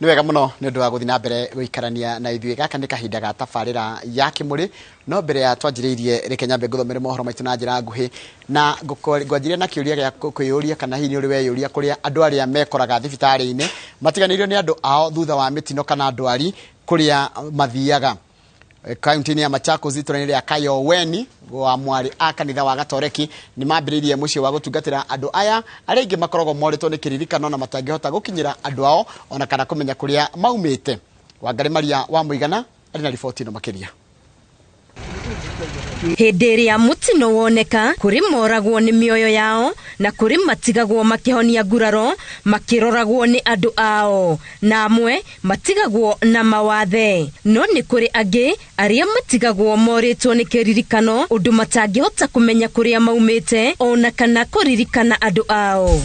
Nĩ wega mũno nĩ ũndũ wa gũthiĩ na mbere gũikarania na ithuĩ. Gaka nĩ kahinda ga tabarĩra ya Kĩmũrĩ, no mbere ya twanjĩrĩirie reke nyambe ngũthomere mohoro maitũ na njĩra nguhĩ, na ngwanjĩrĩria na kĩũria gĩa kwĩyũria kana hihi nĩ ũrĩ weyũria kũrĩa andũ arĩa mekoraga thibitarĩ-inĩ matiganĩirio nĩ andũ ao thutha wa mĩtino kana ndwari kũrĩa mathiaga. Kaunti-inĩ ya Machakos itũra-inĩ rĩa Kayoweni wa mwarĩ a kanitha wa Gatoreki nĩ mambĩrĩirie mũciĩ wa gũtungatĩra andũ aya arĩa aingĩ makoragwo morĩtwo nĩ kĩririkano na matangĩhota gũkinyĩra andũ ao ona kana kũmenya kũrĩa maumĩte. Wangarĩ Maria wa Mũigana arĩ na riboti ĩno makĩria. Hĩndĩ ĩrĩa mũtino woneka, kũrĩ moragwo nĩ mĩoyo yao na kũrĩ matigagwo makĩhonia nguraro makĩroragwo nĩ andũ ao, na amwe matigagwo na mawathe. No nĩ kũrĩ angĩ arĩa matigagwo morĩtwo nĩ kĩririkano ũndũ matangĩhota kũmenya kũrĩa maumĩte ona kana kũririkana andũ ao.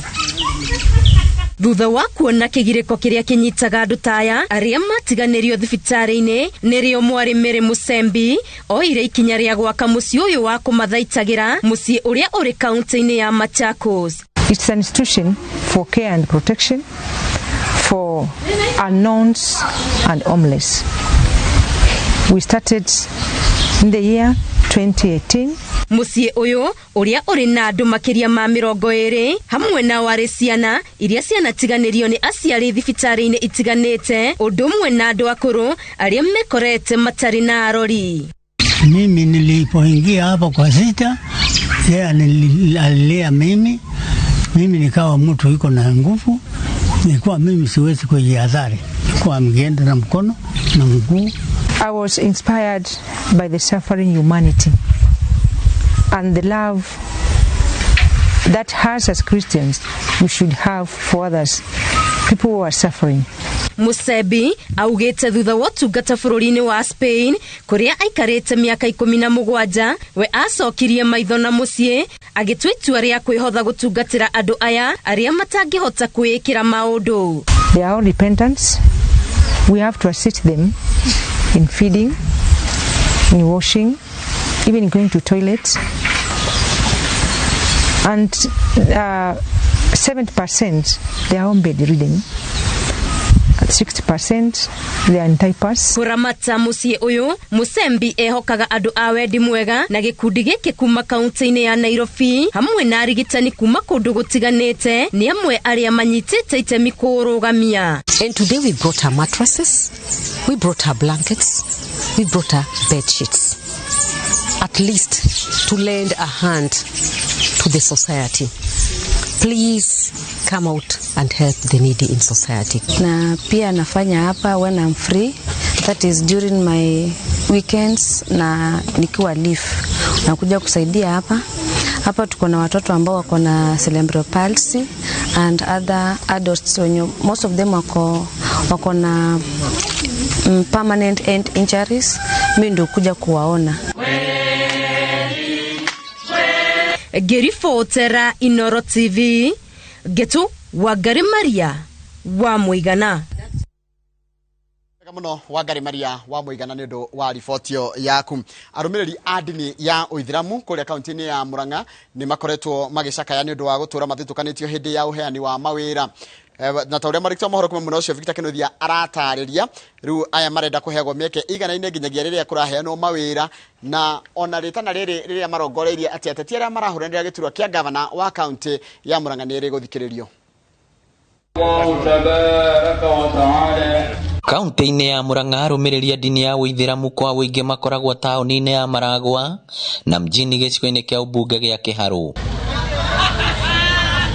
Thutha wa kuona kĩgirĩko kĩrĩa kĩnyitaga andũ ta aya arĩa matiganĩrio thibitarĩ-inĩ, nĩrĩo mwarĩ Mary Musembi oire ikinya rĩa gwaka mũciĩ ũyũ wa kũmathaitagĩra, mũciĩ ũrĩa ũrĩ kaunti-inĩ ya Machakos. It's an institution for care and protection for unknowns and homeless. We started in the year 2018. Mũciĩ ũyũ ũrĩa ũrĩ na andũ makĩria ma 20 hamwe na warĩ ciana iria cianatiganĩrio nĩ aciari thibitarĩ-inĩ itiganĩte, ũndũ ũmwe na andũ akũrũ arĩa mekorete matarĩ na arori. Mimi nilipoingia hapo kwa sita, yeye alilea mimi, mimi nikawa mtu iko na nguvu, nilikuwa mimi siwezi kujihadhari, nilikuwa mgienda na mkono na mguu. I was inspired by the suffering humanity and the love that us as Christians we should have for others, people who are suffering. Musembi augĩte thutha wa ũtungata bũrũri-inĩ wa Spain kũrĩa aikarĩte mĩaka 17, we acokirie maitho na mũciĩ agĩtua itua rĩa kwĩhotha gũtungatĩra andũ aya arĩa matangĩhota kwĩĩkĩra maũndũ. They are all dependents. We have to assist them in feeding, in washing, even going to toilets. And 70% they are bedridden. 60% they are in diapers. Kũramata mũciĩ ũyũ, Musembi ehokaga andũ a wendi mwega na gĩkundi gĩkĩ kuma kaunti-inĩ ya Nairobi hamwe na arigitani kuma kũndũ gũtiganĩte nĩ amwe arĩa manyitĩte itemi kũũrũgamia. And today we brought her mattresses, we brought her blankets, we brought her bed sheets, at least to lend a hand to the society. Please come out and help the needy in society. Na pia nafanya hapa when I'm free, that is during my weekends na nikiwa leave. Nakuja kusaidia hapa. Hapa tuko na watoto ambao wako na cerebral palsy and other adults wenye most of them wako na permanent end injuries. Mimi ndio kuja kuwaona. Ngĩribotera Inoro TV, Ngetu Wangari Maria wa Mũigana. Wega mũno Wangari Maria wa Mũigana nĩ ũndũ wa riboti ĩyo yaku. Arũmĩrĩri a ndini ya Ũithĩramu kũrĩa kaunti-inĩ ya Murang'a nĩ makoretwo magĩcakaya nĩ ũndũ wa gũtũra mathutũkanĩtio hĩndĩ ya ũheani wa mawĩra. Na ta ũrĩa mwandĩki wa mohoro kuma mwena ũcio Victor Kinuthia aratarĩria, rĩu aya marenda kũheagwo mĩeke ĩiganaine nginyagia rĩrĩa kũraheanwo mawĩra, na ona rĩtana rĩrĩ rĩrĩa marongoreirie atĩ ateti arĩa marahũranĩra gĩturwa kĩa gavana wa kaunti ya Murang'a nĩ rĩgũthikĩrĩrio. Kaunti-inĩ ya Murang'a arũmĩrĩri a ndini ya Ũithĩramu kwa ũingĩ makoragwo taũni-inĩ ya Maragwa na mjini gĩcigo-inĩ kĩa ũmbunge gĩa Kĩharũ.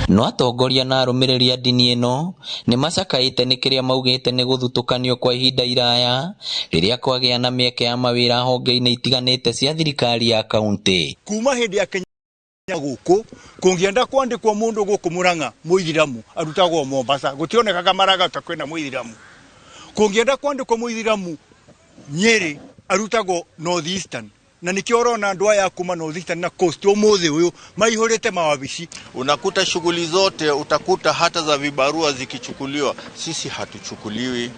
No atongoria na arũmĩrĩri a ndini ĩno nĩ macakaĩte nĩ kĩrĩa maugĩte nĩ gũthutũkanio kwa ihinda iraya rĩrĩa kwagĩa na mĩeke ya mawĩra honge-inĩ itiganĩte cia thirikari ya kaunti. Kuma hĩndĩ ya Kenya gũkũ kũngĩenda kwandĩkwo mũndũ gũkũ Murang'a mũithiramu arutagwo Mombasa, gũtionekaga Maraga ta kwĩna mũithiramu. Kũngĩenda kwandĩkwo mũithiramu Nyeri arutagwo North Eastern, na nikio ũrona andũ aya kuma North Eastern na Coast ũmũthĩ ũyũ maihũrĩte mawabici. Unakuta shughuli zote, utakuta hata za vibarua zikichukuliwa, sisi hatuchukuliwi.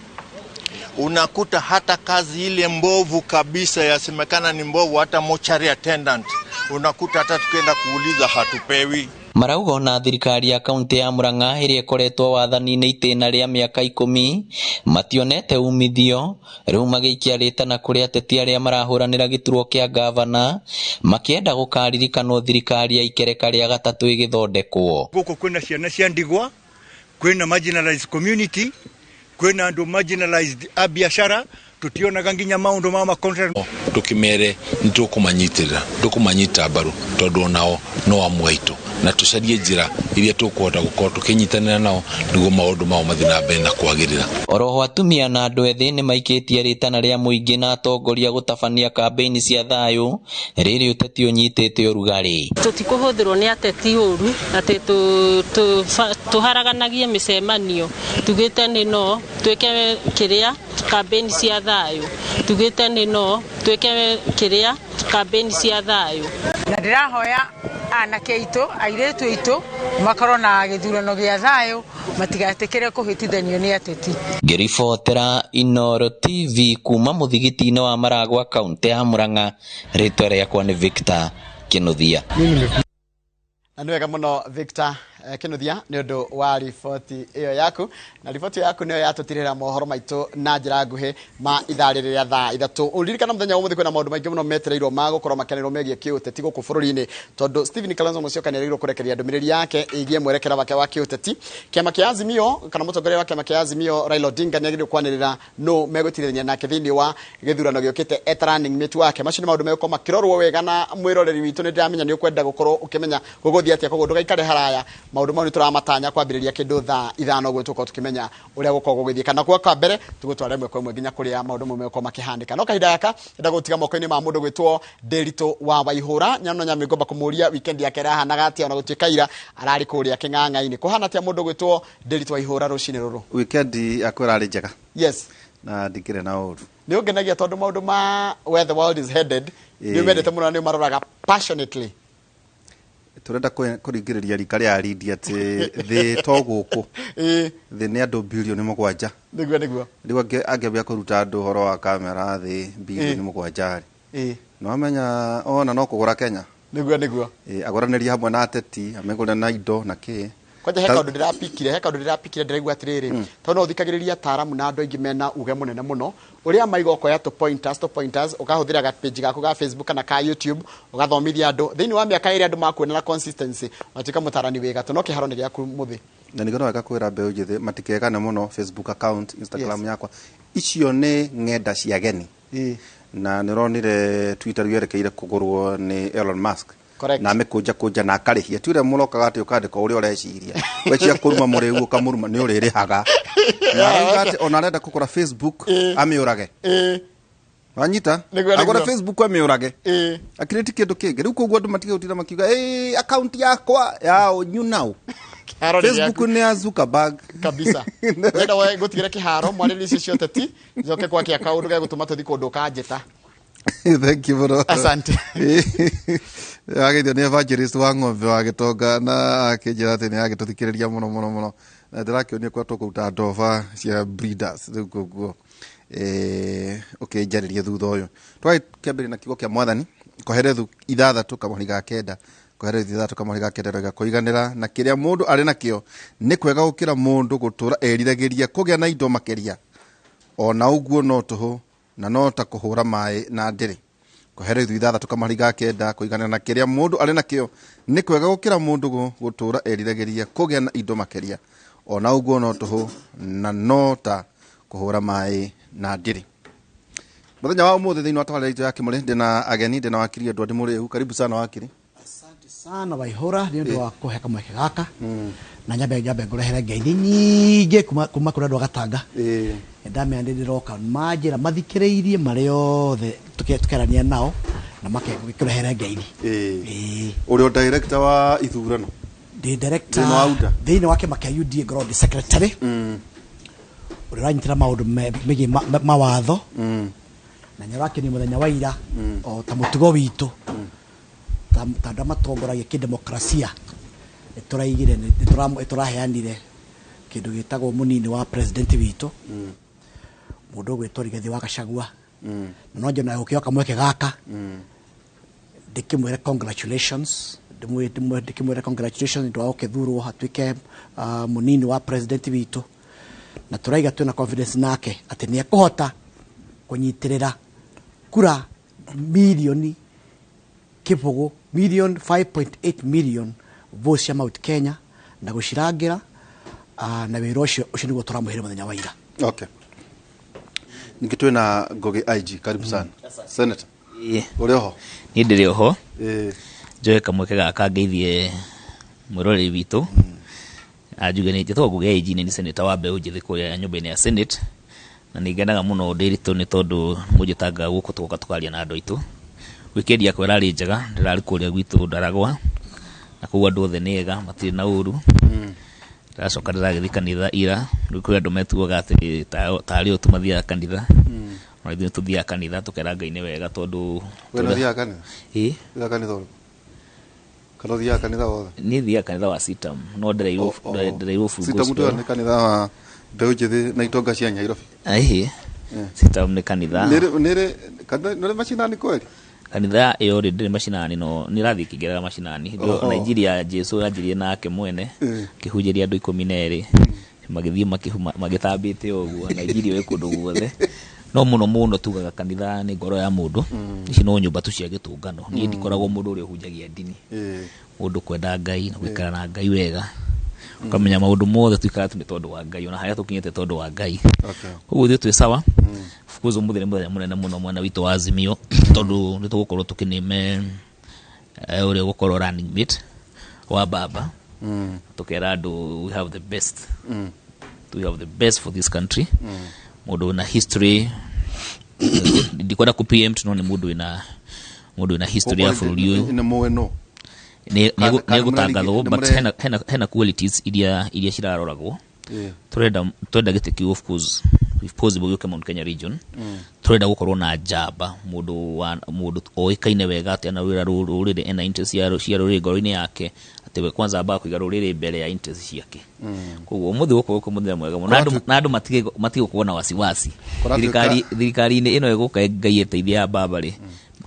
Unakuta hata kazi ile mbovu kabisa yasemekana ni mbovu, hata mortuary attendant unakuta hata tukienda kuuliza hatupewi. Marauga ona thirikari ya kaunti ya Murang'a ĩrĩa ĩkoretwo wathani-inĩ itĩna rĩa mĩaka 10 mationete umithio, rĩu magĩikia rĩtana kũrĩ ateti arĩa marahũranĩra gĩturwa kĩa ngavana makĩenda gũkaririkanwo thirikari ya ikereka rĩa gatatũ ĩgĩthondekwo. Gũkũ kwĩna ciana cia ndigwa, kwĩna marginalized community, kwĩna andũ marginalized a biashara, tutionaga nginya maundu ma contract. Tukimere nitukumanyitira tukumanyita mbaru tondu onao no amwe aitu na tucarie njira iria tukuhota gukorwo tukinyitanira nao niguo maundu mao mathi na mbere na kwagirira. Oroho atumia na andu ethĩ nĩmaikĩtie rĩtana rĩa mũingĩ na atongoria gũtabania kambĩini cia thayũ rĩrĩ ũteti ũnyitĩte ũrugarĩ. Tũtikũhũthĩrwo nĩ ateti ũru atĩ tũharaganagie mĩcemanio tugĩte nĩ no twĩke kĩrĩa kambĩini cia thayũ tugĩte nĩ no twĩke kĩrĩa kambĩini cia thayũ. Na ndĩrahoya anake aitũ airĩtu aitũ makorwo na gĩthurano gĩa thayũ matigatĩkĩre kũhĩtithanio nĩ ateti. Ngĩribotera Inooro TV kuma mũthigiti-inĩ wa Maragwa kaunti ya Murang'a, rĩtwa rĩakwa nĩ Victor Kinuthia. Na nĩ wega mũno Victor Kinuthia nĩ ũndũ wa riboti ĩyo yaku, na riboti ĩyo yaku nĩyo yatũtirĩra mohoro maitũ na njĩra nguhĩ ma ithaa rĩrĩ rĩa thaa 3. Ũririkana mũthenya wa ũmũthĩ kwĩna maũndũ maingĩ mũno metereirwo ma gũkorwo makĩanĩrĩrwo megiĩ kĩũteti gũkũ bũrũri-inĩ, tondũ Stephen Kalonzo Musyoka nĩerĩgĩrĩirwo kũrekereria ndũmĩrĩri yake ĩgiĩ mwerekera wake wa kĩũteti. Kĩama kĩa Azimio kana mũtongoria wa kĩama kĩa Azimio Raila Odinga nĩagĩrĩirwo kwanĩrĩra nũ megũtirithania nake thĩinĩ wa gĩthurano gĩũkĩte eta running mate wake. Macio nĩ maũndũ megũkorwo makĩrorwo wega na mwĩroreri witũ nĩ ndĩramenya nĩ ũkwenda gũkorwo ũkĩmenya gũgũthiĩ atĩa, koguo ndũgaikare haraya. Maũndũ mau nĩ tũramatanya kwambĩrĩria kĩndũ thaa 5 ũguo tũkorwo tũkĩmenya ũrĩa gũkorwo gũgĩthiĩ, kana kwa kwa mbere tũgũtwara ĩmwe kwa ĩmwe nginya kũrĩa maũndũ mau megũkorwo makĩhanĩka. No kahinda gaka ndenda gũtiga moko-inĩ ma mũndũ gwĩtwo Ndĩritũ wa Waihũra. Nyano Nyamĩngomba kũmũria weekend yake ĩrahanaga atĩa, ona gũtuĩka ira ararĩ kũrĩa kĩng'ang'a-inĩ. Kũhana atĩa mũndũ gwĩtwo Ndĩritũ wa Waihũra rũcinĩ rũrũ? Weekend yakwa ĩrarĩ njega. Yes. Na ndikĩrĩ na ũru. Nĩ ũngenagia tondũ maũndũ ma where the world is headed nĩ ũmendete mũno na nĩ ũmaroraga passionately. Turenda kũringĩrĩria rika rĩa Aridi atĩ thĩ to gũkũ. Thĩ nĩ andũ bilioni 7. Nĩguo nĩguo. Rĩu angĩambia kũruta andũ ũhoro wa kamera thĩ bilioni 7 rĩ. No amenya ona no kũgũra Kenya. Nĩguo nĩguo. Agũranĩrie hamwe na ateti, amegũre na indo na kĩ. Kwanja he kaũndũ ndĩrapikire ndĩraigua atĩrĩrĩ, tondũ no ũthikagĩrĩria ataaramu na andũ aingĩ mena uge mũnene mũno ũrĩa maiga ũkoya tũ pointers ũkahũthĩra ga page gaku ga Facebook kana ka YouTube ũgathomithia andũ thĩinĩ wa mĩaka ĩrĩa andũ makuonera consistency matuĩka mũtarani wĩ gatũ, no kĩharo nĩ gĩaku mũthĩ. Na nĩguo wega kwĩra mbeũ njĩthĩ matikegane mũno Facebook account, Instagram yakwa, icio nĩ ng'enda cia ageni. Na nĩ ũronire Twitter rĩu yerekeire kũgũrwo nĩ Elon Musk. Correct. Na amĩkũnja kũnja na akarĩhia. Ti ũrĩa mũrokaga atĩ ũkandĩka ũrĩa ũreciria. Wecia kũruma mũrĩu ũkamũruma nĩ ũrĩrĩhaga. Na arauga atĩ ona arenda kũgũra Facebook amĩũrage. Wanyita? Agũre Facebook amĩũrage. Akĩrĩti kĩndũ kĩngĩ. Rĩu koguo andũ matige gũtinda makiuga account yakwa ya you now. Facebook nĩ ya Zuckerberg. Kabisa. Wenda we gũtigĩra kĩharo mwarĩrie icio cia ũteti njoke gwake akaũndũ gegũtũma tũthiĩ kũndũ ũkanjĩta. Thank you mũno. Asante. Ageithio nĩ evangelist wa ng'ombe wa gĩtonga na akĩnjĩra atĩ nĩ agĩtũthikĩrĩria mũno mũno mũno. Na ndĩrakĩonio kwa tũkũruta ndoba cia breeders rĩu koguo ũkĩnjarĩria thutha ũyũ. Twagĩkĩambĩrĩria na kiugo kĩa mwathani Koherethu 6 kamũhari ga 9. Koherethu 6 kamũhari ga 9 rauga kũiganĩra na kĩrĩa mũndũ arĩ nakĩo nĩ kwega gũkĩra mũndũ gũtũra eriragĩria kũgĩa na indo makĩria. Ona ũguo no tũhũ na no ta kũhũra maĩ na ndĩrĩ. Koherethu 6 kamũhari ga 9 kũiganĩra na kĩrĩa mũndũ arĩ nakĩo nĩ kwega gũkĩra mũndũ gũtũra eriragĩria kũgĩa na indo makĩria. Ona ũguo no tũhũ na no ta kũhũra maĩ na ndĩrĩ. Mũthenya wa ũmũthĩ thĩinĩ wa tabarĩra itũ ya Kĩmũrĩ ndĩna ageni, ndĩna wakiri Edward Mũrĩu. Karibu sana wakiri. Asante sana Waihũra nĩ ũndũ wa kũhe kamweke gaka. Na nyambe ngũrehere ngeithi nyingĩ kuma kũrĩ andũ a Gatanga. Ndamenya nĩ ndĩroka manjĩra mathikĩrĩirie marĩ othe tũkĩarania nao na makĩrehere ngeithi. Ũrĩ o director wa ithurano? Ndĩ director Thĩinĩ wa UDA? Thĩinĩ wa kĩama kĩa UDA ngoragwo ndĩ secretary. Ũrĩa ũranyitĩra maũndũ megiĩ mawatho. Na nĩ ũrakenia mũthenya wa ira o ta mũtugo witũ. Ta andũ arĩa matongoragia kĩdemokrasia nĩtũraigire nĩtũraheanire kĩndũ gĩtagwo mũnini wa president witũ mũndũ ũgwĩtwo Rigathĩ wa Gachagua. Na no njona gũkĩoka kamweke gaka ndĩkĩmwĩre congratulations Ndĩmwĩre congratulations nĩ wa gũkĩthurwo atuĩke mũnini wa president witũ, na tũraiga twĩna confidence nake atĩ nĩ ekũhota kũnyitĩrĩra kura milioni kĩbũgũ, million 5.8 million votes cia Mount Kenya na gũcirangĩra, na wĩra ũcio ũcio nĩguo tũramũheire mũthenya wa ira. Okay, ningĩ twĩna Ngũgĩ IG, karibu sana senator. Ũrĩ oho? Niĩ ndĩrĩ oho. Njoe kamweke gaka ngeithie mwĩroreri witũ, anjuge nĩ njĩtagwo Ngũgĩ IG, nĩ senator wa mbeũ njĩthĩ kũrĩa nyũmba-inĩ ya Senate, na nĩ ngenaga mũno Ndĩritũ nĩ tondũ mũnjĩtanga gũkũ tũgoka tũkaria na andũ aitũ. Weekend yakwa ĩrarĩ njega, ndĩrarĩ kũrĩa gwitũ Ndaragwa, na kũu andũ othe nĩ ega, matirĩ na ũru. Ndĩracoka ndĩragĩthiĩ kanitha ira. Rĩu kwĩ andũ metuaga atĩ tarĩ o tu mathiaga kanitha, no ithuĩ tũthiaga kanitha tũkera Ngai nĩ wega tondũ We nĩ ũthiaga kanitha? Ĩĩ. Ũthiaga kanitha ũrĩkũ? Kana ũthiaga kanitha wothe? Niĩ thiaga kanitha wa Sitam, no ndereirwo ndereirwo full Sitam gospel. tuga nĩ kanitha wa mbeũ njĩthĩ na itonga cia Nairobi. Ĩhĩ, Sitam nĩ kanitha. Nĩrĩ kanitha nĩrĩ macinani kweli? Kanitha ĩyo rĩ, ndĩrĩ macinani, no nĩ ĩrathiĩ ĩkĩingĩraga macinani. Nigeria Jesu yanjirie nake mwene kĩhunjĩria andũ 12 magĩthiĩ makĩhuma magĩtambĩte ũguo. Nigeria ĩ kũndũ guothe, no mũno mũno tugaga kanitha nĩ ngoro ya mũndũ. Ici no nyũmba tu cia gĩtũngano. Niĩ ndikoragwo mũndũ ũrĩa ũhunjagia ndini, mũndũ kwenda Ngai na gũikara na Ngai wega, ũkamenya maũndũ mothe tuikaraga tu nĩ tondũ wa Ngai, ona harĩa tũkinyĩte tondũ wa Ngai. Koguo ithuĩ twĩ sawa. Of course ũmũthĩ nĩ mũthenya mũnene mũno mwena witũ wa Azimio, tondũ nĩ tũgũkorwo tũkĩnĩme ũrĩa ũgũkorwo running mate wa baba. Tũkera andũ we have the best, we have the best for this country. Mũndũ wĩna history, ndikwenda kũ preempt, no nĩ mũndũ wĩna history ya bũrũri ũyũ. Nĩ mũĩ no Nĩ nĩ egũtangathwo, but hena qualities iria ciraroragwo. Turenda gĩtĩ kĩu, of course, if possible gĩũke Mount Kenya region. Turenda gũkorwo na njamba, mũndũ wa mũndũ oĩkaine wega atĩ ana wĩra rũrĩrĩ, ena interest cia rũrĩrĩ ngoro-inĩ yake, atĩ we kwanza ambaga kũiga rũrĩrĩ mbere ya interest ciake. Koguo ũmũthĩ gũkorwo kwĩ mũthenya mwega mũno, na andũ matige gũkorwo na wasiwasi. Thirikari-inĩ ĩno ĩgũka, Ngai ĩteithia, ya baba rĩ,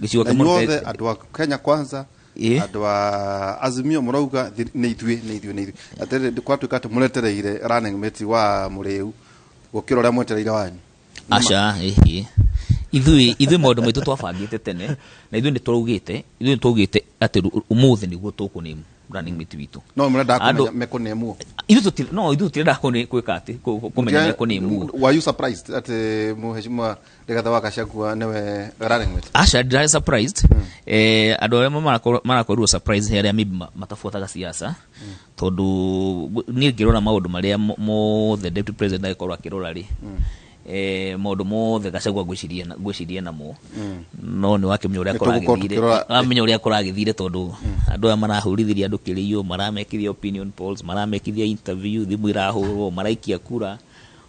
gĩcigo Na kĩa Mount inyuothe andũ a Kenya Kwanza, andũ a Azimio, mũrauga nĩ ithuĩ, nĩ ithuĩ, nĩ ithuĩ, atĩrĩrĩ, kwatuĩka atĩ mũretereire running mate wa mũrĩu gũkĩra ũrĩa mwetereire wanyu? Aca, ĩhĩ, ithuĩ maũndũ maitũ twabangĩte tene, na ithuĩ nĩ twaugĩte atĩ ũmũthĩ nĩguo tũkũname running mate witũ. No mũrenda kũmenya mekũnemwo? Ithuĩ tũti, no ithuĩ tũtirenda gwĩka atĩ kũmenya mekũnemwo. Were you surprised atĩ Mheshimiwa Rigathĩ wa Gachagua nĩwe running mate? Aca, ndirarĩ surprised. Andũ arĩa marakorirwo surprised nĩ arĩa maybe matabuataga siasa, tondũ niĩ ngĩrora maũndũ marĩa mothe deputy president agĩkorwo akĩrora rĩ, maũndũ mothe Gachagua ngwĩciria namo, no nĩ wakĩmenya ũrĩa Nĩ tũgũkorwo kũragĩthire. Wamenya ũrĩa kũragĩthire, tondũ andũ aya marahũrithirie andũ kĩrĩio, maramekithia opinion polls, maramekithia interview, thimũ irahũrwo, maraikia kura,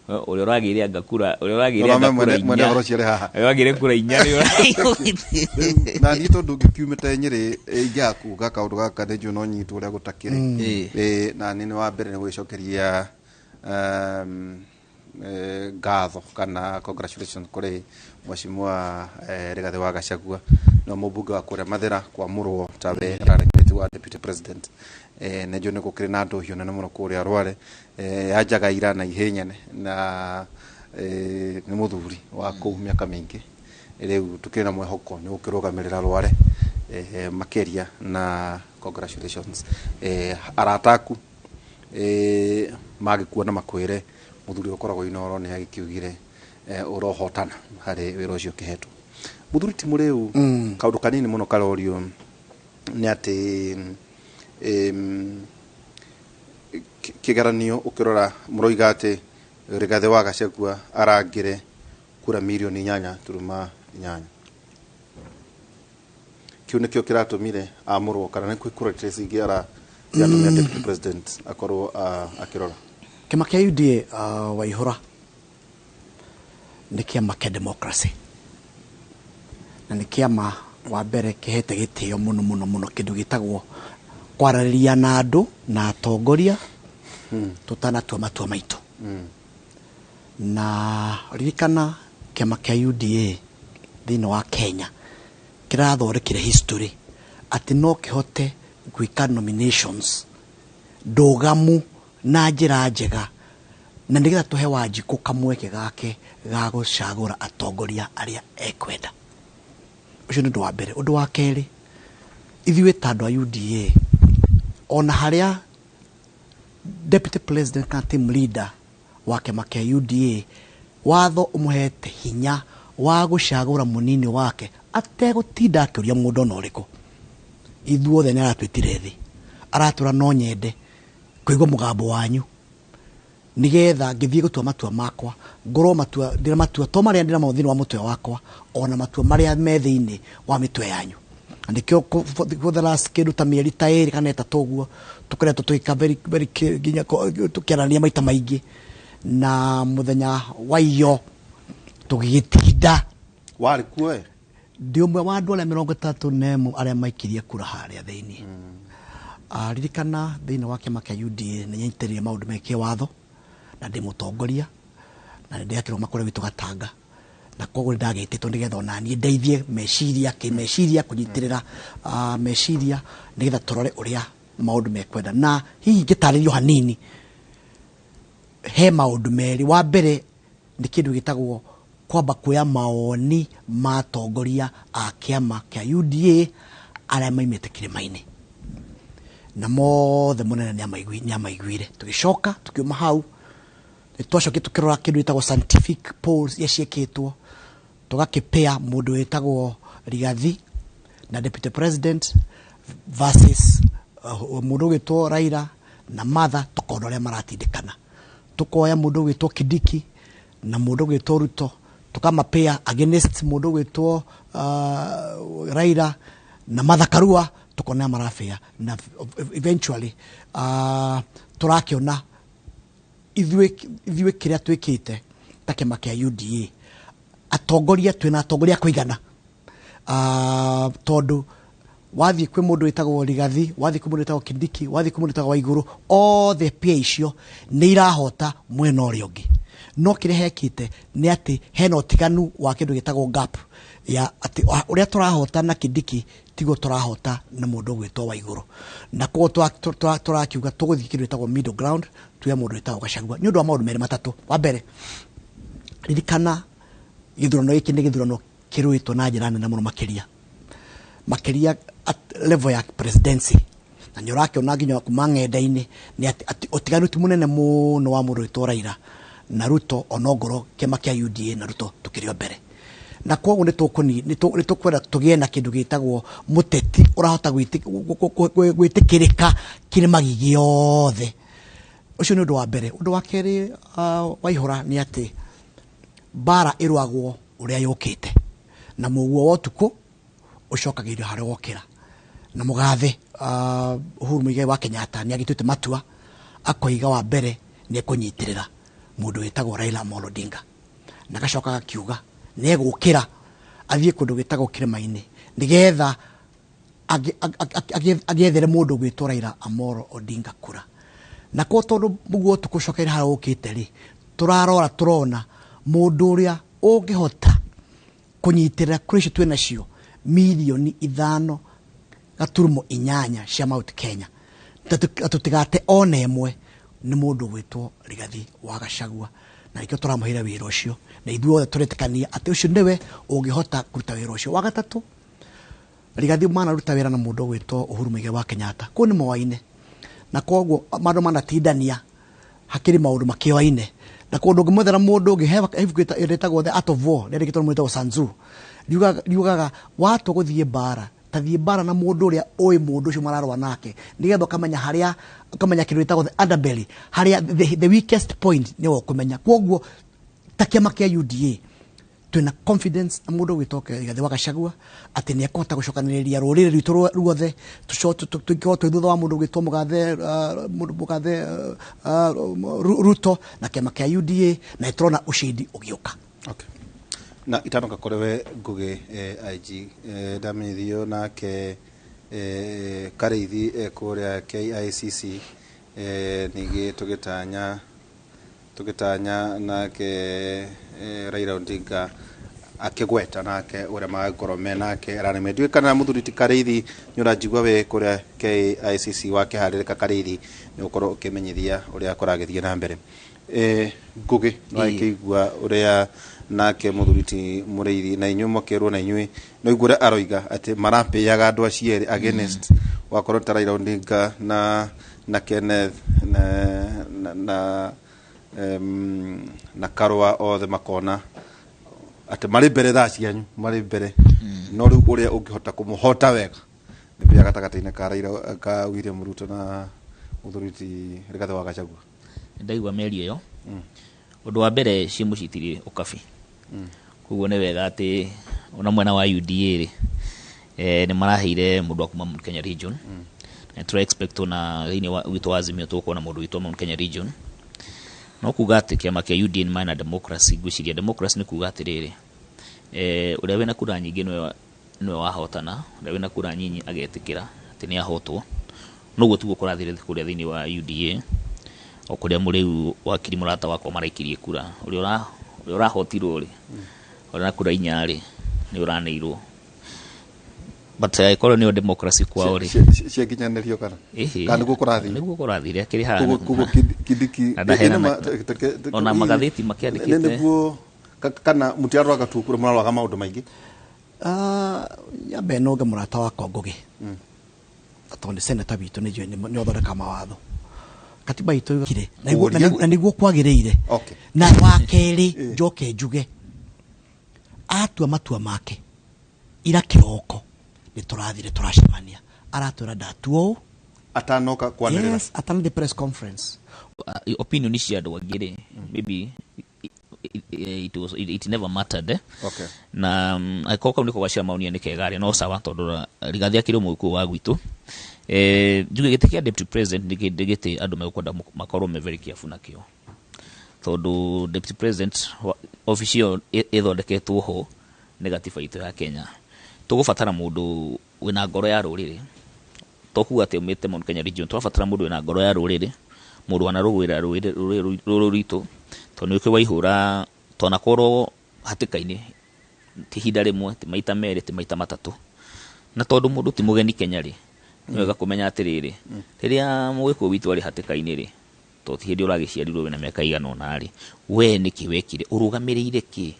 ũrĩa ũragĩire anga kura, ũrĩa ũragĩire anga Ũrame kura mwene inya ũhoro ũcio arĩ haha. Ũrĩa ũragĩire kura inya nĩ Na niĩ tondũ ngĩkiumĩte Nyĩrĩ, ingĩaga kuga kaũndũ gaka nĩ njũĩ no nyitwo ũrĩa gũtakĩrĩ. Na niĩ nĩ wa mbere nĩ gwĩcokeria ngatho kana congratulations kũrĩ Mheshimiwa Rigathĩ wa Gachagua na mũmbunge wa kũrĩa Mathĩra kwamũrwo tawe running mate wa deputy president. Nĩ njũĩ nĩ gũkĩrĩ na ndũhiũ nene mũno kũrĩa Rware, yanjaga ira na ihĩ nyene, na nĩ mũthuri wa kũu mĩaka mĩingĩ. Rĩu tũkĩrĩ na mwĩhoko nĩ gũkĩrũgamĩrĩra Rware makĩria, na congratulations. Arata aku magĩkuona makwĩre mũthuri ũkoragwo Inooro nĩ agĩkiugire ũrohotana harĩ wĩra ũcio ũkĩhetwo. Mũthuri ti mũrĩu, kaũndũ kanini mũno karorio nĩ atĩ kĩgeranio ũkĩrora mũroiga atĩ Rigathĩ wa Gachagua arangĩre kura mirioni 8.8, kĩu nĩkĩo kĩratũmire amũrwo, kana nĩ kwĩ kura ingĩ ara ciratũmire deputy president akorwo akĩrora? Kĩama kĩa UDA, Waihũra, nĩ kĩama kĩa democracy, na nĩ kĩama wa mbere kĩhete gĩtĩo mũno mũno mũno kĩndũ gĩtagwo kwarĩrĩria na andũ na atongoria tũtanatua matua maitũ. Na ririkana kĩama kĩa UDA thĩinĩ wa Kenya kĩrathondekire history atĩ no kĩhote Gwĩka nominations ndũgamu na njĩra njega, na nĩgetha tũhe Wanjikũ kamweke gake ga gũcagũra atongoria arĩa ekwenda. Ũcio nĩ ũndũ wa mbere. Ũndũ wa kerĩ, ithuĩ ta andũ a UDA, ona harĩa deputy president kana team leader wa kĩama kĩa UDA, watho ũmũhete hinya wa gũcagũra mũnini wake ategũtinda akĩũria mũndũ ona ũrĩkũ. Ithuothe nĩ aratwĩtire thĩ, aratwĩra no nyende kũigua mũgambo wanyu nigetha ngĩthiĩ gũtua matua makwa, ngorwo matua ndĩna matua to marĩa ndĩna mo thĩinĩ wa mũtwe wakwa, ona matua marĩa me thĩinĩ wa mĩtwe yanyu. Na nĩkĩo for the last kĩndũ ta mĩeri ta 2 kana 3 ũguo tũkoretwo tũgĩka very very nginya tũkĩaranĩria maita maingĩ, na mũthenya wa iyo tũgĩgĩtinda. Warĩ kuo we? Ndĩ ũmwe wa andũ arĩa 31 arĩa maikirie kura harĩa thĩinĩ. Ririkana thĩinĩ wa kĩama kĩa UDA nĩ nyitĩrĩire maũndũ megiĩ watho, na ndĩ mũtongoria, na nĩ ndĩakĩrwo makũrĩa gwitũ Gatanga, na koguo nĩ ndagĩtĩtwo nĩgetha ona niĩ ndeithie meciria, kĩmeciria, kũnyitĩrĩra meciria nĩgetha tũrore ũrĩa maũndũ mekwenda. Na hihi ngĩtarĩrio hanini, he maũndũ merĩ. Wa mbere nĩ kĩndũ gĩtagwo kwamba kuoya mawoni ma atongoria a kĩama kĩa UDA arĩa maimĩte kĩrĩma-inĩ, na mothe mũnene nĩ amaiguire. Tũgĩcoka tũkiuma hau, nĩ twacokire tũkĩrora kĩndũ gĩtagwo scientific polls iria ciĩkĩtwo, tũgakĩpea mũndũ wĩtagwo Rigathi na deputy president versus mũndũ ũgwĩtwo Raila na Martha, tũkona ũrĩa maratindĩkana. Tũkoya mũndũ ũgwĩtwo Kindiki na mũndũ ũgwĩtwo Ruto, tũkamapea against mũndũ ũgwĩtwo Raila na Martha Karua, tũkona marabea. Na eventually tũrakĩona ithuĩ kĩrĩa twĩkĩte ta kĩama kĩa UDA, atongoria twĩna atongoria kũigana, tondũ wathiĩ kwĩ mũndũ wĩtagwo Rigathi, wathiĩ kwĩ mũndũ wĩtagwo Kindiki, wathiĩ kwĩ mũndũ wĩtagwo Waigũrũ, othe pia icio nĩ irahota mwena ũrĩa ũngĩ. No kĩrĩa hekĩte nĩ atĩ hena ũtiganu wa kĩndũ gĩtagwo gap ya atĩ ũrĩa tũrahota na Kindiki tiguo tũrahota na mũndũ ũgwĩtwo Waigũrũ. Na koguo tũrakiuga tũgũthiĩ kĩndũ gĩtagwo middle ground, tuoe mũndũ wĩtagwo Gachagua nĩ ũndũ wa maũndũ merĩ matatũ. Wa mbere, ririkana gĩthurano gĩkĩ nĩ gĩthurano kĩrũĩtwo na njĩra nene mũno, makĩria makĩria at level ya presidency, na nĩ ũrakĩona nginya kuma ng'enda-inĩ nĩ atĩ ũtiganu ti mũnene mũno wa mũndũ wĩtwo Raila na Ruto, onongorwo kĩama kĩa UDA na Ruto tũkĩrĩ o mbere. Na koguo nĩ tũkwenda tũgĩe na kĩndũ gĩtagwo mũteti ũrahota gwĩtĩkĩrĩka kĩrĩma gĩothe. Ũcio nĩ ũndũ wa mbere. Ũndũ wa kerĩ, Waihũra, nĩ atĩ mbara ĩrũagwo ũrĩa yũkĩte, na mũguo wa ũtukũ ũcokagĩrio harĩa wokĩra. Na mũgathe Uhuru Muigai wa Kenyatta nĩ agĩtuĩte matua, akoiga wa mbere nĩ ekũnyitĩrĩra mũndũ wĩtagwo Raila Amolo Odinga, na agacoka agakiuga nĩ egũkĩra athiĩ kũndũ gwĩtagwo kĩrĩma-inĩ nĩgetha agĩethere mũndũ ũgwĩtwo Raila Amolo Odinga kura. Na kwa tondũ mũguo ũtukũ ũcokeire harĩa ũkĩte rĩ, tũrarora tũrona mũndũ ũrĩa ũngĩhota kũnyitĩrĩra kura icio twĩ nacio 5.8 milioni cia Mount Kenya, na tũtigate ona ĩmwe, nĩ mũndũ ũgwĩtwo Rigathi wa Gachagua, na nĩkĩo tũramũheire wĩra ũcio, na ithuothe tũretĩkania atĩ ũcio nĩwe ũngĩhota kũruta wĩra ũcio. Wa gatatũ, Rigathi manaruta wĩra na mũndũ ũgwĩtwo Uhuru Muigai wa Kenyatta, kũu nĩ moaine, na koguo mandũ manatindania hakĩrĩ maũndũ makĩoaine, na koguo ndũngĩmwethera mũndũ ũngĩ. He ibuku rĩtagwo The Art of War, rĩandĩkĩtwo nĩ mũndũ wĩtagwo Sun Tzu, riugaga watua gũthiĩ mbara, ta thiĩ mbara na mũndũ ũrĩa ũĩ mũndũ ũcio mararũa nake, nĩgetha ũkamenya harĩa, ũkamenya kĩndũ gĩtagwo the underbelly, harĩa the weakest point nĩwe ũkũmenya. Koguo ta kĩama kĩa UDA twĩna confidence na mũndũ ũgwĩtwo Rigathi wa Gachagua atĩ nĩ ekũhota gũcokanĩrĩria rũrĩrĩ rwitũ ruothe, tũkorwo twĩ thutha wa mũndũ ũgwĩtwo mũgathe mũndũ mũgathe Ruto na kĩama kĩa UDA, na nĩ tũrona ushindi ũgĩũka. Okay. Na itanoka kũrĩ we Ngũgĩ, IG, ndamenyithio nake Karĩithi kũrĩa KICC, ningĩ tũgĩtanya nake Raila Odinga. Akĩgweta nake ũrĩa magĩkorwo me nake aranĩme ndiũĩ kana mũthuri ti Karĩithi nĩ ũranjigua wĩ kũrĩa KICC wakĩharĩrĩka. Karĩithi, nĩ ũkorwo ũkĩmenyithia ũrĩa kũragĩthiĩ na mbere. Ngũgĩ no akĩigua ũrĩa nake mũthuri ti Mũrĩithi na inyuĩ mũkĩrwo na inyuĩ no igua ũrĩa aroiga atĩ marapĩaga andũ acio erĩ against wakorwo ta Raila Odinga na Kenneth na Karũa, othe makona atĩ marĩ mbere thaa cianyu marĩ mbere, no rĩu ũrĩa ũngĩhota kũmũhota wega nĩ mbĩa gatagatĩ-inĩ ka Raila, ka William Ruto na mũthuri ti Rigathĩ wa Gachagua. Ndaigua mĩario ĩyo. Ũndũ wa mbere, ciĩ mũcitirĩ ũkabi. Koguo nĩ wega atĩ ona mwena wa UDA rĩ, nĩ maraheire mũndũ wa kuma Mount Kenya region. Na tũra expect ona thĩinĩ wa witũ wa Azimio tũgũkorwo na mũndũ witũ wa Mount Kenya region. No kuga atĩ kĩama kĩa UDA nĩ marĩ na democracy, ngwĩciria democracy nĩ kuga atĩrĩrĩ, ũrĩa wĩna kura nyingĩ nĩwe wahotana, ũrĩa wĩna kura nyinyi agetĩkĩra atĩ nĩ ahotwo. Noguo tiguo kũrathire kũrĩa thĩinĩ wa UDA, o kũrĩa mũrĩu wakiri mũrata wakwa maraikirie kura, ũrĩa ũrahotirwo rĩ, ũrĩa na kura 4 rĩ, nĩ ũraneirwo. But angĩkorwo nĩyo democracy kwao rĩ, Ciakinyanĩrio kana Ĩhĩ. kana nĩguo kũrathiĩ? Nĩguo kũrathire akĩrĩ haha. Koguo Kindiki Na ndaheana ona magathĩti makĩandĩkĩte. Nĩguo kana mũtiaroraga tu kura, mũraroraga maũndũ maingĩ? Ah, nyambe nũnge mũrata wakwa Ngũgĩ tondũ nĩ seneta witũ, nĩ nĩ ũthondeka mawatho, katiba itũ kire na Kũũria. Na nĩguo kwagĩrĩire. Na wa kerĩ, njoke njuge atua matua make ira kĩroko nĩ tũrathire tũracemania, aratwĩra ndatua ũũ. Atanoka kwanĩrĩra? Yes, atanathiĩ press conference. Opinion cia andũ angĩ rĩ, maybe it never mattered, eh? Na angĩkorwo kau nĩko gacira maũnia nĩ kega rĩ, no sawa, tondũ Rigathĩ akĩrĩ mũgĩkũyũ wa gwitũ. Njuge gĩtĩ kĩa deputy president nĩ kĩndũ gĩtĩ andũ megũkwenda makorwo me very careful nakĩo, tondũ deputy president obici ĩyo ĩthondeketwo ho nĩ gatiba itũ ya Kenya. Tũgũbatara mũndũ wĩna ngoro ya rũrĩrĩ, to kuga atĩ aumĩte Mount Kenya region. Tũrabatara mũndũ wĩna ngoro ya rũrĩrĩ, mũndũ wanarũgwĩra rũrĩrĩ rũrũ rwitũ, tondũ nĩ ũkĩ waihũra twanakorwo hatĩka-inĩ ti ihinda rĩmwe, ti maita merĩ, ti maita matatũ. Na tondũ mũndũ ti mũgeni Kenya rĩ, nĩ wega kũmenya atĩrĩrĩ, rĩrĩa mũgĩkũyũ witũ arĩ hatĩka-inĩ rĩ, to ti hĩndĩ ũragĩciarirwo wĩna mĩaka igana ũna rĩ, we nĩkĩ wekire, ũrũgamĩrĩire kĩ?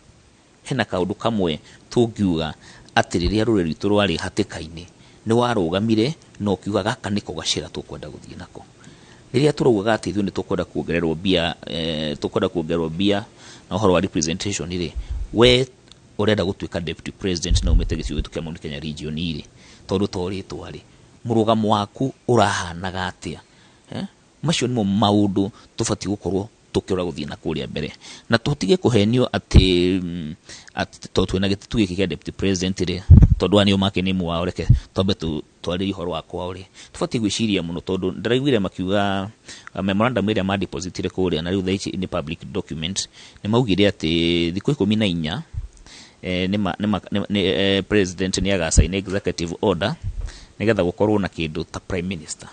Hena kaũndũ kamwe tũngiuga atĩ rĩrĩa rũrĩrĩ rwitũ rwarĩ hatĩka-inĩ nĩ warũgamire na ũkiuga gaka nĩko gacĩra tũkwenda gũthiĩ nako? Rĩrĩa tũraugaga atĩ ithuĩ nĩ tũkwenda kuongererwo mbia, tũkwenda kuongererwo mbia na ũhoro wa representation rĩ, we ũrenda gũtuĩka deputy president na umĩte gĩcigo gĩtũ kĩa Mount Kenya region rĩ, tondũ to rĩtwa rĩ, mũrũgamo waku ũrahanaga atĩa, eh? Macio nĩmo maũndũ tũbatiĩ gũkorwo tũkĩrora gũthiĩ na kũrĩa mbere, na tũtige kũhenio atĩ tondũ twĩna gĩtĩ tu gĩkĩ kĩa deputy president rĩ, tondũ aya nĩo make nĩ wao, reke twambe twarĩrie ũhoro wa kwao rĩ, tũbatiĩ gwĩciria mũno, tondũ ndĩraiguire makiuga memorandum ĩrĩa madepositire kũrĩa, na rĩu thaa ici nĩ public document, nĩ maugire atĩ thikũ 14 nĩ president nĩ agacaina executive order nĩgetha gũkorwo na kĩndũ ta prime minister.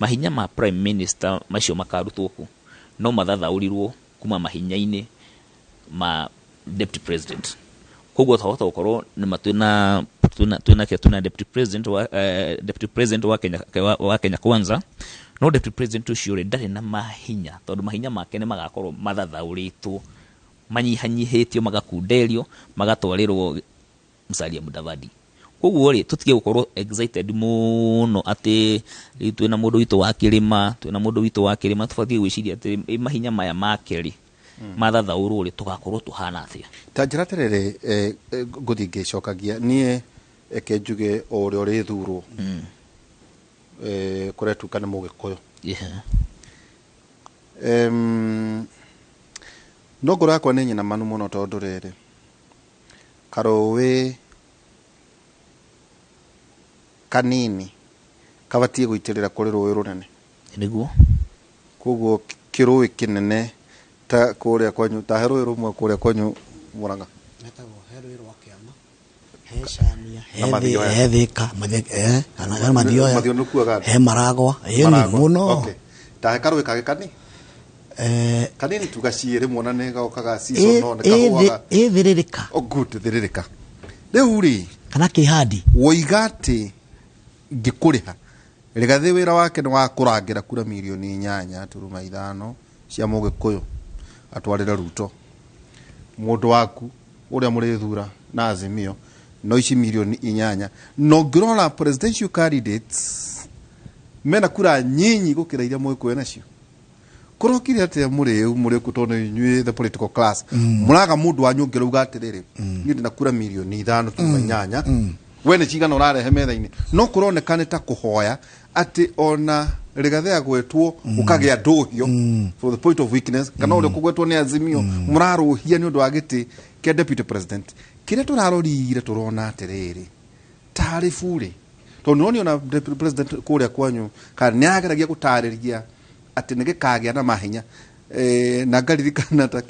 Mahinya ma prime minister macio makarutwo kũ? No mathathaũrirwo kuma mahinya-inĩ ma deputy president. Koguo twahota gũkorwo nĩma twĩna deputy president wa Kenya Kwanza, no deputy president ũcio rĩ, ndarĩ na mahinya, tondũ mahinya make nĩ magakorwo mathathaũrĩtwo, manyihanyihĩtio, magakunderio, magatwarĩrwo Musalia Mudavadi. Koguo rĩ, tũtige gũkorwo excited mũno atĩ rĩu twĩna mũndũ witũ wa kĩrĩma, twĩna mũndũ witũ wa kĩrĩma. Tũbatiĩ gwĩciria atĩ mahinya maya make rĩ, mathathaũrwo rĩ, tũgakorwo tũhana atĩa? Ta njĩra atĩrĩrĩ, ngũthiĩ ngĩcokagia niĩ, eke njuge o ũrĩa ũrĩthurwo, kũretuĩka nĩ mũgĩkũyũ. No ngoro yakwa nĩ nyinamanu mũno, tondũ rĩrĩ karũĩ kanini kabatiĩ gũitĩrĩra kũrĩ rũĩ rũnene. Koguo kĩrũĩ kĩnene ta kũrĩa kwanyu, ta he rũĩ rũmwe kũrĩa kwanyu Mũrang'a. Metagwo he rũĩ rwa Kĩama, he Cania, he Na Mathioya. He Thĩka, kana he Mathioya. Mathioya nĩkuaga andũ. He Maragwa, ĩni. Maragwa. Mũno. Okay. Ta he karũĩ kangĩ kani Kanini tugaciĩ rĩmwe na nĩ gokaga season no nĩ kahũaga. Ĩthĩrĩrĩka. Oh, good, thĩrĩrĩka rĩu rĩ. Kana kĩhandi. Woiga atĩ ngĩkũrĩha Rigathĩ wĩra wake nĩ wa kũrangĩra kura mirioni 8.5 cia mũgĩkũyũ atwarĩre Ruto. Mũndũ waku ũrĩa mũrĩthura na Azimio no ici mirioni 8, no ngĩrora presidential candidates mena kura nyinyi gũkĩra iria mũgĩkũyũ nacio. Kũrokire atĩa mũrĩu mũrĩku tondũ inyuĩ the political class mũraga mũndũ wanyu ũngĩrauga atĩrĩrĩ, niĩ ndĩna kura mirioni 5.8, we nĩ cigana ũrarehe metha-inĩ? No kũroneka nĩ ta kũhoya atĩ ona Rigathĩ agwetwo gũkagĩa ndũhio for the point of weakness, kana ũrĩa kũgwetwo nĩ Azimio mũrarũhia nĩ ũndũ wa gĩtĩ kĩa deputy president. Kĩrĩa tũrarorire tũrona atĩrĩrĩ, tarĩ burĩ tondũ nĩwonio ona deputy president kũrĩa kwanyu kana nĩ ageragia gũtarĩria atĩ nĩ gĩkagĩa na mahinya na ngaririkana ta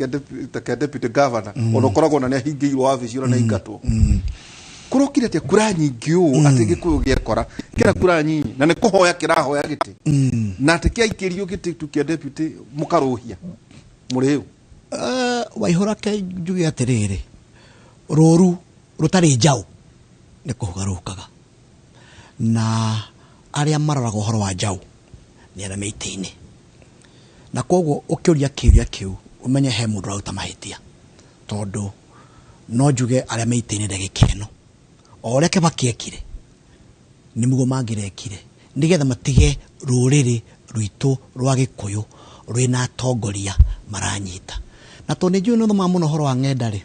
kĩa deputy governor ona ũkoragwo na nĩ ahingĩirwo wabici ona nĩ aingatwo. Kũrokire atĩa kura nyingĩ ũũ atĩ gĩkũyũ gĩekora kĩna kura nyinyi na nĩ kũhoya kĩrahoya gĩtĩ na atĩ kĩaikĩrio gĩtĩ tu kĩa deputy mũkarũhia mũrĩu? Waihũra, ke njuge atĩrĩrĩ, rũru rũtarĩ njaũ nĩ kũhuga rũhukaga, na arĩa maroraga ũhoro wa njaũ nĩ arĩa me itĩ-inĩ, na koguo ũkĩũria kĩũria kĩu ũmenye he mũndũ ũraruta mahĩtia, tondũ no njuge arĩa me itĩ-inĩ ndagĩka ĩno o ũrĩa Kĩbaki ekire nĩ mũguo mangĩrekire nĩgetha matige rũrĩrĩ rwitũ rwa Gĩkũyũ rwĩna atongoria maranyita. Na tondũ nĩ njũĩ nĩ ũthomaga mũno ũhoro wa ng'enda rĩ,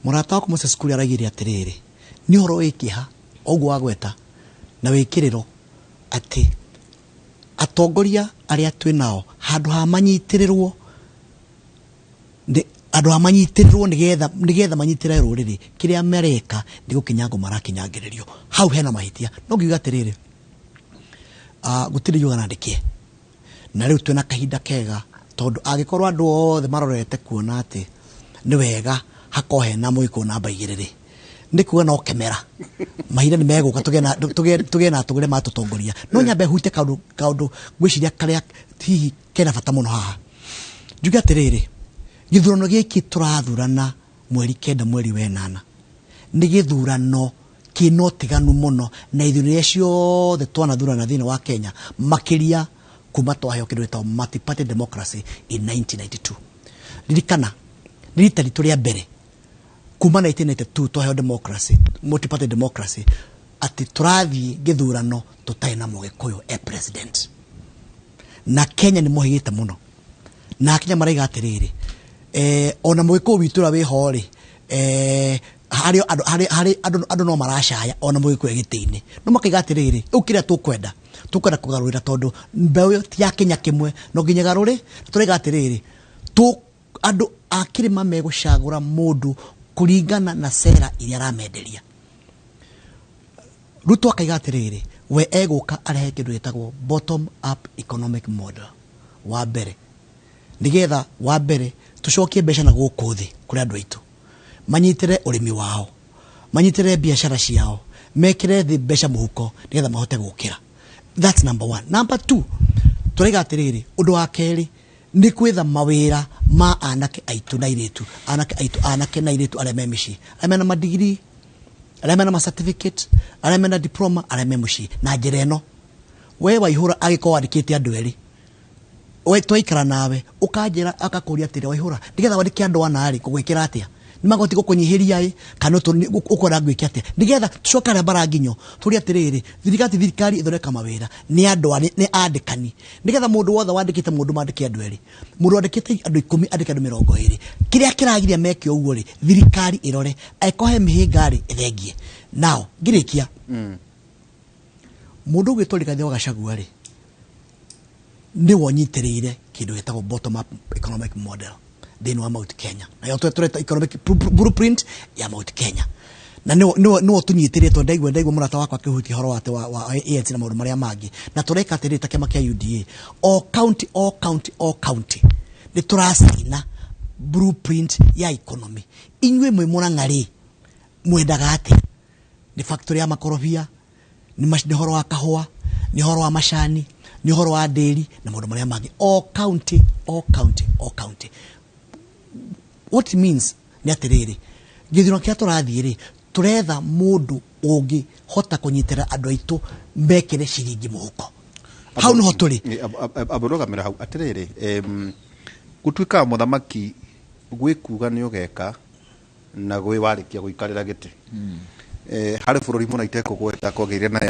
mũrata wakwa Moses Kuria araigire atĩrĩrĩ, nĩ ũhoro wĩ kĩeha ũguo wagweta na wĩkĩrĩro atĩ atongoria arĩa twĩ nao handũ ha manyitĩrĩrwo nĩ andũ a manyitĩrĩrwo nĩgetha manyitĩrĩre rũrĩrĩ, kĩrĩa mareka nĩ gũkinyangwo marakinyangĩrĩrio. Hau hena mahĩtia. No ngiuga atĩrĩrĩ, gũtirĩ yuga nandĩkie na rĩu twĩna kahinda kega, tondũ angĩkorwo andũ othe marorete kuona atĩ nĩ wega hakorwo hena mũgĩkũyũ namba 2 rĩ, nĩ kuga no kemera mahinda nĩ megũka tũgĩe na atongoria matũtongoria. No nyambe hutie kaũndũ ngwĩciria karĩa hihi kena bata mũno haha. Njuge atĩrĩrĩ, gĩthurano gĩkĩ tũrathurana mweri 9 mweri wa 8 nĩ gĩthurano kĩna ũtiganu mũno na ithurano iria ciothe twanathurana thĩinĩ wa Kenya, makĩria kuma twaheo kĩndũ gĩtagwo multi-party democracy in 1992. Ririkana nĩ rita ritũ rĩa mbere kuma 1992 twaheo democracy, multi-party democracy, atĩ tũrathiĩ gĩthurano tũtarĩ na mũgĩkũyũ e president. Na Kenya nĩ mohĩgĩte mũno na Kenya maraiga atĩrĩrĩ, ona mũgĩkũyũ witũ ũrĩa wĩho rĩ, harĩ andũ harĩ andũ no maracaya ona mũgĩkũyũ e gĩtĩ-inĩ. No makaiga atĩrĩrĩ, rĩu kĩrĩa tũkwenda kũgarũrĩra, tondũ mbeũ ĩyo ti ya Kenya kĩmwe, no nginya garũre. Tũraiga atĩrĩrĩ, tũ andũ a kĩrĩma megũcagũra mũndũ kũringana na sera iria aramenderia. Ruto akaiga atĩrĩrĩ, we egũka arehe kĩndũ gĩtagwo bottom up economic model wa mbere, nĩgetha wa mbere tũcokie mbeca na gũkũ thĩ kũrĩ andũ aitũ, manyitĩre ũrĩmi wao, manyitĩre biacara ciao, mekĩre thĩ mbeca mũhuko nĩgetha mahote gũkĩra. That's number one. Number two, tũraiga atĩrĩrĩ, ũndũ wa kerĩ nĩ kwetha mawĩra ma anake aitũ na airĩtu, anake aitũ, anake na airĩtu arĩa me mĩciĩ, arĩa mena madigiri, arĩa mena ma certificate, arĩa mena diploma, arĩa me mũciĩ. Na njĩra ĩno, we Waihũra, angĩkorwo wandĩkĩte andũ erĩ, we twaikara nawe ũkanjĩra akakũria atĩrĩ, "Waihũra, nĩgetha wandĩke andũ ana rĩ, ngũgwĩkĩra atĩa? Nĩ magoti gũkũnyihĩria ĩ kana ũkwenda ngwĩke atĩa?" Nĩgetha tũcoke harĩa mbaranginyo tũrie atĩrĩrĩ, thirikari ĩthondeka mawĩra nĩ andũ nĩ andĩkani, nĩgetha mũndũ wothe wandĩkĩte mũndũ mandĩke andũ erĩ, mũndũ wandĩkĩte andũ 10 andĩke andũ 20. Kĩrĩa kĩragiria meke ũguo rĩ, thirikari ĩrore angĩkorwo he mĩhĩnga rĩ, ĩthengie nao. Ngĩrĩkia, mũndũ ũgwĩtwo Rigathĩ wa Gachagua rĩ, nĩwe ũnyitĩrĩire kĩndũ gĩtagwo bottom up economic model thĩinĩ wa Mount Kenya, nayo tũreta economic blueprint ya Mount Kenya, na nĩwe tũnyitĩrĩire, tondũ ndaigua mũrata wakwa akĩhutia ũhoro wa atĩ wa ANC na maũndũ marĩa mangĩ. Na tũreka atĩrĩrĩ, ta kĩama kĩa UDA, o county, o county, o county nĩ tũracaina blueprint ya economy. Inyuĩ mwĩ Mũrang'a rĩ, mwendaga atĩa? Nĩ factory ya makorobia, nĩ ũhoro wa kahũa, nĩ ũhoro wa macani, nĩ ũhoro wa ndĩri na maũndũ marĩa mangĩ? O county O county, o county. What it means nĩ atĩrĩrĩ, gĩthurano kĩrĩa tũrathiĩ rĩ, tũretha mũndũ ũngĩhota kũnyitĩrĩra andũ aitũ mekĩre ciringi mũhuko. Hau nĩho tũrĩ. Ambũrũgamĩra hau atĩrĩrĩ, gũtuĩkaga mũthamaki gwĩ kuga nĩ ũgeka na gwĩ warĩkia gũikarĩra gĩtĩ. Harĩ bũrũri mũna itekũgweta kwagĩire na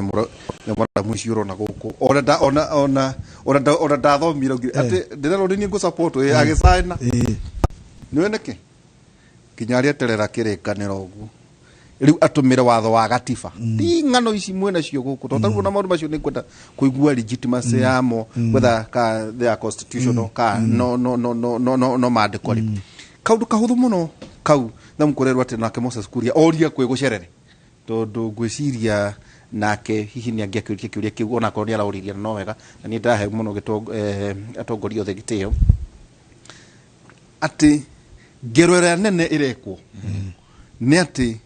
memorandum icio ũrona gũkũ ona nda- ona ona ona nda- ona ndathomire augire atĩ ndĩrerwo nĩ niĩ ngũ-support ĩ agĩcaina nĩwe nĩkĩ nginya arĩa eterera kĩrĩkanĩro ũguo rĩu atũmĩre watho wa gatiba ti ng'ano ici mwena cio gũkũ tondũ tarĩu ona maũndũ macio nĩ ngwenda kũigua legitimacy yamo, whether ka they are constitutional ka no no no no no no no maandĩko rĩ kaũndũ kahũthũ mũno kau na mũkũrerwo atĩ nake Moses Kuria oria kwĩ gũcerere tondũ ngwĩciria nake hihi nĩ angĩakĩũria kĩũria kĩu onakorwo nĩ araũririe na no wega na niĩ ndahe mũno atongoria othe gĩtĩo atĩ ngero ĩrĩa nene ĩrekwo nĩ atĩ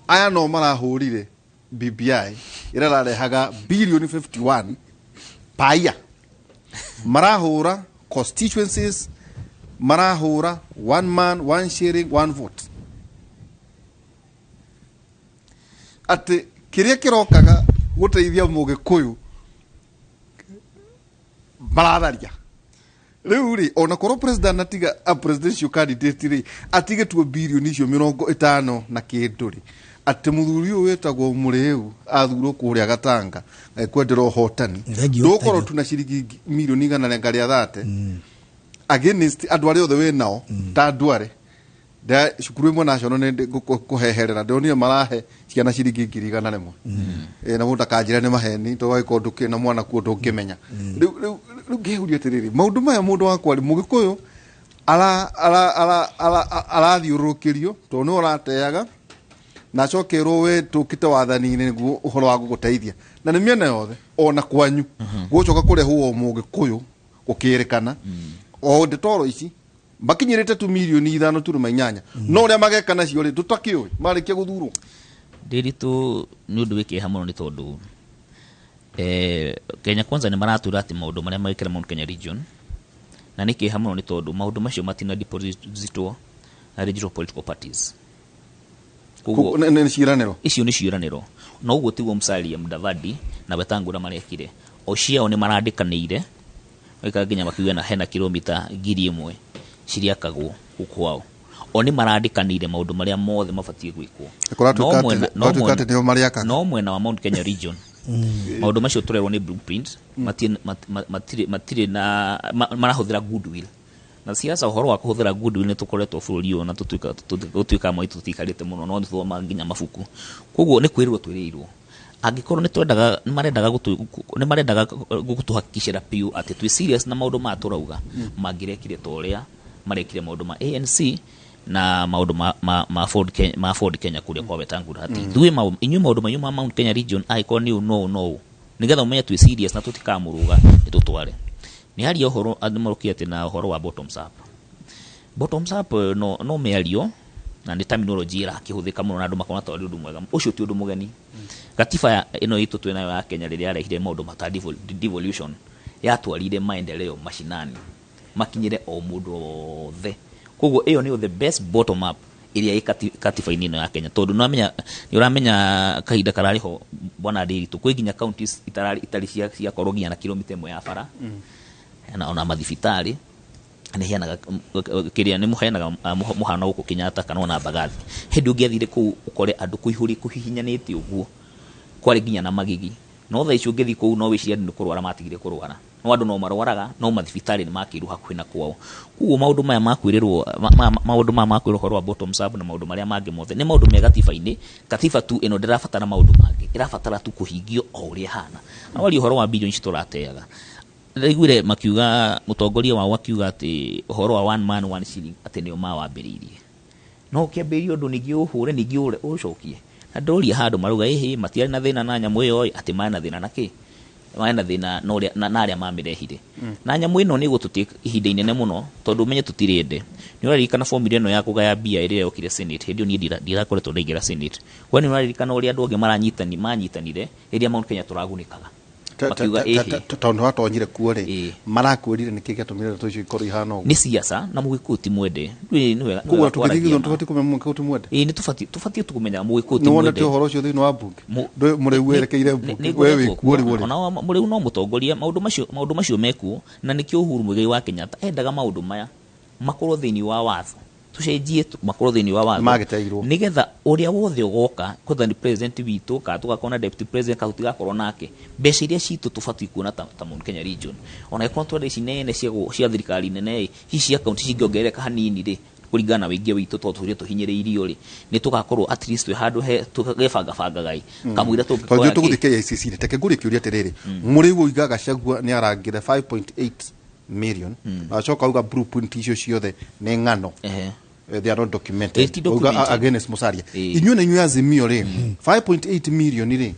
aya no marahũrire BBI ĩrĩa ĩrarehaga bilioni 51 paia, marahũra constituencies, marahũra one man, one sharing, one vote, atĩ kĩrĩa kĩrokaga gũteithia mũgĩkũyũ maratharia. Rĩu rĩ, ona korwo president atiga a presidential candidate rĩ, atigĩtuo bilioni icio 50 na kĩndũ rĩ, atĩ mũthuri ũyũ wĩtagwo mũrĩu athurwo kũrĩa Gatanga ekwendera ũhotani. Thank you, ndũgũkorwo thank you. tu na ciringi milioni 130 against andũ arĩa othe wĩ nao ta andũ arĩ cukuru ĩmwe national nĩ kũheherera ndĩronire marahe ciana ciringi 100,000. Na mũndũ akanjĩra nĩ maheni tondũ angĩkorwo ndũkĩrĩ na mwana kuo ndũngĩmenya. Rĩu ngĩhuria atĩrĩrĩ, maũndũ maya mũndũ wakwa rĩ, mũgĩkũyũ arathiũrũrũkĩrio tondũ nĩwe ũrateaga na acokerwo we tũkĩte wathani-inĩ nĩguo ũhoro wa gũgũteithia na nĩ mĩena yothe ona kwanyu gũcoka kũrehwo mũgĩkũyũ gũkĩrĩkana o ndetoro ici makinyĩrĩte tu milioni 5.8 no ũrĩa mageka nacio rĩ tũtakĩũĩ marĩkia gũthurwo. Ndĩritũ nĩ ũndũ wĩ kĩeha mũno nĩ tondũ Kenya Kwanza nĩ maratwĩra atĩ maũndũ marĩa magĩkĩra Mount Kenya region, na nĩ kĩeha mũno nĩ tondũ maũndũ macio matina depositwo na regional political parties. Nĩ ciĩranĩro. Icio nĩ ciĩranĩro, na ũguo tiguo Musalia Mudavadi na Wetangula marekire. O ciao nĩ marandĩkanĩire magĩka nginya makiuga na hena kilomita 1000 ciriakagwo gũkũ kwao. O nĩ marandĩkanĩire maũndũ marĩa mothe mabatiĩ gwĩkwo. Kũratuĩka No kũratuĩka atĩ nĩo marĩakaga. No mwena wa Mount Kenya region maũndũ macio tũrerwo nĩ blueprint matirĩ na marahũthĩra goodwill na siasa. Ũhoro wa kũhũthĩra goodwill nĩ tũkoretwo bũrũri ũyũ na tũtuĩka amwe aitũ tũtiikarĩte mũno no nĩtũthomaga nginya mabuku, koguo nĩ kwĩrĩrwo twĩrĩirwo angĩkorwo nĩ twendaga nĩ marendaga gũtũhakikicĩra biũ atĩ twĩ serious na maũndũ maya tũrauga, mangĩrekire ta ũrĩa marekire maũndũ ma ANC na maũndũ ma Ford Kenya kũrĩa kwa Wetangula atĩ ithuĩ inyuĩ maũndũ manyu ma Mount Kenya region angĩkorwo nĩ ũũ no ũũ no ũũ nĩgetha mũmenye twĩ serious na tũtikamũrũga nĩ tũtware nĩ aria ũhoro andũ marũkie atĩ na ũhoro wa bottoms up. Bottoms up no mĩario na nĩ terminology ĩrakĩhũthĩka mũno na andũ makona ta ũrĩ ũndũ mwega. Ũcio ti ũndũ mũgeni. Gatiba ĩno itũ twĩ nayo ya Kenya rĩrĩa yarehire maũndũ mata devolution yatwarire maendeleo mashinani makinyĩre o mũndũ othe, koguo ĩyo nĩyo the best bottom up ĩrĩa ĩ katiba-inĩ ĩno ya Kenya, tondũ nĩ ũramenya kahinda kararĩ ho bwana Ndiritu kwĩ nginya counties itarĩ ciakorwo nginya na kilomita 1 ya bara na ona mathibitarĩ nĩ heanaga kĩrĩa nĩ mũheanaga mũhano gũkũ Kenyatta kana ona Mbagathi hĩndĩ ũngĩathire kũu ũkore andũ kũihũri kũhihinyanĩte ũguo kwarĩ nginya na magigi, no thaa ici ũngĩthiĩ kũu no wĩcirie andũ nĩ kũrwara matigire kũrwara, no andũ no marwaraga no mathibitarĩ nĩ makĩirwo hakuhĩ na kwao. Koguo maũndũ maya ma kwĩrĩrwo maũndũ maya ma kwĩrwo ũhoro wa bottoms up na maũndũ marĩa mangĩ mothe nĩ maũndũ me gatiba-inĩ. Katiba tu ĩno ndĩrabatara maũndũ mangĩ, ĩrabatara tu kũhingio o ũrĩa ĩhana. Na waria ũhoro wa bilioni ici tũrateaga, ndaiguire makiuga mũtongoria wao akiuga atĩ ũhoro wa one man one shilling atĩ nĩo mawambĩrĩirie, no ũkĩambĩrĩria ũndũ ningĩ ũhũre ningĩ ũcokie na ndũria handũ marauga ĩhĩ matiarĩ na thĩna na nyamũ ĩyo ĩ, atĩ marĩ na thĩna na kĩ marĩ na thĩna na ũrĩa na arĩa mamĩrehire na nyamũ ĩno nĩ ĩgũtũtake ihinda inene mũno tondũ ũmenye tũtirĩ ende. Nĩ ũraririkana formula ĩno ya kũgaya mbia ĩrĩa yokire Senate hĩndĩ ĩyo niĩ ndirakoretwo ndaingĩra Senate, we nĩ ũraririkana ũrĩa andũ angĩ manyitanire rĩrĩa Mount Kenya tũragunĩkaga. Makiuga ĩhĩ. Tondũ watonyire kuo rĩ, marakwĩrire nĩkĩ gĩatũmire ndeto icio ikorwo ihana ũguo? Nĩ siasa na mũgĩkũyũ ti mwende. Nĩ wega Koguo tũgĩthiĩ kwaragia gĩthurano ma. tũbatiĩ kũmenya mũgĩkũyũ ti mwende. Ĩĩ, nĩ tũbatiĩ tũkũmenya mũgĩkũyũ ti Nĩ mwende. wonete ũhoro ũcio thĩinĩ wa mbunge? Ndũĩ mũrĩu werekeire mbunge, we wĩ kuo rĩu ũrĩ. Ona mũrĩu no mũtongoria, maũndũ macio mekuo, na nĩkĩo Uhuru Muigai wa Kenyatta endaga maũndũ maya makorwo thĩinĩ wa watho, tũcenjie makorwo thĩinĩ wa watho. Magĩteirwo. Nĩgetha ũrĩa wothe ũgoka, kwetha nĩ president witũ kana tũgakorwo na deputy president kana tũtigakorwo nake, mbeca iria citũ tũbatiĩ kuona ta Mount Kenya region, ona ĩkorwo twenda ici nene cia thirikari nene ĩ, hihi cia kaunti cingĩongerereka hanini rĩ, kũringana na wĩingĩ witũ, tondũ tũrĩa tũhinyĩrĩirio rĩ, nĩ tũgakorwo at least twĩ handũ he tũgebangabangagai kamũira Tondũ tũngĩkoya tũgũthiĩ KICC rĩ, reke ngũrie kĩũria atĩrĩrĩ, mũrĩu oiga Gachagua nĩ arangĩre 5.8 million, na acoka auga blueprint icio ciothe nĩ ng'ano. They are not documented. Eh, ti documented. Auga against Musalia. Inyuĩ na inyuĩ Azimio rĩ, 5.8 million rĩ,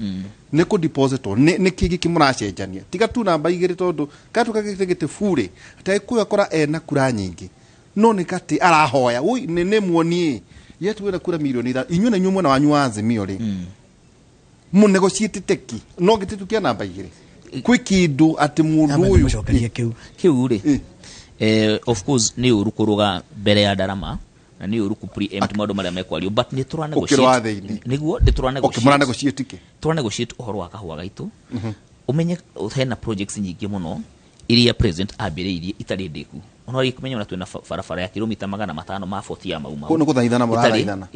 nĩ kũ depositwo, nĩ kĩ gĩkĩ mũracenjania tiga tu namba igĩrĩ? Tondũ kana tũkagĩte gĩtĩ burĩ atĩ Agĩkũyũ akora ena kura nyingĩ, no nĩ katĩ arahoya ui nĩ muonie yetu wĩna kura mirioni 5. Inyuĩ na inyuĩ mwena wanyu wa Azimio rĩ, mũnegotiate ki no gĩtĩ tu kĩa namba igĩrĩ kwĩ kĩndũ atĩ mũndũ ũyũ kĩu Kĩu rĩ, of course nĩ ũru kũrũga mbere ya ndarama na nĩ ũru kũ preempt maũndũ marĩa mekwario, but nĩ tũra Ũkĩrĩ wa thĩinĩ. Nĩguo nĩ tũra Okay, mũra negotiate kĩ? Tũra negotiate ũhoro wa kahũa gaitũ. Ũmenye hena projects nyingĩ mũno iria president ambĩrĩirie itarĩ ndĩku, ona ũrĩ kũmenya ona twĩna barabara ya kilomita 500 ma boti ya Mau Mau. Kũu nĩ gũthaithana Itarĩ- mũrathaithana?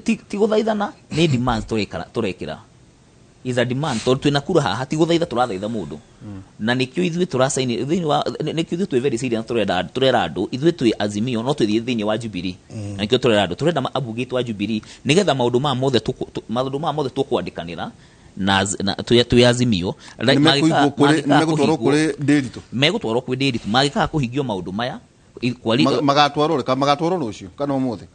Ti gũthaithana, nĩ demands tũrekĩra, is a demand, tondũ twĩna kura haha, ti gũthaitha tũrathaitha mũndũ, na nĩkĩo ithuĩ tũracaini thĩinĩ wa nĩkĩo ithuĩ twĩ very serious, tũrenda tũrera andũ ithuĩ twĩ Azimio no twĩthiĩ thĩinĩ wa Jubilee, na nĩkĩo tũrera andũ tũrenda ambunge aitũ a Jubilee, nĩgetha maũndũ maya mothe tũkwandĩkanĩra na twĩ Azimio. Nĩ mekũigwo nĩ megũtwarwo kũrĩ Ndĩritũ? Megũtwarwo kwĩ Ndĩritũ mangĩkaga kũhingio maũndũ maya Magatwarwo rĩ? Kana magatwarwo rũciũ kana ũmũthĩ?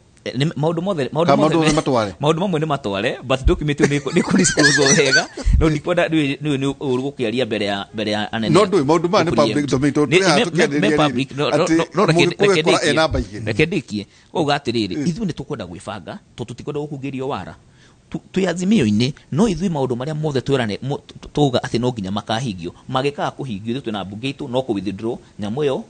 Maũndũ mothe maũndũ Kana maũndũ mothe mothe matware? Maũndũ mamwe nĩ matware, but document ĩyo nĩ kũ disclose wega, no ndikwenda nĩ ũru gũkĩaria mbere ya anene. No ndũĩ maũndũ maya nĩ Gũkũria. public domain, tondũ twĩ haha tũkĩarĩrĩria Me rĩrĩ, public, atĩ no mũgĩkũyũ reke ekora e ndĩkie. namba igĩrĩ. Reke ndĩkie wauga atĩrĩrĩ, ithuĩ nĩ tũkwenda gwĩbanga tondũ tũtikwenda gũkungĩrio wara. Twĩ Azimio-inĩ, no ithuĩ maũndũ marĩa mothe twĩrane tuuga atĩ no nginya makahingio, mangĩkaga kũhingio, ithuĩ twĩna mbunge itũ no kũ withdraw nyamũ ĩyo,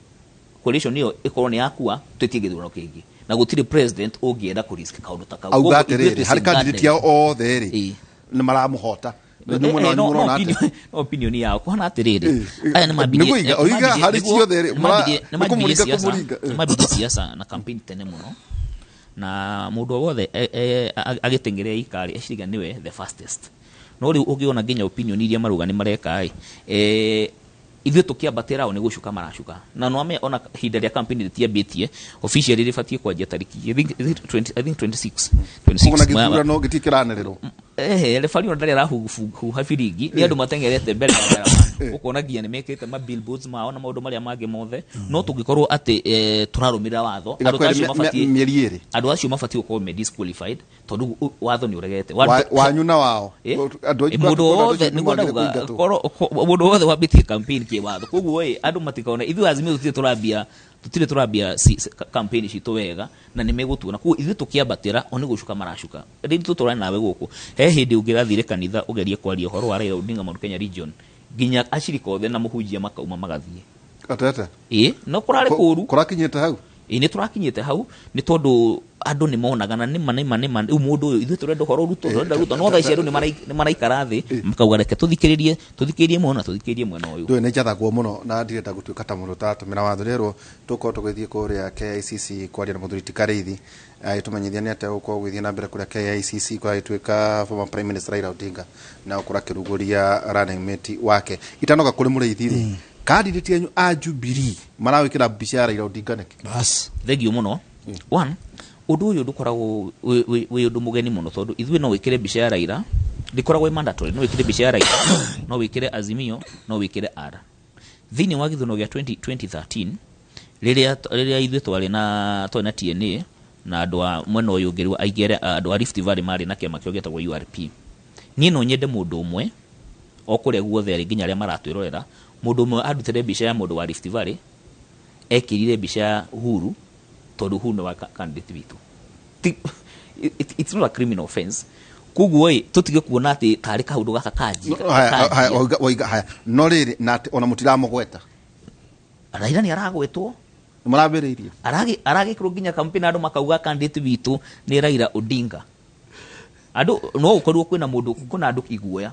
coalition ĩyo ĩkorwo nĩ yakua, twĩtie gĩthurano kĩngĩ, na gũtirĩ president ũngĩenda kũ risk kaũndũ ta kau. Auga Koguo ithuĩ atĩrĩrĩ, twĩ harĩ candidate safeguarded. yao othe rĩ, nĩ maramũhota. Inyuĩ mwena wanyu mũrona atĩa? No opinion yao kũhana atĩrĩrĩ, aya nĩ mambirie Nĩguo oiga harĩ ciothe rĩ, nĩ mambirie nĩ kũmũringa siasa kũmũringa. nĩ mambirie siasa na campaign tene mũno, na mũndũ o wothe agĩteng'eria ikarĩ eciragia nĩwe the fastest, no rĩu ũngĩona nginya opinion iria marauga nĩ mareka ĩ, ithuĩ tũkĩambatĩra o nĩ gũcuka maracuka, na no ame ona ihinda rĩa campaign rĩtiambĩtie officially, rĩbatiĩ kwanjia tariki I think, is it 20, I think 26. Koguo na 26 gĩthurano gĩtirĩ kĩranĩrĩrwo? Ehe, refari ona ndarĩ arahuha biringi, nĩ andũ mateng'erete mbere ya ndarama, ũkona nginya nĩ mekĩrĩte ma billboards mao na maũndũ marĩa mangĩ mothe, no tũngĩkorwo atĩ tũrarũmĩrĩra watho, andũ ta acio Ĩgakwĩra mabatiĩ mĩeri 2. Andũ acio mabatiĩ gũkorwo me disqualified tondũ watho nĩ ũregete. Wanyu na wao? Andũ aingĩ Mũndũ andũ wothe acio nĩguo nĩmagire ndauga kũingatwo. Mũndũ wothe wambĩtie campaign kĩwatho, koguo ĩ andũ matikaona ithuĩ Azimio tũtirĩ tũrambia campaign citũ wega, na nĩ megũtuona. Koguo ithuĩ tũkĩambatĩra o nĩ gũcuka maracuka. Rĩu tũtũrane nawe gũkũ, he hĩndĩ ũngĩrathire kanitha ũgerie kwaria ũhoro wa Raila Odinga Mount Kenya region, nginya acirika othe na mũhunjia makauma magathiĩ. Atete. Ĩ, no kũrarĩ kũru. Kũrakinyĩte hau? Ĩ, nĩ tũrakinyĩte hau, nĩ tondũ andũ nĩ monaga na nĩma rĩu mũndũ ũyũ, ithuĩ tũrenda ũhoro Ruto, tũrenda Ruto, no thaa ici andũ nĩ maraikara thĩ makauga reke tũthikĩrĩrie mwena, tũthikĩrĩrie mwena ũyũ. Ndũĩ nĩ njathagwo mũno na ndirenda gũtuĩka ta mũndũ ũtaratũmĩra watho. Rĩrwo tũkorwo tũgĩthiĩ kũrĩa KICC kwaria na mũthuri ti Karĩithi, agĩtũmenyithia nĩ atĩa gũkorwo gũgĩthiĩ na mbere kũrĩa KICC, kũragĩtuĩka former prime minister Raila Odinga na gũkorwo akĩrugũria running mate wake. Itanoka kũrĩ mũrĩithi rĩ, candidate yanyu a Jubilee marawĩkĩra mbica ya Raila Odinga nĩkĩ? Bas. Thengiũ mũno. One, ũndũ ũyũ ndũkoragwo wĩ ũndũ mũgeni mũno, tondũ ithuĩ no wĩkĩre mbica ya Raila, ndĩkoragwo ĩ mandatory, no wĩkĩre mbica ya Raila, no wĩkĩre Azimio, no wĩkĩre R. Thĩinĩ wa gĩthurano gĩa 20 2013, rĩrĩa ithuĩ twarĩ na TNA na andũ a mwena ũyũ ũngĩ, rĩu aingĩ andũ a Rift Valley marĩ na kĩama kĩo gĩtagwo URP. Niĩ no nyende mũndũ ũmwe o kũrĩa guothe arĩ, nginya arĩa maratwĩrorera, mũndũ ũmwe andutĩre mbica ya mũndũ wa Rift Valley ekĩrire mbica ya Uhuru, tondũ Uhuru nĩ wa candidate witũ. It's not a criminal offense. Koguo ĩ tũtige kuona atĩ tarĩ kaũndũ gaka kanji. Haya, haya, waiga haya, no rĩrĩ na atĩ ona mũtiramũgweta. Raila nĩ aragwetwo. Nĩ mũrambĩrĩirie. Aragĩkĩrwo nginya campaign, andũ makauga candidate witũ nĩ Raila Odinga. Andũ no gũkorwo kwĩna mũndũ, kwĩna andũ iguoya,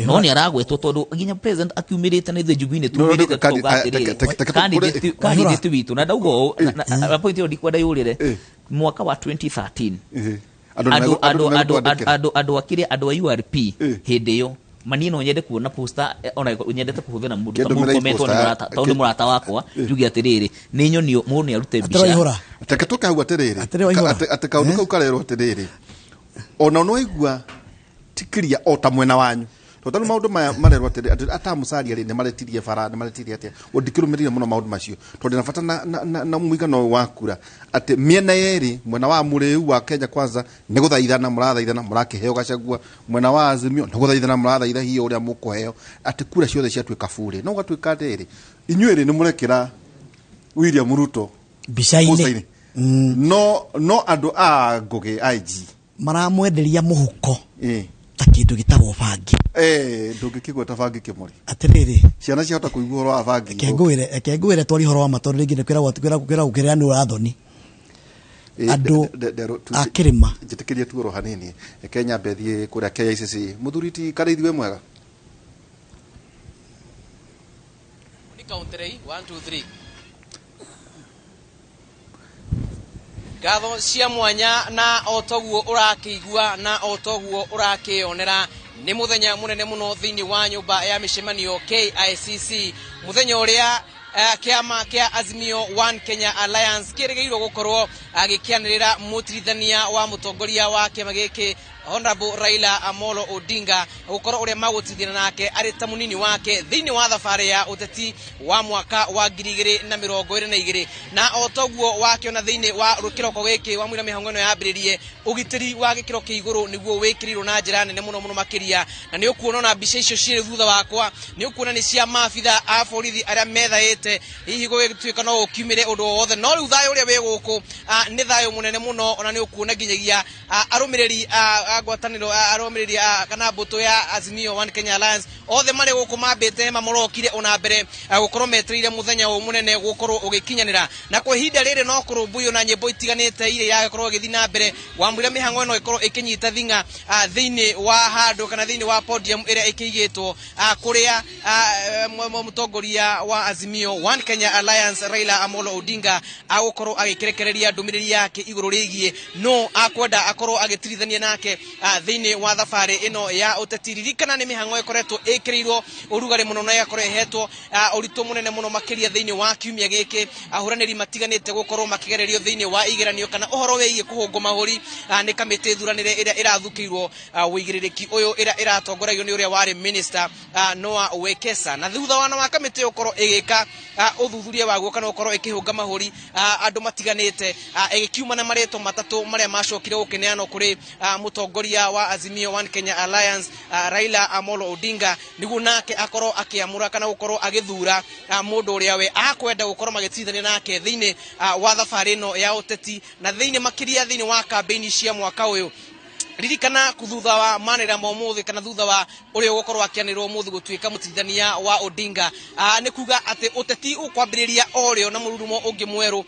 no nĩ aragwetwo tondũ nginya president akiumĩrĩte na ithuĩ Jubilee No, no, tumĩrĩte kandi- tukauga atĩrĩrĩ, candidate witũ, na ndauga ũũ, na point ĩyo ndikwenda yũrĩre. Mwaka wa 2013 Andũ andũ andũ andũ nĩ megũtwandĩkĩra. andũ akĩrĩa andũ a URP hĩndĩ ĩyo manie no nyende kuona poster, ona nyendete kũhũthĩra mũndũ ta Kĩndũmĩra Murkomen tondũ nĩ poster mũrata, tondũ nĩ mũrata wakwa, njuge atĩrĩrĩ, nĩ nyonio mũndũ nĩ arute mbica. Waihũra. Reke tũke hau atĩrĩrĩ. Atĩrĩ Waihũra. Atĩ kaũndũ kau karerwo atĩrĩrĩ, ona no igua tikiria o ta mwena wanyu, tondũ tarĩu maũndũ maya marerwo atĩrĩ atĩ atamucaria rĩ, nĩ maretirie bara, nĩ maretirie atĩa, ndikĩrũmĩrĩire mũno maũndũ macio tondũ ndĩna bata na mũigana ũyũ wa kura, atĩ mĩena yerĩ, mwena wa mũrĩu wa Kenya Kwanza nĩ gũthaithana mũrathaithana mũrakĩheo Gachagua, mwena wa Azimio nĩ gũthaithana mũrathaitha hiyo ũrĩa mũkũheo, atĩ kura ciothe ciatuĩka burĩ, no gũgatuĩka atĩrĩ, inyuĩ rĩ, nĩ mũrekĩra William Ruto mbica-inĩ. Poster-inĩ. No andũ a Ngũgĩ IG Maramwenderia mũhuko ta kĩndũ gĩtagwo bangi. Ndũngĩkĩgweta bangi kĩmũrĩ. Atĩrĩrĩ, ciana ciahota kũigua ũhoro wa bangi. Reke ngwĩre twari ũhoro wa ma, tondũ rĩngĩ nĩ kwĩragwo kwĩragwo kwĩragwo kĩrĩa nĩ ũrathoni. Andũ a kĩrĩma. Njĩtĩkĩrie tuoro hanini, reke nyambe thiĩ kũrĩa KICC. Mũthuri ti Karĩithi, wĩ mwega? Ni count 3, 1 2 3. Ngatho cia mwanya. Na o toguo ũrakĩigua na o toguo ũrakĩonera, nĩ mũthenya mũnene mũno thĩinĩ wa nyũmba ya mĩcemanio KICC, mũthenya ũrĩa kĩama kĩa Azimio One Kenya Alliance kĩrĩgĩrĩirwo gũkorwo gĩkĩanĩrĩra mũtirithania wa mũtongoria wa kĩama gĩkĩ, Honorable Raila Amolo Odinga, gũkorwo ũrĩa magũtithina nake arĩ ta mũnini wake thĩinĩ wa thabarĩ ya ũteti wa mwaka wa 2022. Na o toguo wakĩona thĩinĩ wa kĩroko gĩkĩ wa mũira mĩhango ĩno yambĩrĩrie, ũgitĩri wa gĩkĩro kĩa igũrũ nĩguo wĩkĩrĩirwo na njĩra nene mũno mũno makĩria. Na nĩ ũkuona ona mbica icio cirĩ thutha wakwa, nĩ ũkuona nĩ cia maabitha a borithi arĩa methaĩte hihi gũgĩtuĩka no gũkiumĩre ũndũ o wothe. No rĩu thayũ ũrĩa wĩ gũkũ nĩ thayũ mũnene mũno. Ona nĩ ũkuona nginyagia arũmĩrĩri a ngwatanĩro, arũmĩrĩri a kana mbũtũ ya Azimio One Kenya Alliance othe marĩ gũkũ mambĩte hema, marokire ona mbere gũkorwo metereire mũthenya ũyũ mũnene gũkorwo ũgĩkinyanĩra. Na kwa ihinda rĩrĩ no kũrũmbũiyo na nyĩmbo itiganĩte iria iragĩkorwo ĩgĩthiĩ na mbere wamũira mĩhang'o ĩno ĩkorwo ĩkĩnyita thing'a thĩinĩ wa handũ kana thĩinĩ wa podium ĩrĩa ĩkĩigĩtwo, kũrĩa mũtongoria wa Azimio One Kenya Alliance Raila Amolo Odinga agũkorwo agĩkĩrekereria ndũmĩrĩri yake igũrũ rĩgiĩ no akwenda akorwo agĩtirithania nake thĩinĩ wa thabarĩ ĩno ya ũteti. Ririkana nĩ mĩhang'o ĩkoretwo ĩkĩrĩirwo ũrugarĩ mũno na ĩgakorwo ĩhetwo ũritũ mũnene mũno makĩria thĩinĩ wa kiumia gĩkĩ, ahũranĩri matiganĩte gũkorwo makĩgererio thĩinĩ wa igeranio kana ũhoro wĩgiĩ kũhũngwo mahũri nĩ kamĩtĩ thuranĩre ĩrĩa ĩrathukĩirwo ũigĩrĩrĩki ũyũ, ĩrĩa ĩratongoragio nĩ ũrĩa warĩ minister Noah Wekesa. Na thutha wa kamĩtĩ ĩyo gũkorwo ĩgĩka ũthuthuria waguo kana gũkorwo ĩkĩhũnga mahũri andũ matiganĩte, ĩgĩkiuma na marĩtwa matatũ marĩa macokire gũkĩneanwo kũrĩ mũtongoria wa Azimio One Kenya Alliance Raila Amolo Odinga, nĩguo nake akorwo akĩamũra kana gũkorwo agĩthura mũndũ ũrĩa we akwenda gũkorwo magĩtirithania nake thĩinĩ wa thabarĩ ĩno ya ũteti, na thĩinĩ makĩria thĩinĩ wa kambĩini cia mwaka ũyũ. Ririkana thutha wa manĩrĩra ma ũmũthĩ kana thutha wa ũrĩa ũgũkorwo akĩanĩrĩrwo ũmũthĩ gũtuĩka mũtirithania wa Odinga, nĩ kuga atĩ ũteti ũkwambĩrĩria o rĩo na mũrurumo ũngĩ mwerũ.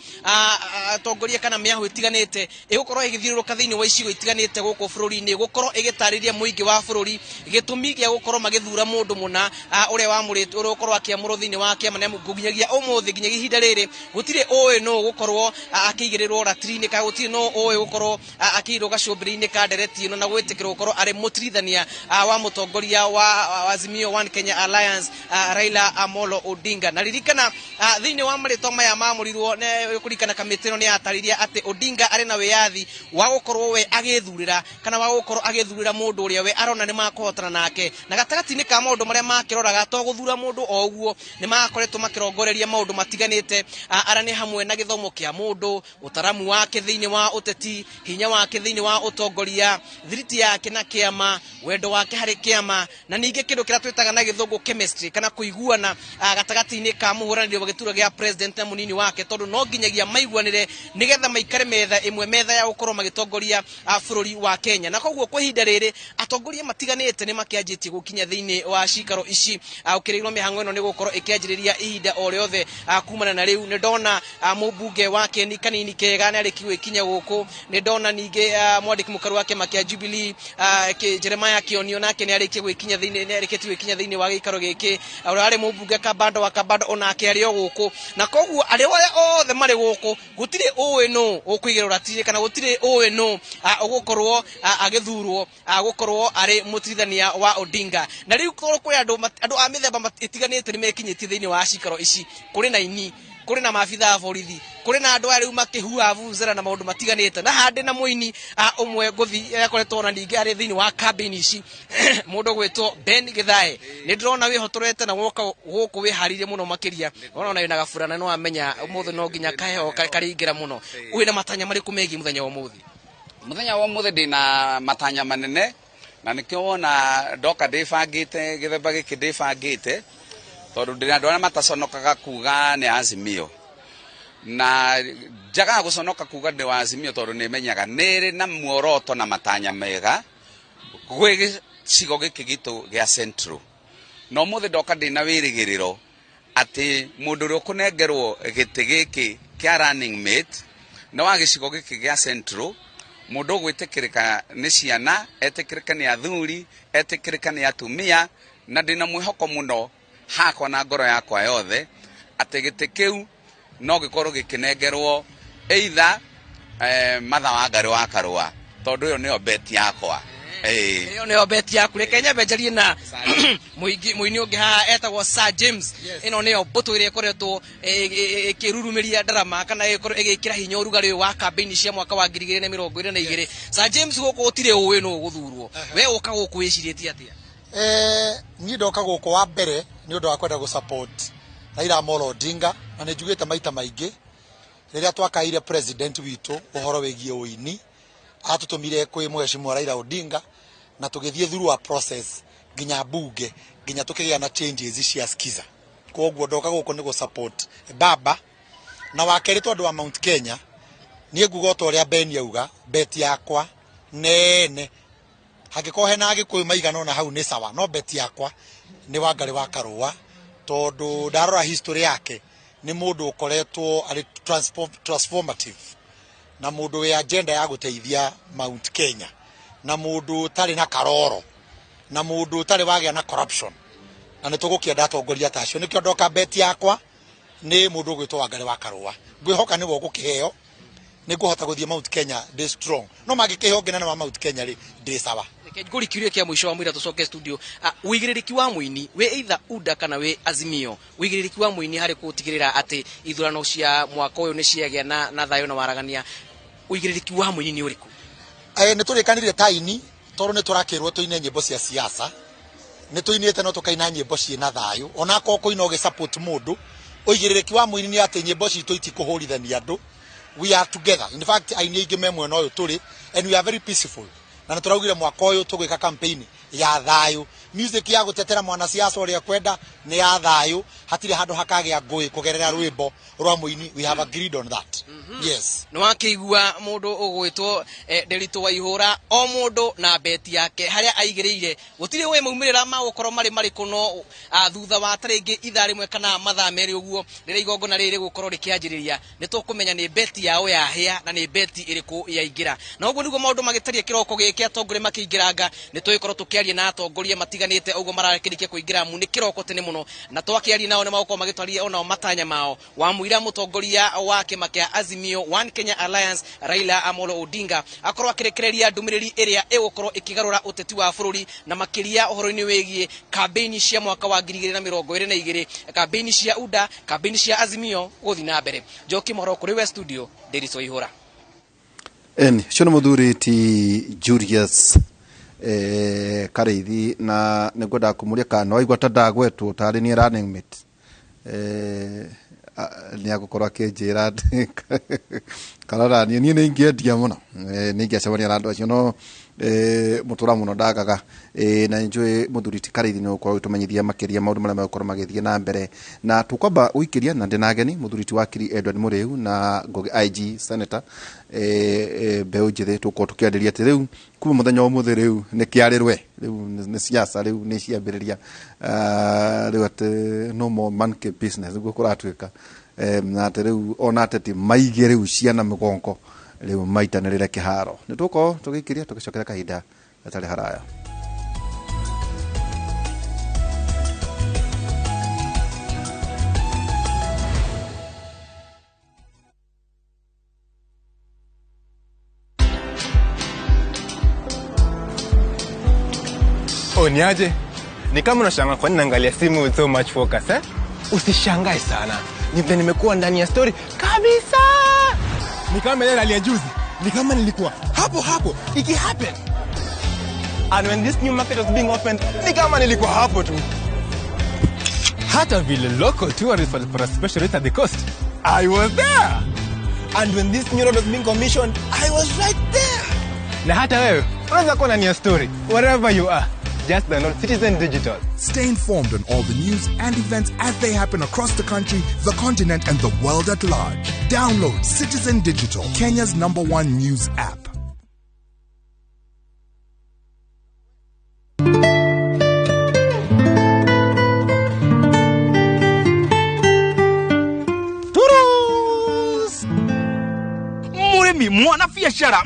Atongoria kana mĩahũ ĩtiganĩte ĩgũkorwo ĩgĩthiũrũrũka thĩinĩ wa icigo itiganĩte gũkũ bũrũri-inĩ, gũkorwo ĩgĩtarĩria mũingĩ wa bũrũri gĩtũmi gĩa gũkorwo magĩthura mũndũ mũna ũrĩa wamũrĩtwo, ũrĩa ũgũkorwo akĩamũrwo thĩinĩ wa kĩama. Nĩ amu nginyagia ũmũthĩ, nginyagia ihinda rĩrĩ, gũtirĩ ũĩ nũ gũkorwo akĩigĩrĩrwo ratiri-inĩ kana gũtirĩ nũ ũĩ gũkorwo akĩigĩrĩrwo gacũmbĩrĩ-inĩ ka ndereti ĩno na gwĩtĩkĩrwo gũkorwo arĩ mũtirithania wa mũtongoria wa Azimio One Kenya Alliance Raila Amolo Odinga. Na ririkana thĩinĩ wa marĩtwa maya mamũrirwo, kũririkana kamĩtĩ ĩno nĩ yatarĩria atĩ Odinga arĩ na wĩyathi wa gũkorwo we agĩthurĩra kana wa gũkorwo agĩthurĩra mũndũ ũrĩa we arona nĩ makũhotana nake. Na gatagatĩ-inĩ ka maũndũ marĩa makĩroraga, to gũthura mũndũ o ũguo, nĩ makoretwo makĩrongoreria maũndũ matiganĩte, arĩa nĩ hamwe na gĩthomo kĩa mũndũ, ũtaramu wake thĩinĩ wa ũteti, hinya wake thĩinĩ wa ũtongoria. Thiriti yake na kĩama, wendo wake harĩ kĩama, na ningĩ kĩndũ kĩrĩa twĩtaga na gĩthũngũ chemistry, kana kũiguana gatagatĩ-inĩ ka mũhũranĩri wa gĩturwa gĩa president na mũnini wake, tondũ no nginyagia maiguanĩre nĩgetha maikare metha ĩmwe, metha ya gũkorwo magĩtongoria bũrũri wa Kenya. Na koguo kwa ihinda rĩrĩ atongoria matiganĩte nĩ makĩanjĩtie gũkinya thĩinĩ wa cikaro ici. Ũkĩrĩirwo mĩhang'o ĩno nĩ gũkorwo ĩkĩanjĩrĩria ihinda o rĩothe kumana na rĩu. Nĩ ndona mũmbunge wa Kieni Kanini Kega nĩ arĩki gwĩkinya gũkũ. Nĩ ndona ningĩ mwandĩki mũkaru wa kĩama kĩa Jubilee, Jeremiah Kionio, nake nĩ arĩkie gwĩkinya thĩinĩ, nĩ arĩkĩtie gwĩkinya thĩinĩ wa gĩikaro gĩkĩ. Ũrĩa arĩ mũmbunge Kabando wa Kabando onake arĩ o gũkũ. Na koguo arĩa othe marĩ gũkũ gũtirĩ ũĩ nũ ũkũigĩrwo ratiri, kana gũtirĩ ũĩ nũ ũgũkorwo agĩthurwo gũkorwo arĩ mũtirithania wa Odinga. Na rĩu korwo kwĩ andũ a mĩthemba ĩtiganĩte nĩ mekinyĩtie thĩinĩ wa cikaro ici, kũrĩ na ini, kũrĩ na maabitha a borithi, kũrĩ na andũ arĩa rĩu makĩhuha vuvuzela na maũndũ matiganĩte. Na handĩ na mũini ũmwe ngũthi akoretwo ona ningĩ arĩ thĩinĩ wa kambĩini ici, mũndũ ũgwĩtwo Ben Githae. Nĩ ndĩrona wĩhotorete na woka gũkũ wĩharĩirie mũno makĩria, wona wĩna gaburana, nĩ wamenya ũmũthĩ no nginya kaheho karĩingĩra mũno. Wĩna matanya marĩkũ megiĩ mũthenya wa ũmũthĩ? Mũthenya wa ũmũthĩ ndĩna matanya manene, na nĩkĩo wona ndoka ndĩbangĩte gĩthemba gĩkĩ ndĩbangĩte, tondũ ndĩna andũ arĩa mataconokaga kuga nĩ Azimio, na njagaga gũconoka kuga ndĩ wa Azimio tondũ nĩmenyaga nĩrĩ na muoroto na matanya mega gwĩ gĩcigo gĩkĩ gitũ gĩa Central. Na ũmũthĩ ndoka ndĩna wĩrĩgĩrĩro atĩ mũndũ ũrĩa ũkũnengerwo gĩtĩ gĩkĩ kĩa running mate nĩ wa gĩcigo gĩkĩ gĩa Central, mũndũ ũgwĩtĩkĩrĩka nĩ ciana, etĩkĩrĩka nĩ athuri, etĩkĩrĩka nĩ atumia, na ndĩna mwĩhoko mũno hakwa na ngoro yakwa yothe atĩ gĩtĩ kĩu no gĩkorwo gĩkĩnengerwo either Martha Wangari wa Karũa, tondũ ĩyo nĩyo beti yakwa. Ĩyo nĩyo beti yaku. Reke nyambe njarie na mũini ũngĩ haha etagwo Sir James. Ĩno nĩyo mbũtũ ĩrĩa ĩkoretwo ĩkĩrurumĩria ndarama, kana ĩgĩkorwo ĩgĩkĩra hinya ũrugarĩ ũyũ wa kambĩini cia mwaka wa 2022. Sir James, gũkũ gũtirĩ ũĩ nũ ũgũthurwo, we ũka gũkũ wĩcirĩtie atĩa? Niĩ ndoka gũkũ wa mbere nĩ ũndũ wa kwenda gũ support Raila Amolo Odinga, na nĩ njugĩte maita maingĩ rĩrĩa twakaire president witũ ũhoro wĩgiĩ ũini, atũtũmire kwĩ mheshimiwa Raila Odinga, na tũgĩthiĩ through a process nginya bunge, nginya tũkĩgĩa na changes cia skiza. Koguo ndoka gũkũ nĩ gũ support baba. Na wa kerĩ, tondũ wa Mount Kenya, niĩ nguga o ta ũrĩa Ben auga, beti yakwa nene hangĩkorwo hena Agĩkũyũ maigana ũna hau nĩ sawa, no beti yakwa nĩ Wangari wa Karũa, tondũ ndarora history yake nĩ mũndũ ũkoretwo arĩ transformative, na mũndũ wĩ agenda ya gũteithia Mount Kenya, na mũndũ ũtarĩ na karoro, na mũndũ ũtarĩ wagĩa na corruption, na nĩ tũgũkĩenda atongoria ta acio. Nĩkĩo ndoka beti yakwa nĩ mũndũ ũgwĩtwo Wangari wa Karũa. Ngwĩhoka nĩwe ũgũkĩheo, nĩ ngũhota gũthiĩ Mount Kenya ndĩ strong, no mangĩkĩheo ngĩnene wa Mount Kenya rĩ, ndĩ sawa. Reke ngũri kĩũria kĩa mũico wa mũira tũcoke studio. Ũigĩrĩrĩki wa mũini wĩ either UDA kana wĩ Azimio, ũigĩrĩrĩki wa mũini harĩ gũtigĩrĩra atĩ ithurano cia mwaka ũyũ nĩ ciagĩa na thayũ na waragania, ũigĩrĩrĩki wa mũini nĩ ũrĩkũ? Nĩ tũrĩkanire ta aini, tondũ nĩ tũrakĩrwo tũine nyĩmbo cia siasa, nĩ tũinĩte no tũkaina nyĩmbo ciĩna thayũ, onakorwo kũina ũgĩ support mũndũ. Ũigĩrĩrĩki wa mũini nĩ atĩ nyĩmbo citũ itikũhũrithania andũ. We are together. In fact, aini aingĩ me mwena ũyũ tũrĩ, and we are very peaceful. Na nĩ tũraugire mwaka ũyũ tũgwĩka campaign ya thayũ. Music ya gũtetera mwanasiasa ũrĩa kwenda nĩ ya thayũ, hatirĩ handũ hakagĩa ngũĩ kũgerera rwĩmbo rwa mũini. We have agreed on that. Yes. Nĩ wakĩigua mũndũ ũgwĩtwo Nderitu Waihũra, o mũndũ na beti yake harĩa aigĩrĩire, gũtirĩ ũĩ maumĩrĩra magũkorwo marĩ marĩkũ, no thutha wa tarĩngĩ ithaa rĩmwe kana mathaa merĩ ũguo, rĩrĩa igongona rĩrĩ rĩgũkorwo rĩkĩanjĩrĩria, nĩ tũkũmenya nĩ beti yao yahĩa na nĩ beti ĩrĩkũ yaingĩra. Na ũguo nĩguo maũndũ magĩtaria kĩroko gĩkĩ, atongoria makĩingĩranga, nĩ tũgĩkorwo tũkĩaria na atongoria matiganĩte ũguo marakĩrĩkia kũingĩra, amu nĩ kĩroko tene mũno, na twakĩaria nao nĩ magũkorwo magĩtwaria onao matanya mao. Wa mũira mũtongoria wa kĩama kĩa Azimio One Kenya Alliance Raila Amolo Odinga akorwo akĩrekereria ndũmĩrĩri ĩrĩa ĩgũkorwo ĩkĩgarũra ũteti wa bũrũri, na makĩria ũhoro-inĩ wĩgiĩ kambĩini cia mwaka wa 2022, kambĩini cia UDA, kambĩini cia Azimio gũthiĩ na mbere. Njoki mohoro kũrĩ we studio, Nderitu Waihũra. Eni ũcio nĩ mũthuri ti Julius Karĩithi, na nĩ ngwendaga kũmũria kana nĩ waigua ta ndagwetwo tarĩ niĩ running mate. Nĩ agũkorwo akĩnjĩra atĩ karora niĩ nĩ ingĩendia mũno, nĩ ingĩacemania na andũ acio no Mutura muno ndagaga na njui muthuri ti Karaithi ni ukorwo gitumenyithia makiria maundu maria megukorwo magithie na mbere na tukwamba uikiria na ndina ageni muthuri ti wakiri Edward Muriu na Ngugi IG senator mbeu njithi tukorwo tukiandiria ati riu kuma muthenya umuthi riu ni kiarirwe riu ni siasa riu ni ciambiriria riu ati no more monkey business niguo kuratuika na ati riu ona ateti maige riu ciana migongo riu maitanirire kiharo ni tuko tugikiria tugicokera kahinda gatari haraya. Oh, niaje? Ni kama unashangaa kwa nini naangalia simu with so much focus, eh? Usishangae sana. Ni vile nimekuwa ndani ya story kabisa. Ni kama ile rally ya juzi. Ni kama nilikuwa hapo hapo iki happen. And when this new market was being opened, ni kama nilikuwa hapo tu. Hata vile local tourists for a special rate at the coast, I was there. And when this new road was being commissioned, I was right there. Na hata wewe unaweza kuwa ndani ya story wherever you are. Just download Citizen Digital. Stay informed on all the news and events as they happen across the country, the continent, and the world at large. Download Citizen Digital, Kenya's #1 news app. Mwana biashara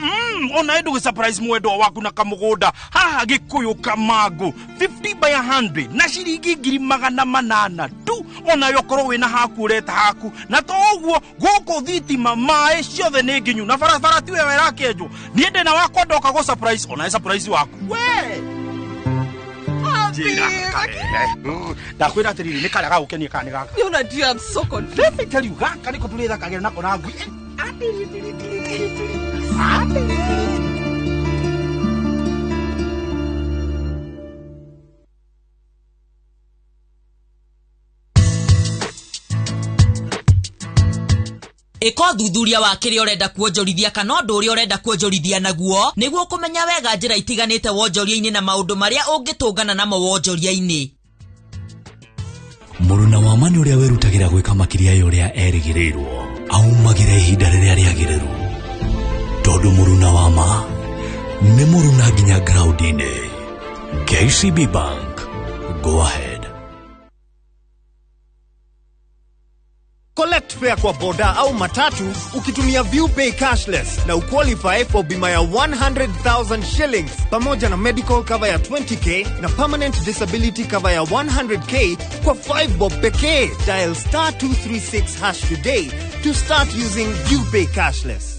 ona endu surprise mwendwa waku na kamugunda haha Gikuyu Kamangu 50 by 100 na ciringi 800 tu ona yokorwo wina haku ureta haku na to uguo guku thitima mai ciothe ni nginyu na barabara tiwe werakenjwo nie ndina wakwa ndoka go surprise ona surprise waku we ndakwira atiriri ni karia gagukenia kana ni gaka. You know, dear, I'm so confused. Let me tell you, gaka niko turithakagira nako na ngui. Ĩka ũthuthuria wa kĩrĩa ũrenda kuonjorithia kana ũndũ ũrĩa ũrenda kuonjorithia naguo nĩguo kũmenya wega njĩra itiganĩte wonjoria-inĩ na maũndũ marĩa ũngĩtũngana namo wonjoria-inĩ. Mũruna wa ma nĩ ũrĩa wĩrutagĩra gwĩka makĩria ya ũrĩa erĩgĩrĩirwo aumagĩra ihinda rĩrĩa rĩagĩrĩru tondũ mũruna wa ma nĩ mũruna nginya ground-inĩ. KCB Bank, go ahead. Collect fare kwa boda au matatu ukitumia ViewPay cashless na uqualify for bima ya 100,000 shillings pamoja na medical cover ya 20k na permanent disability cover ya 100k kwa 5 bob pekee. Dial *236# today to start using ViewPay cashless.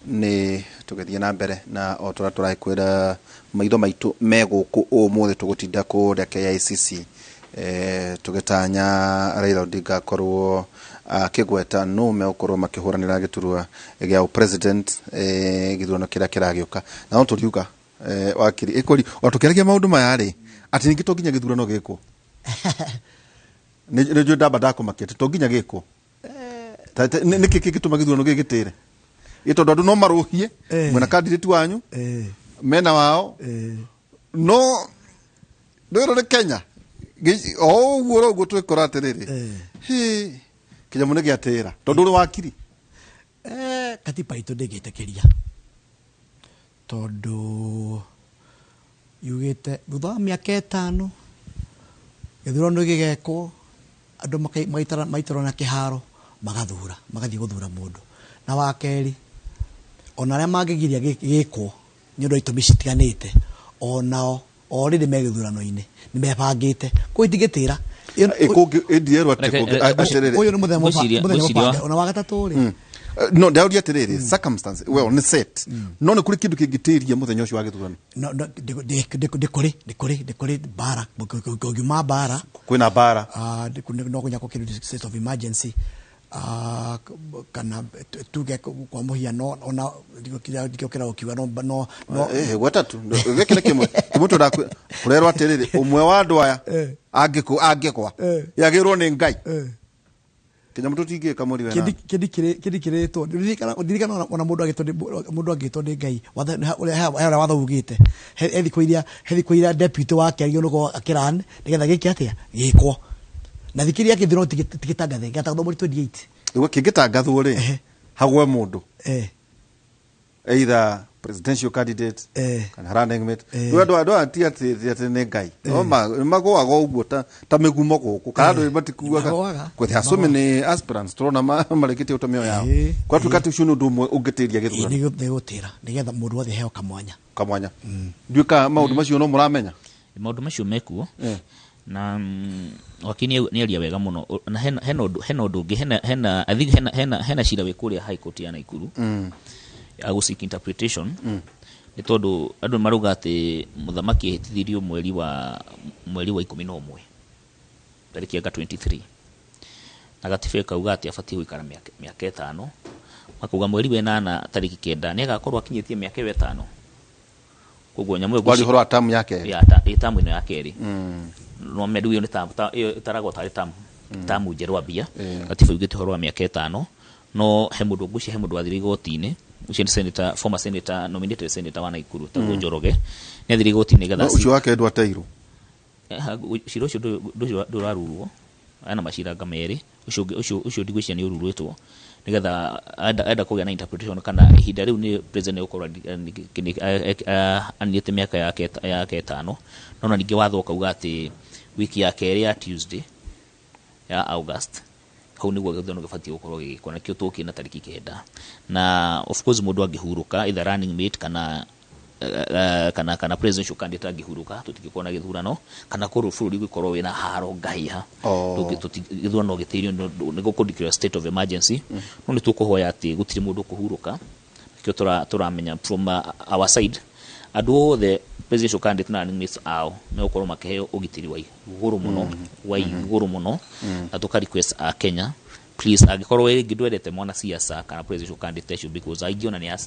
Ni tugithie na mbere na o tura turakwira maitho maitu me guku umuthi tugutinda kuria KICC tugitanya Raila Odinga akorwo akigweta no meukorwo makihuranira giturwa gia president githurano kiria kiragiuka na no turiuga wakiri ikori o tukiragia maundu maya ri ati ningi to nginya githurano gikwo ni nju ndamba ndakumakia to nginya gikwo niki kigituma githurano gigitire ito tondu no maruhie mwena candidate wanyu mena wao no ndwirore Kenya o uguo uguo twikora atiriri hi kinyamu ni giatira tondu uri wakiri katiba itu ndingitikiria tondu yugite thutha wa miaka 5 githurano gigekwo andu maitarwo na kiharo magathura magathie guthura mundu na wa keri ona aria mangigiria gikwo ni undu itumi citiganite onao already me githurano-ini ni mebangite ko itingitira uyu ni muthenya mubange ona wa gatatu ri no ndauria atiriri circumstance well ni set no ni kuri kindu kingitiria muthenya ucio wa githurano no ndikuri bara kungiuma bara kwina bara no kunya ko kindu state of emergency Kana tuge kwa muhiano ona ndikira gukiuga no. Eh, gwatatu gĩkĩ nĩ kĩmwe kĩmwe tũra kũrerwo atĩrĩrĩ, ũmwe wa andũ aya angĩkwa yagĩrwo nĩ Ngai kĩnyamũ tũtingĩka mũri wena. Kĩndi kĩrĩtwo ndirikana ona mũndũ angĩtwo nĩ Ngai, ũrĩa watho ugĩte, he thikũ iria deputy wake agĩrĩirwo nĩ gũkorwo akĩran nĩgetha gĩke atĩa gĩkwo na thikĩria gĩthurano tigĩtangathe gĩatangathwo mweri 28. Nĩguo kĩngĩtangathwo rĩ, hagwe mũndũ either presidential candidate kana running mate. Rĩu andũ aya ti atĩ nĩ Ngai no magũaga ũguo ta mĩgumo gũkũ kana andũ matikuaga. Magũaga. There are so many aspirants tũrona marĩkĩtie gũte mĩoyo yao. Kwatuĩka atĩ ũcio nĩ ũndũ ũmwe ũngĩtĩria gĩthurano. Nĩ gũtĩra nĩgetha mũndũ wothe aheo kamwanya. Kamwanya. Nduĩka maũndũ macio no mũramenya. Maũndũ macio mekuo na wakili nĩ aria wega mũno. Na hena ũndũ ũngĩ, hena I think hena cira wĩ kũrĩa High Court ya Naikuru ya gũ seek interpretation, nĩ tondũ andũ marauga atĩ mũthamaki ehĩtithirio mweri wa 11 tarĩki anga 23, na gatiba ĩkauga atĩ abatiĩ gũikara mĩaka 5. Makauga mweri wa 8 tarĩki 9 nĩ agakorwo akinyĩtie mĩaka ĩyo 5, koguo nyamũ ĩyo Waria ũhoro wa tamu ya kerĩ. Ya tamu ĩno ya kerĩ. No mendu ĩyo nĩ tamu ĩyo ĩtaragwo tarĩ tamu njerũ ambia. Gatiba yugĩte ũhoro wa mĩaka 5, no he mũndũ ngwĩciria he mũndũ wathire igoti-inĩ, ũcio nĩ senator, former senator, nominated senator wa Naikuru tagwo Njoroge, nĩ athire igoti-inĩ No getha ũcio wake ndwateirwo. Cira ũcio ndũrarurwo, ena macira anga merĩ. Ũcio ũcio ndigwĩciria nĩ ũrurĩtwo nĩgetha enda kũgĩa na interpretation kana ihinda rĩu nĩ president nĩgũkorwo aniĩte mĩaka yake 5. No na ningĩ watho ũkauga atĩ wiki ya kerĩ ya Tuesday ya August, hau nĩguo gĩthurano gĩbatiĩ gũkorwo gĩgĩkwo, na kĩo tũkĩ na tarĩki 9. Na of course mũndũ angĩhurũka, either running mate kana presidential candidate angĩhurũka, tũtingĩkorwo na gĩthurano kana korwo bũrũri gũkorwo wĩna haro ngahĩha. Gĩthurano gĩtĩirio nĩ gũkũ declare state of emergency. No nĩ tũkũhoya atĩ gũtirĩ mũndũ ũkũhurũka. Nĩkĩo tũramenya from our side andũ othe presidential candidate na running mates ao megũkorwo makĩheo ũgitĩri wa igũrũ mũno, wa igũrũ mũno. Na tũka request a Kenya, please, angĩkorwo rĩngĩ ndwendete mwanasiasa kana presidential candidate acio, because aingĩ ona nĩ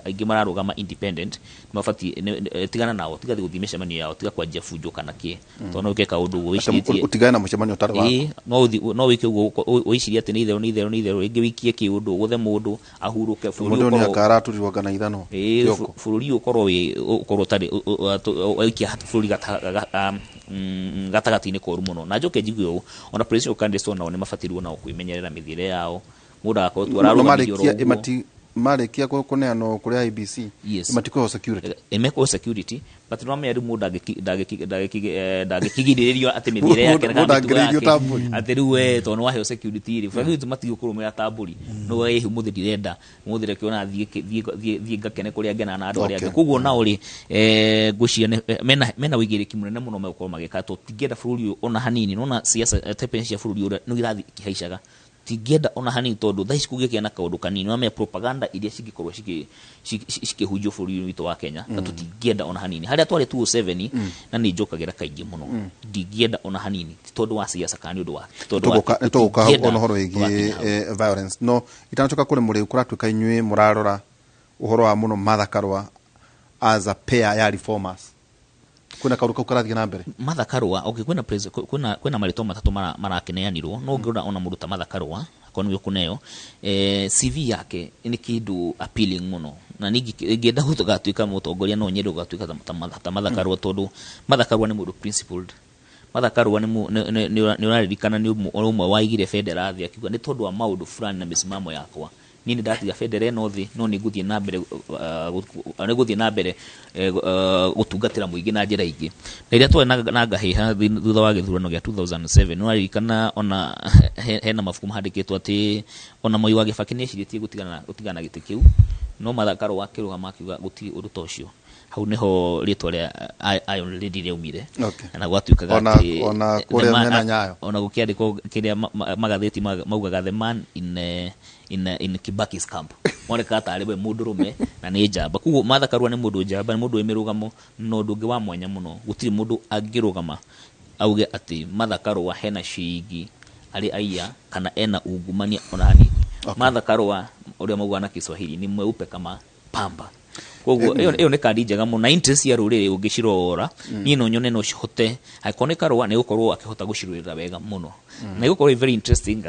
aingĩ mararũgama independent, nĩ mabatiĩ tigana nao, tiga gũthiĩ mĩcemanio yao, tiga kwanjia bunjo kana kĩ, tondũ no ũke kaũndũ ũguo Atĩ wĩcirĩtie ũtigane na mũcemanio ũtarĩ waku. Ĩĩ, no wĩke ũguo wĩcirie atĩ nĩ itherũ, nĩ itherũ, nĩ itherũ, rĩngĩ wĩikie kĩũndũ ũgũthe mũndũ ahurũke, bũrũri Mũndũ nĩ ũkorwo akaraturirwo ngana ithanwa. Ĩĩ, kĩoko. Bũrũri ũkorwo wĩ ũkorwo ũtarĩ waikia bũrũri gatagatĩ-inĩ koru mũno. Na njoke njigue ũũ, ona presidential candidates onao nĩ mabatirwo nao kwĩmenyerera mĩthiĩre yao, mũndũ agakorwo tu No ararũgamithio oro marĩkia ũguo. Ĩmati marĩkia kũneanwo kũrĩ IEBC, ĩmatikũheo security. Ĩmekwo security, but no menya rĩu mũndũ ndangĩkigirĩrĩrio atĩ mĩthiĩre yake na Mũndũ kana mĩtugo ndangĩrĩithio yake ta mbũri. Atĩ rĩu we tondũ nĩ waheo security rĩ, security matigĩ kũrũmĩrĩra ta mbũri. No we ũmũthĩ ndirenda, ũmũthĩ reke ona thiĩ ngakene kũrĩa ngenaga na andũ arĩa angĩ. Koguo nao rĩ, ngwĩciria mena ũigĩrĩki mũnene mũno megũkorwo magĩka, tondũ tingĩenda bũrũri ũyũ ona hanini. Nona siasa temperature cia bũrũri ũrĩa nĩ irathiĩ ikĩhaicaga, tingĩenda ona hanini, tondũ thaa ici kũngĩkĩa na kaũndũ kanini wamenya propaganda iria cingĩkorwo cikĩhunjio bũrũri-inĩ witũ wa Kenya, na tũtingĩenda ona hanini harĩa twarĩ 2007. Na nĩ njokagĩra kaingĩ mũno, ndingĩenda ona hanini, ti tondũ wa siasa kana nĩ ũndũ wa ti tondũ wa Nĩ tũgũka hau tũtingĩenda ona ũhoro wĩgiĩ tũgakinya hau. Violence, no itanacoka kũrĩ mũrĩu, kũratuĩka inyuĩ mũrarora ũhoro wa mũno Martha Karua as a pair ya reformers, kwĩna kaũndũ kau karathiĩ na mbere. Martha Karua, okay, kwĩna marĩtwa matatũ marakĩneanirwo, no ũngĩrora ona mũndũ ta Martha Karua akorwo nĩwe ũkũneo, CV yake nĩ kĩndũ appealing mũno, na niĩ ingĩenda gũgatuĩka mũtongoria no nyende gũgatuĩka ta Martha Karua, tondũ Martha Karua nĩ mũndũ principled. Martha Karua nĩ ũraririkana nĩ ũmwe waigire bendera thĩ akiuga nĩ tondũ wa maũndũ fulani na mĩsimamo yakwa, niĩ nĩ ndatiga bendera ĩno thĩ, no nĩ ngũthiĩ na mbere nĩ ngũthiĩ na mbere gũtungatĩra mũingĩ na njĩra ingĩ. Na rĩrĩa twarĩ na ngahĩha thutha wa gĩthurano gĩa 2007, nĩ ũraririkana ona hena mabuku mahandĩkĩtwo atĩ ona Moi wa Kibaki nĩ ecirĩtie gũtigana na gĩtĩ kĩu, no Martha Karua akĩrũgama akiuga gũtirĩ ũndũ ta ũcio. Hau nĩho rĩtwa rĩa Iron Lady rĩaumire. Na gwatuĩkaga atĩ Ona the kũrĩa man- mena Nyayo. Ona gũkĩandĩkwo kĩrĩa magathĩti maugaga the man in Kibaki's camp monekaga tarĩ we mũndũrũme na nĩ njamba. Koguo Martha Karua nĩ mũndũ njamba, nĩ mũndũ wĩ mĩrũgamo na ũndũ ũngĩ wa mwanya mũno, gũtirĩ mũndũ angĩrũgama auge atĩ Martha Karua hena ciringi arĩ aiya kana ena ungumania ona hanini. Martha Karua, ũrĩa maugaga na Kiswahili, ni mweupe kama pamba. Koguo ĩyo nĩ kandi njega mũno, na interest cia rũrĩrĩ ũngĩcirora, niĩ no nyone no cihote, angĩkorwo nĩ Karua nĩ gũkorwo akĩhota gũcirũĩrĩra wega mũno, na ĩgũkorwo ĩ very interesting.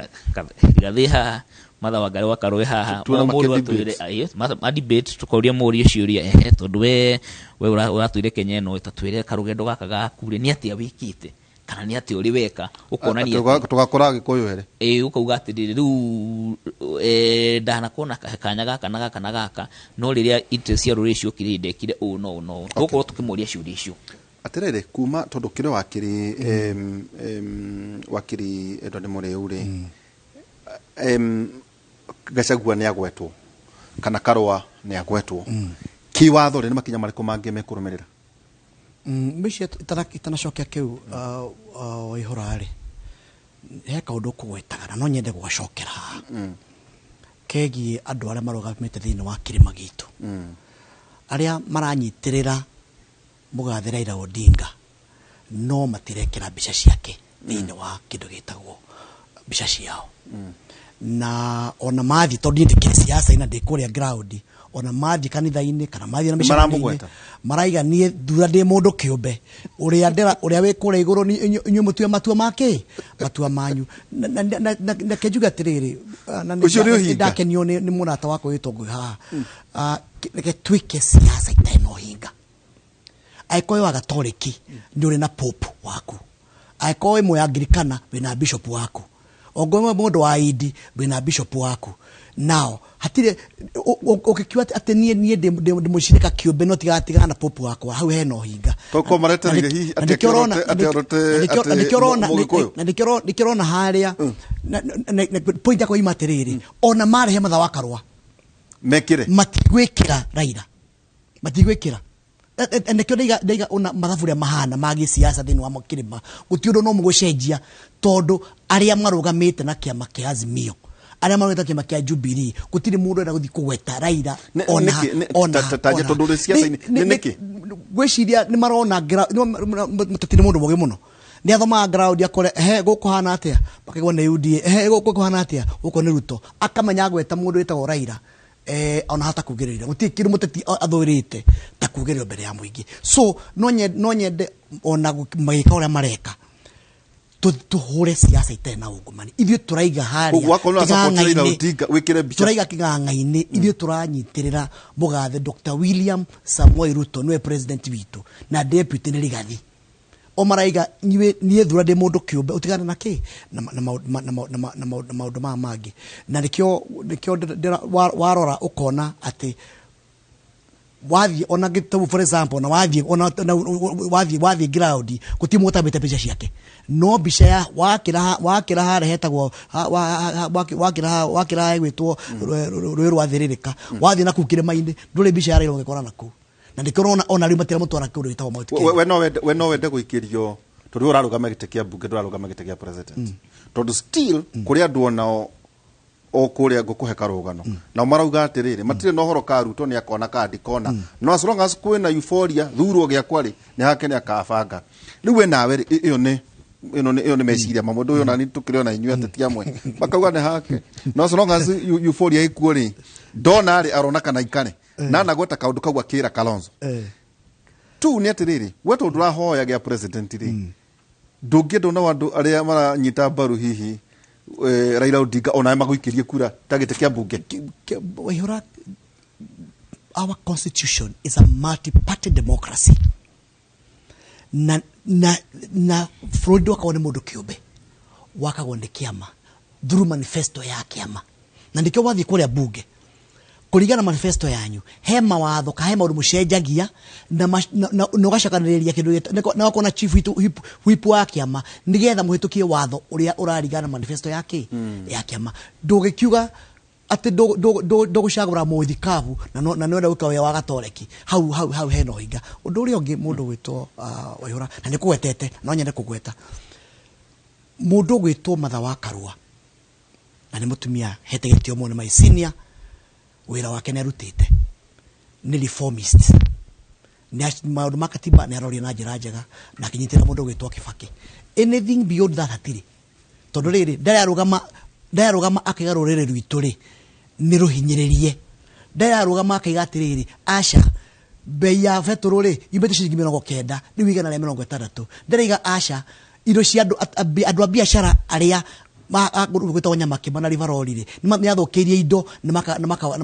Gathĩ haha Martha Wangari wa Karũĩ haha, Tuona o mũndũ makĩ-debate. atwĩre, ma debate, tũkoria mũrie ciũria, ehe, tondũ we ũratwĩre Kenya ĩno, ta twĩre karũgendo gaka gaku rĩ, nĩ atĩa wĩkĩte kana nĩ atĩa ũrĩ weka ũkonania. Tũgakora Gĩkũyũ here. Ĩĩ, ũkauga atĩrĩrĩ, rĩu ndanakuona kanya gaka na gaka na gaka, no rĩrĩa interest cia rũrĩrĩ ciokire ndekire ũũ no ũũ no ũũ. Tũgũkorwo tũkĩmũria ciũria icio. Atĩrĩrĩ, kuma tondũ kĩrĩ wakiri wakiri Edward Mũrĩu rĩ, Gachagua nĩ agwetwo kana Karũa nĩ agwetwo, kĩwatho rĩ, nĩ makinya marĩkũ mangĩ mekũrũmĩrĩra? Mbica itanacokia kĩu, Waihũra rĩ, he kaũndũ kũgwetaga na no nyende gũgacokera haha, kegiĩ andũ arĩa marũgamĩte thĩinĩ wa kĩrĩma gitũ, arĩa maranyitĩrĩra mũgathe Raila Odinga no matirekĩra mbica ciake thĩinĩ wa kĩndũ gĩtagwo mbica ciao. Na ona mathiĩ, tondũ niĩ ndĩkĩrĩ siasa-inĩ na ndĩ kũrĩa ground, ona mathiĩ kanitha-inĩ kana mathiĩ na mĩcemanio-inĩ, Maramũgweta. Maraiga niĩ thura ndĩ mũndũ kĩũmbe, ũrĩa ndĩra ũrĩa wĩ kũrĩa igũrũ, inyuĩ mũtue matua make matua manyu. Na kenjuge atĩrĩrĩ, na Ũcio nĩ ũhinga. Ndakenio nĩ mũrata wakwa wĩtwo Ngũĩ haha. Reke twĩke siasa itarĩ na ũhinga. Angĩkorwo wĩ wa Gatoreki, nĩ ũrĩ na pope waku. Angĩkorwo wĩ Mũangirikana, wĩna bishop waku. Ongorwo wĩ mũndũ wa Indi, wĩna bishop waku. Nao hatirĩ ũngĩkiuga atĩ niĩ ndĩ mũcirika kĩũmbe no tigana na pope wakwa, hau hena ũhinga. Toko maretereire hihi Na atĩ nĩkĩo ũrona- atĩ na atĩ na nĩkĩo ũrona- Mũgĩkũyũ. na nĩkĩo ũrona harĩa na point yakwa ima atĩrĩrĩ, ona marehe Martha wa Karũa mekĩre, matigwĩkĩra Raila, matigwĩkĩra. Nĩkĩo ndaiga ona mathabu ũrĩa mahana ma gĩsiasa thĩinĩ wa kĩrĩma, gũtirĩ ũndũ no mũgũcenjia, tondũ arĩa marũgamĩte na kĩama kĩa Azimio, arĩa marũgamĩte na kĩama kĩa Jubilee, gũtirĩ mũndũ ũrenda gũthiĩ kũgweta Raila. Ona Nĩkĩ? Ona ta nje tondũ ũrĩ siasa-inĩ, Nĩ- nĩ nĩkĩ? Ngwĩciria nĩ marona mũteti nĩ mũndũ mũgĩ mũno, nĩ athomaga ground, akore he gũkũ hana atĩa, makaigua nĩ UDA, he gũkũ kũhana atĩa, gũkũ nĩ Ruto, akamenya agweta mũndũ wĩtagwo Raila, ona hata kugĩrĩria gũtirĩ kĩndũ mũteti athũrĩte ta kugĩrĩrio mbere ya mũingĩ. So no nyende ona magĩka ũrĩa mareka, tũhũre siasa itarĩ na ungumani. Ithuĩ tũraiga harĩa Koguo wakorwo nĩ ũrasupport Raila kĩng'ang'a-inĩ. Odinga, wĩkĩre mbica. Tũraiga kĩng'ang'a-inĩ. Ithuĩ tũranyitĩrĩra mũgathe Dr. William Samoei Ruto, nĩwe president witũ, na deputy nĩ Rigathi. O maraiga niĩ thura ndĩ mũndũ kĩũmbe, ũtigane na kĩ na maũndũ maya mangĩ. Na nĩkĩo warora ũkona atĩ wathiĩ ona gĩtabu, for example, na wathiĩ ona wathiĩ ground, gũtirĩ mũndũ ũtambĩte mbica ciake, no mbica ya wakĩra harĩa hetagwo wakĩra harĩa gwĩtwo rũĩ rwa Thĩrĩrĩka, wathiĩ na kũu kĩrĩma-inĩ, ndũrĩ mbica ya Raila ũngĩkora na kũu. Na nĩkĩo ũrona ona rĩu matiramũtwara kũndũ gĩtagwo Mount Kenya. We no wende gũikĩrio, tondũ we ũrarũgama gĩtĩ kĩa mbunge, ndũrarũgama gĩtĩ kĩa president, tondũ still kũrĩ andũ onao o kũrĩa ngũkũhe karũgano nao marauga atĩrĩrĩ, matirĩ na ũhoro ka Ruto nĩ akona ka ndikona, no as long as kwĩna euphoria thurwo gĩakwa rĩ, nĩ hake nĩ akabanga. Rĩu we nawe rĩ, ĩyo nĩ meciria mamwe, ndũĩ ona ni tũkĩrĩ ona inyuĩ ateti amwe makauga nĩ hake, no as long as euphoria ĩkuo rĩ, ndona rĩ arona kana ikare na anagweta kaũndũ kau akĩra Kalonzo tu nĩ atĩrĩrĩ, we tondũ ndũrahoya gĩa president rĩ, ndũngĩenda ona andũ arĩa maranyita mbaru hihi Raila Odinga onawe magũikĩrie kura ta gĩtĩ kĩa mbunge? Waihũra, our constitution is a multi-party democracy, na bũrũri ndwakagwo nĩ mũndũ kĩũmbe, wakagwo nĩ kĩama through manifesto ya kĩama. Na nĩkĩo wathiĩ kũrĩa bunge, kũringana na manifesto yanyu, he mawatho ka he maũndũ mũcenjagia na ũgacokanĩrĩria kĩndũ na ũkona chief witũ whip wa kĩama, nĩgetha mũhĩtũkie watho ũrĩa ũraringana na manifesto ya kĩ ya kĩama. Ndũgĩkiuga atĩ ndũgũcagũra mũthikabu na nĩwenda gwĩka wĩra wa gatoreki, hau hena ũhinga. Ũndũ ũrĩa ũngĩ, mũndũ gwĩtwo Waihũra, na nĩ kũgwetete, no nyende kũgweta mũndũ ũgwĩtwo Martha wa Karua, na nĩ mũtumia hete gĩtĩo mũno, my senior, wĩra wake nĩ arutĩte, nĩ reformist, nĩ maũndũ ma katiba nĩ aroria na njĩra njega na akĩnyitĩrĩra mũndũ ũgwĩtwo Kibaki. Anything beyond that hatirĩ. Tondũ rĩrĩ, ndararũgama, ndararũgama akaiga rũrĩrĩ rwitũ rĩ nĩ rũhinyĩrĩrie. Ndararũgama akaiga atĩrĩrĩ, aca, bei ya betũrũ rĩ yumĩte ciringi 90, rĩu 160. Ndaraiga aca, indo cia andũ, andũ a biacara arĩa gwĩtagwo Nyamakĩma na Rivaroli rĩ nĩ athũkĩirie indo nĩ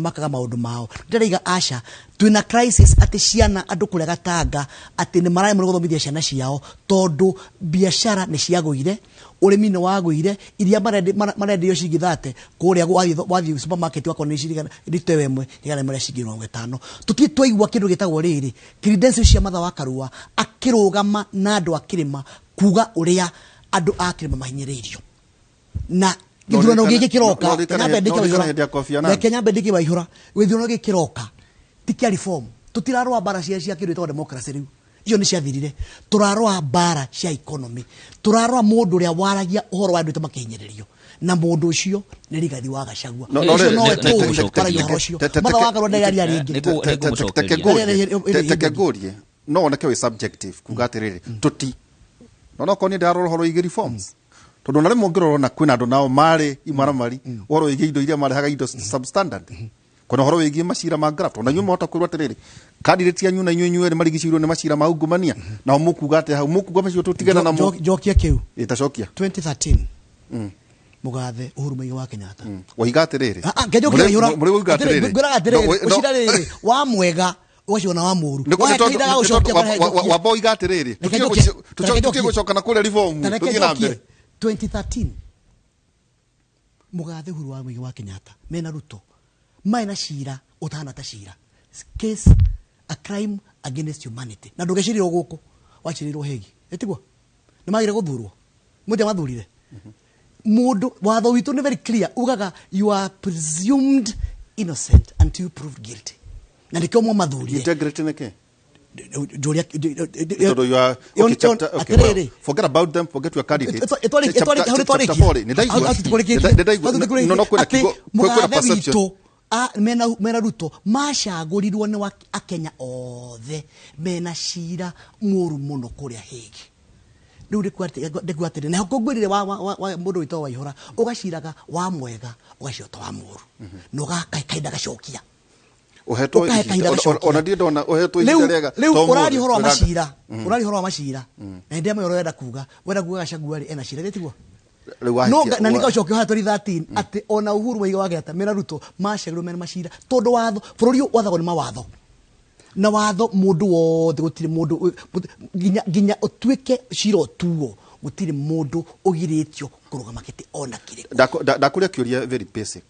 makaga maũndũ mao. Ndĩraiga aca, twĩna crisis atĩ ciana andũ kũrĩa Gatanga atĩ nĩ mararemwo nĩ gũthomithia ciana ciao tondũ biacara nĩ ciagũire, ũrĩmi nĩ wagũire, iria marenderio ciringi 30 kũrĩa wathiĩ supermarket wakorwo nĩ ciringi rita ĩyo ĩmwe 100 rĩa ciringi 50. Tũtirĩ twaigua kĩndũ gĩtagwo rĩrĩ credentials cia Martha wa Karua akĩrũgama na andũ a kĩrĩma kuga ũrĩa andũ a kĩrĩma mahinyĩrĩirio. Na gĩthurano gĩkĩ kĩroka, No ririkane nyambe ndĩke no ririkane Waihũra. hĩndĩ ya Kofi Annan. Reke nyambe ndĩke Waihũra. Gĩthurano gĩkĩ kĩroka ti kĩa reform. Tũtirarũa mbara cia kĩndũ gĩtagwo democracy rĩu, icio nĩ ciathirire. Tũrarũa mbara cia economy, tũrarũa mũndũ ũrĩa waragia ũhoro wa andũ aitũ makĩhinyĩrĩrio, na mũndũ ũcio nĩ Rigathi wa Gachagua. No, no, Ũcio rĩ- nowe te- tũĩ waragia ũhoro ũcio. Martha wa Karua ndararia rĩngĩ. Teke ngũrie, no woneke wĩ subjective kuga atĩrĩrĩ, tũti no okorwo niĩ ndarora ũhoro wĩgiĩ reforms, tondũ ona rĩmwe ũngĩrora ona kwĩna andũ nao marĩ imaramari ũhoro wĩgiĩ indo iria marehaga, indo substandard, kwĩna ũhoro wĩgiĩ macira ma graft. Ona inyuĩ mwahota kwĩrwo atĩrĩrĩ, candidate anyu na inyuĩ inyuĩ marigicĩirwo nĩ macira ma ungumania. Nao mũkuga atĩa hau? Mũkuga macio tũtigana namo? Njokie kĩu. Ĩtacokia. 2013, mũgathe Uhuru Muigai wa Kenyatta. Waiga atĩrĩrĩ. Ah, ah, ngenjokia Waihũra. Mũrĩ wauga Atĩrĩrĩ, atĩrĩrĩ. ngwĩraga atĩrĩrĩ, No, ũcira rĩrĩ wa mwega ũgaciona wa mũru. Nĩ Wahe kahinda ga gũcokia, tondũ karehe njokie. wamba oiga atĩrĩrĩ, Reke njokie. Reke tũtige njokie. gũcoka na kũrĩa reform, Ta reke tũthiĩ na njokie. mbere. 2013, mũgathe Uhuru wa Muigai wa Kenyatta mena Ruto mena cira ũtahana ta cira, case a crime against humanity, na ndũgĩcirirwo gũkũ, wacirĩirwo Hague, ĩtiguo nĩ magire gũthurwo mũthia mathurire mũndũ. Watho witũ nĩ very clear, ugaga you are presumed innocent until proved guilty, na nĩkĩo mwamathurire. Integrity nĩ kĩ? Njũria. Tondũ you are okay, chapter, okay, well, forget about them, forget your candidate. Chapter 4 nĩ ndaigua, nĩ ndaigua. No kwĩna kiugo, kwĩna Mũgathe perception. witũ mena Ruto macagũrirwo nĩ akenya othe mena cira mũru mũno kũrĩa Hague. Rĩu ndĩkuo atĩrĩ, na ngũngũĩrire wa mũndũ wĩtagwo Waihũra, ũgaciraga wa mwega ũgaciota wa mũru, na ũgakahe kahinda gacokia. Ũhetwo Ũkahe kahinda gacokia. Ona ndirĩ ndona ũhetwo ihinda Rĩu rĩega rĩu ta ũmũthĩ, ũraria ũhoro wa macira, ũraria ũhoro wa macira, na hĩndĩ ĩrĩa ũrenda kuga, wenda kuga Gachagua rĩ ena cira, gĩtiguo? Rĩu No wahĩtia- na nĩngacokio haha 2013 atĩ ona Uhuru Muigai wa Kenyatta mena Ruto macagĩrwo mena macira, tondũ watho bũrũri ũyũ wathagwo nĩ mawatho, na watho mũndũ wothe, gũtirĩ mũndũ nginya ũtuĩke cira ũtuo, gũtirĩ mũndũ ũgirĩtio kũrũgama gĩtĩ ona kĩrĩkũ. Ndakũria kĩũria very basic,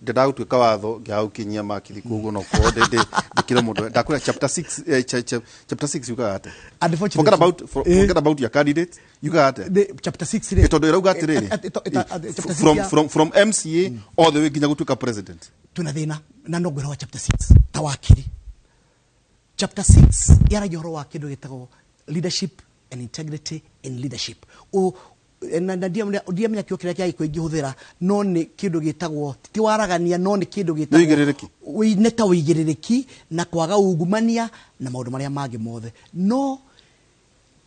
ndendaga gũtuĩka watho ngĩaga gũkinyia makithi, koguo no korwo ndĩkĩre mũndũ. Ndakũria chapter 6, chapter 6 yugaga atĩa? Unfortunately. Forget about your candidate, yugaga atĩa? The chapter 6 rĩ? Tondũ ĩrauga atĩrĩrĩ, Chapter 6 from MCA all the way nginya gũtuĩka president. Twĩna thĩna na no ngwĩra wa chapter 6 ta wakiri, chapter 6 yaragia ũhoro wa kĩndũ gĩtagwo leadership and integrity in leadership. Na ndiamenya kĩo kĩrĩa kĩa gĩkũyũ ingĩhũthĩra, no nĩ kĩndũ gĩtagwo ti waragania, no nĩ kĩndũ gĩtagwo Nĩ ũigĩrĩrĩki. Nĩ ta ũigĩrĩrĩki na kwaga ungumania na maũndũ marĩa mangĩ mothe. No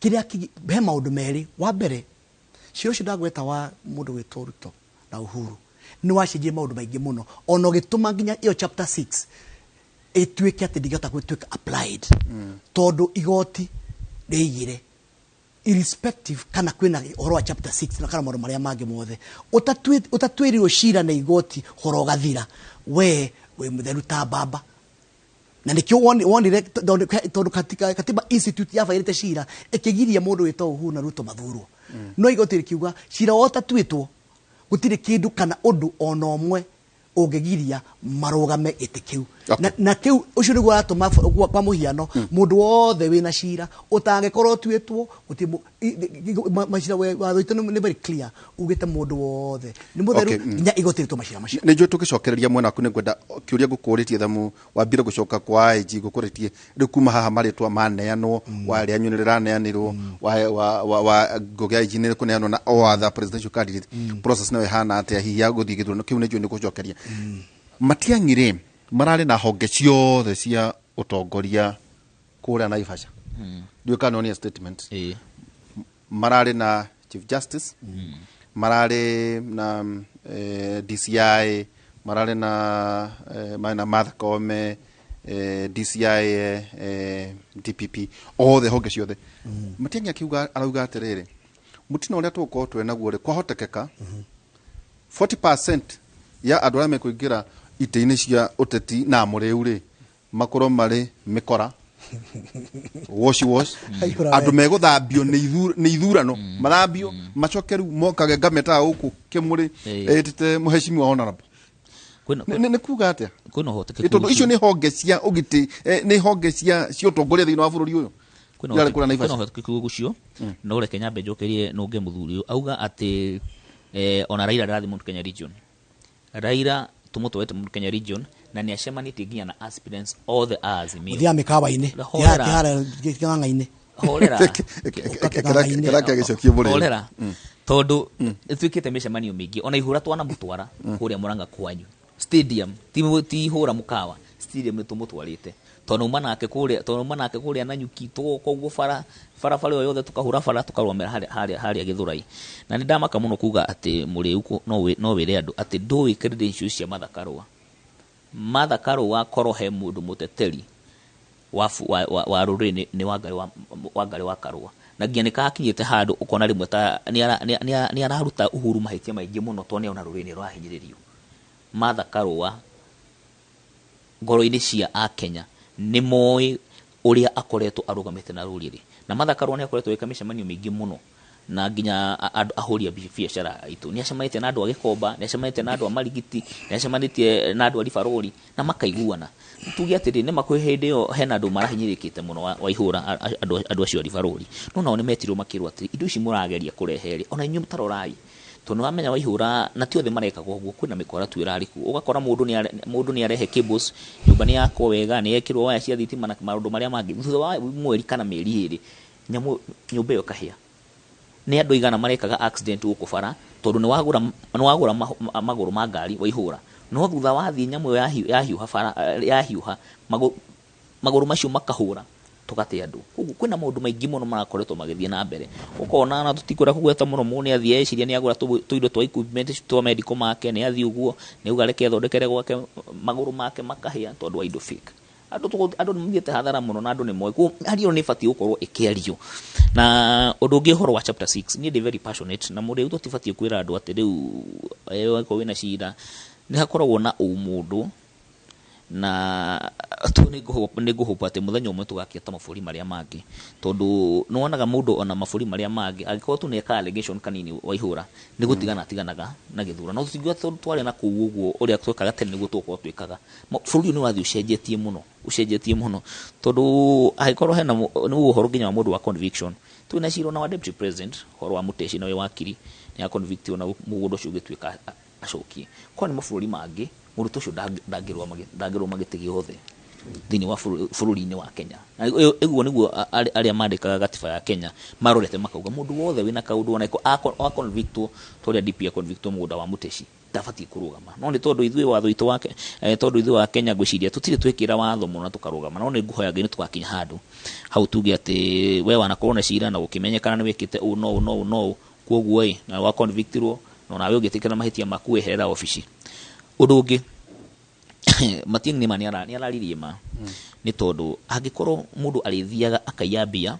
kĩrĩa he maũndũ merĩ. Wa mbere, cira ũcio ndagweta wa mũndũ gwĩtwo Ruto na Uhuru nĩ wacenjirie maũndũ maingĩ mũno, ona ũgĩtũma nginya ĩyo chapter 6 ĩtuĩke atĩ ndingĩhota gũtuĩka applied, tondũ igoti rĩigire irrespective kana kwĩna ũhoro wa chapter 6 na kana maũndũ marĩa mangĩ mothe, ũtatuĩrirwo cira na igoti horo ũgathira, we wĩ mũtheru ta mbamba. Na nĩkĩo wonire tondũ katiba institute yabairĩte cira ĩkĩgiria mũndũ wĩtwo Uhuru na Ruto mathurwo, no igoti rĩkiuga cira wothe ũtatuĩtwo, gũtirĩ kĩndũ kana ũndũ ona ũmwe ũngĩgiria marũgame gĩtĩ kĩu. Na kĩu ũcio nĩguo ũratũma kwa mũhiano mũndũ wothe wĩna cira ũtangĩkorwo ũtuĩtwo gũtirĩ macira watho witũ nĩ very clear, ugĩte mũndũ wothe nĩ mũtheru nginya igoti rĩtwo macira macio. Nĩ njũĩ tũgĩcokereria mwena waku, nĩ ngwenda kĩũria ngũkũrĩtie thamu wambire gũcoka kwa IG ngũkũrĩtie rĩu kuma haha marĩtwa maneanwo, wa rĩanyu nĩ rĩraneanĩrwo, wa Ngũgĩ IG nĩ rĩkũneanwo, na o other presidential candidate, process nayo ĩhana atĩa hihi ya gũthiĩ gĩthurano kĩu? Nĩ njũĩ nĩ gũcokeria. Matiang'i rĩ, mararĩ na honge ciothe cia ũtongoria kũrĩa Naivasha. Ndiũĩ kana nĩ statement. Mararĩ na Chief Justice, Mararĩ na DCI, mararĩ na marĩ na Martha Koome, DCI, DPP, othe honge ciothe. Matiang'i akiuga, arauga atĩrĩrĩ, mũtino ũrĩa tũgũkorwo twĩ naguo rĩ, kwahotekeka 40% ya andũ arĩa mekũingĩra itĩ-inĩ cia ũteti na mũrĩu rĩ, makorwo marĩ mĩkora, wash wash, Aihũra andũ wega. Megũthambio nĩ ithurano, mathambio macoke rĩu mokage ngametaga gũkũ kĩmũrĩ ĩtĩte mũhecimiwa honorable. Nĩ kuga atĩa? Kwĩna ũhotekeku. Tondũ icio nĩ honge cia ũgitĩ, nĩ honge cia ũtongoria thĩinĩ wa bũrũri ũyũ. Kwĩna Irarĩ kũrĩa Naivasha. Kwĩna ũhotekeku ũcio. No reke nyambe njokerie nũnge mũthuri ũyũ auga atĩ ona Raila ndarathiĩ Mount Kenya region. Raila tũmũtwarĩte Mount Kenya region na nĩ acemanĩtie nginya na aspirants othe a Azimio. Mũthiaga mĩkawa-inĩ. Horera. Kĩng'ang'a-inĩ. Horera. Kĩrake gĩcokie mũrĩu. Horera, tondũ ĩtuĩkĩte mĩcemanio mĩingĩ, ona ihũra twanamũtwara kũrĩa Mũrang'a kwanyu stadium, ti ihũra mũkawa, stadium nĩ tũmũtwarĩte, tondũ uma nake kũrĩa, tondũ uma nake kũrĩa Nanyuki, tũgoka ũguo bara barabara ĩyo yothe, tũkahũra bara, tũkarũgamĩra harĩa Gĩthũrai. Na nĩ ndamaka mũno kuga atĩ mũrĩu no wĩre andũ atĩ ndũĩ credentials cia Martha Karũa. Martha Karũa, korwo he mũndũ mũteteri wa rũrĩrĩ, nĩ Wangarĩ wa Karũa, na nginya nĩ kakinyĩte handũ ũkona rĩmwe ta nĩ araruta Uhuru mahĩtia maingĩ mũno, tondũ nĩarona rũrĩrĩ nĩ rũrahinyĩrĩrio. Martha Karũa, ngoro-inĩ cia akenya nĩ moĩ ũrĩa akoretwo arũgamĩte na rũrĩrĩ, na Martha Karũa nĩ akoretwo agĩka mĩcemanio mĩingĩ mũno na nginya andũ ahũri a biacara aitũ. Nĩ acemanĩtie na andũ a Gĩkomba, nĩ acemanĩtie na andũ a Marigiti, nĩ acemanĩtie na andũ a Ribarori na makaiguana. Tuge atĩrĩ, nĩ makwĩ hĩndĩ ĩyo hena andũ marahinyĩrĩkĩte mũno wa ihũra, andũ acio a Ribarori, no nao nĩ metirwo makĩrwo atĩrĩ, indo ici mũrageria kũrehe rĩ, ona inyuĩ tarorai, tondũ nĩ wamenya waihũra na ti othe marekaga ũguo, kwĩna mĩkora tu ĩrarĩ kuo. Ũgakora mũndũ nĩ arehe cables, nyũmba nĩ yakwo wega, nĩ yekĩrwo waya cia thitima na maũndũ marĩa mangĩ, thutha wa mweri kana mĩeri 2 nyamũ nyũmba ĩyo ĩkahĩa. Nĩ andũ aigana marekaga accident gũkũ bara tondũ nĩ wagũra magũrũ ma ngari waihũra, no thutha wathiĩ nyamũ ĩyo yahiũha bara, yahiũha magũrũ macio makahũra, tũgate andũ. Koguo kwĩna maũndũ maingĩ mũno marakoretwo magĩthiĩ na mbere, ũkona na tũtikwenda kũgweta mũno. Mũndũ nĩ athiĩ eciria nĩ agũra tũindo twa equipment twa medical make, nĩ athiĩ ũguo nĩ auga reke athondekere gwake, magũrũ make makahĩa tondũ wa indo fake. Andũ nĩ mathiĩte hathara mũno na andũ nĩ moĩ. Koguo ario nĩ ĩbatiĩ gũkorwo ĩkĩario. Na ũndũ ũngĩ, ũhoro wa chapter 6, niĩ ndĩ very passionate na mũrĩu. Tũtibatiĩ kwĩra andũ atĩ rĩu angĩkorwo wĩna cira nĩ hakoragwo na ũmũndũ, na tu nĩ ngũhopa atĩ mũthenya ũmwe tũgakia ta mabũrũri marĩa mangĩ, tondũ nĩ wonaga mũndũ ona mabũrũri marĩa mangĩ angĩkorwo tu nĩeka allegation kanini waihũra, nĩ gũtigana atiganaga na gĩthurano. No tũtingiuga tondũ twarĩ na kũu ũguo ũrĩa twekaga tene nĩguo tũgũkorwo twĩkaga. Bũrũri ũyũ nĩ ũrathiĩ ũcenjetie mũno, ũcenjetie mũno, tondũ angĩkorwo hena nĩ ũhoro nginya wa mũndũ wa conviction, twĩna cira ona wa deputy president, ũhoro wa Mũteci, na wĩ wakiri nĩ aconvictwo na mũgũnda ũcio ũgĩtuĩka acokie. Korwo nĩ mabũrũri mangĩ, mũndũ ta ũcio ndangĩrũgama gĩtĩ gĩothe thĩinĩ wa bũrũri-inĩ wa Kenya. Na ũguo nĩguo arĩa mandĩkaga gatiba ya Kenya marorete makauga mũndũ wothe wĩna kaũndũ ona aconvictwo ta ũrĩa DP aconvictwo mũgũnda wa Mũteci ndabatiĩ kũrũgama. No nĩ tondũ ithuĩ watho witũ wa tondũ ithuĩ wa Kenya ngwĩciria tũtirĩ twĩkĩra watho mũno na tũkarũgama. No nĩ ngũhoya Ngai nĩ tũgakinya handũ hau tuge atĩ we wanakorwo na cira na gũkĩmenyekana nĩ wĩkĩte ũũ no ũũ no ũũ no ũũ, koguo ĩ na wa convictirwo na onawe ũngĩtĩkĩra mahĩtia maku weherera obici. Ũndũ ũngĩ, Matiang'i nĩ ma nĩ araririe ma, nĩ tondũ angĩkorwo mũndũ arĩthiaga akaiya mbia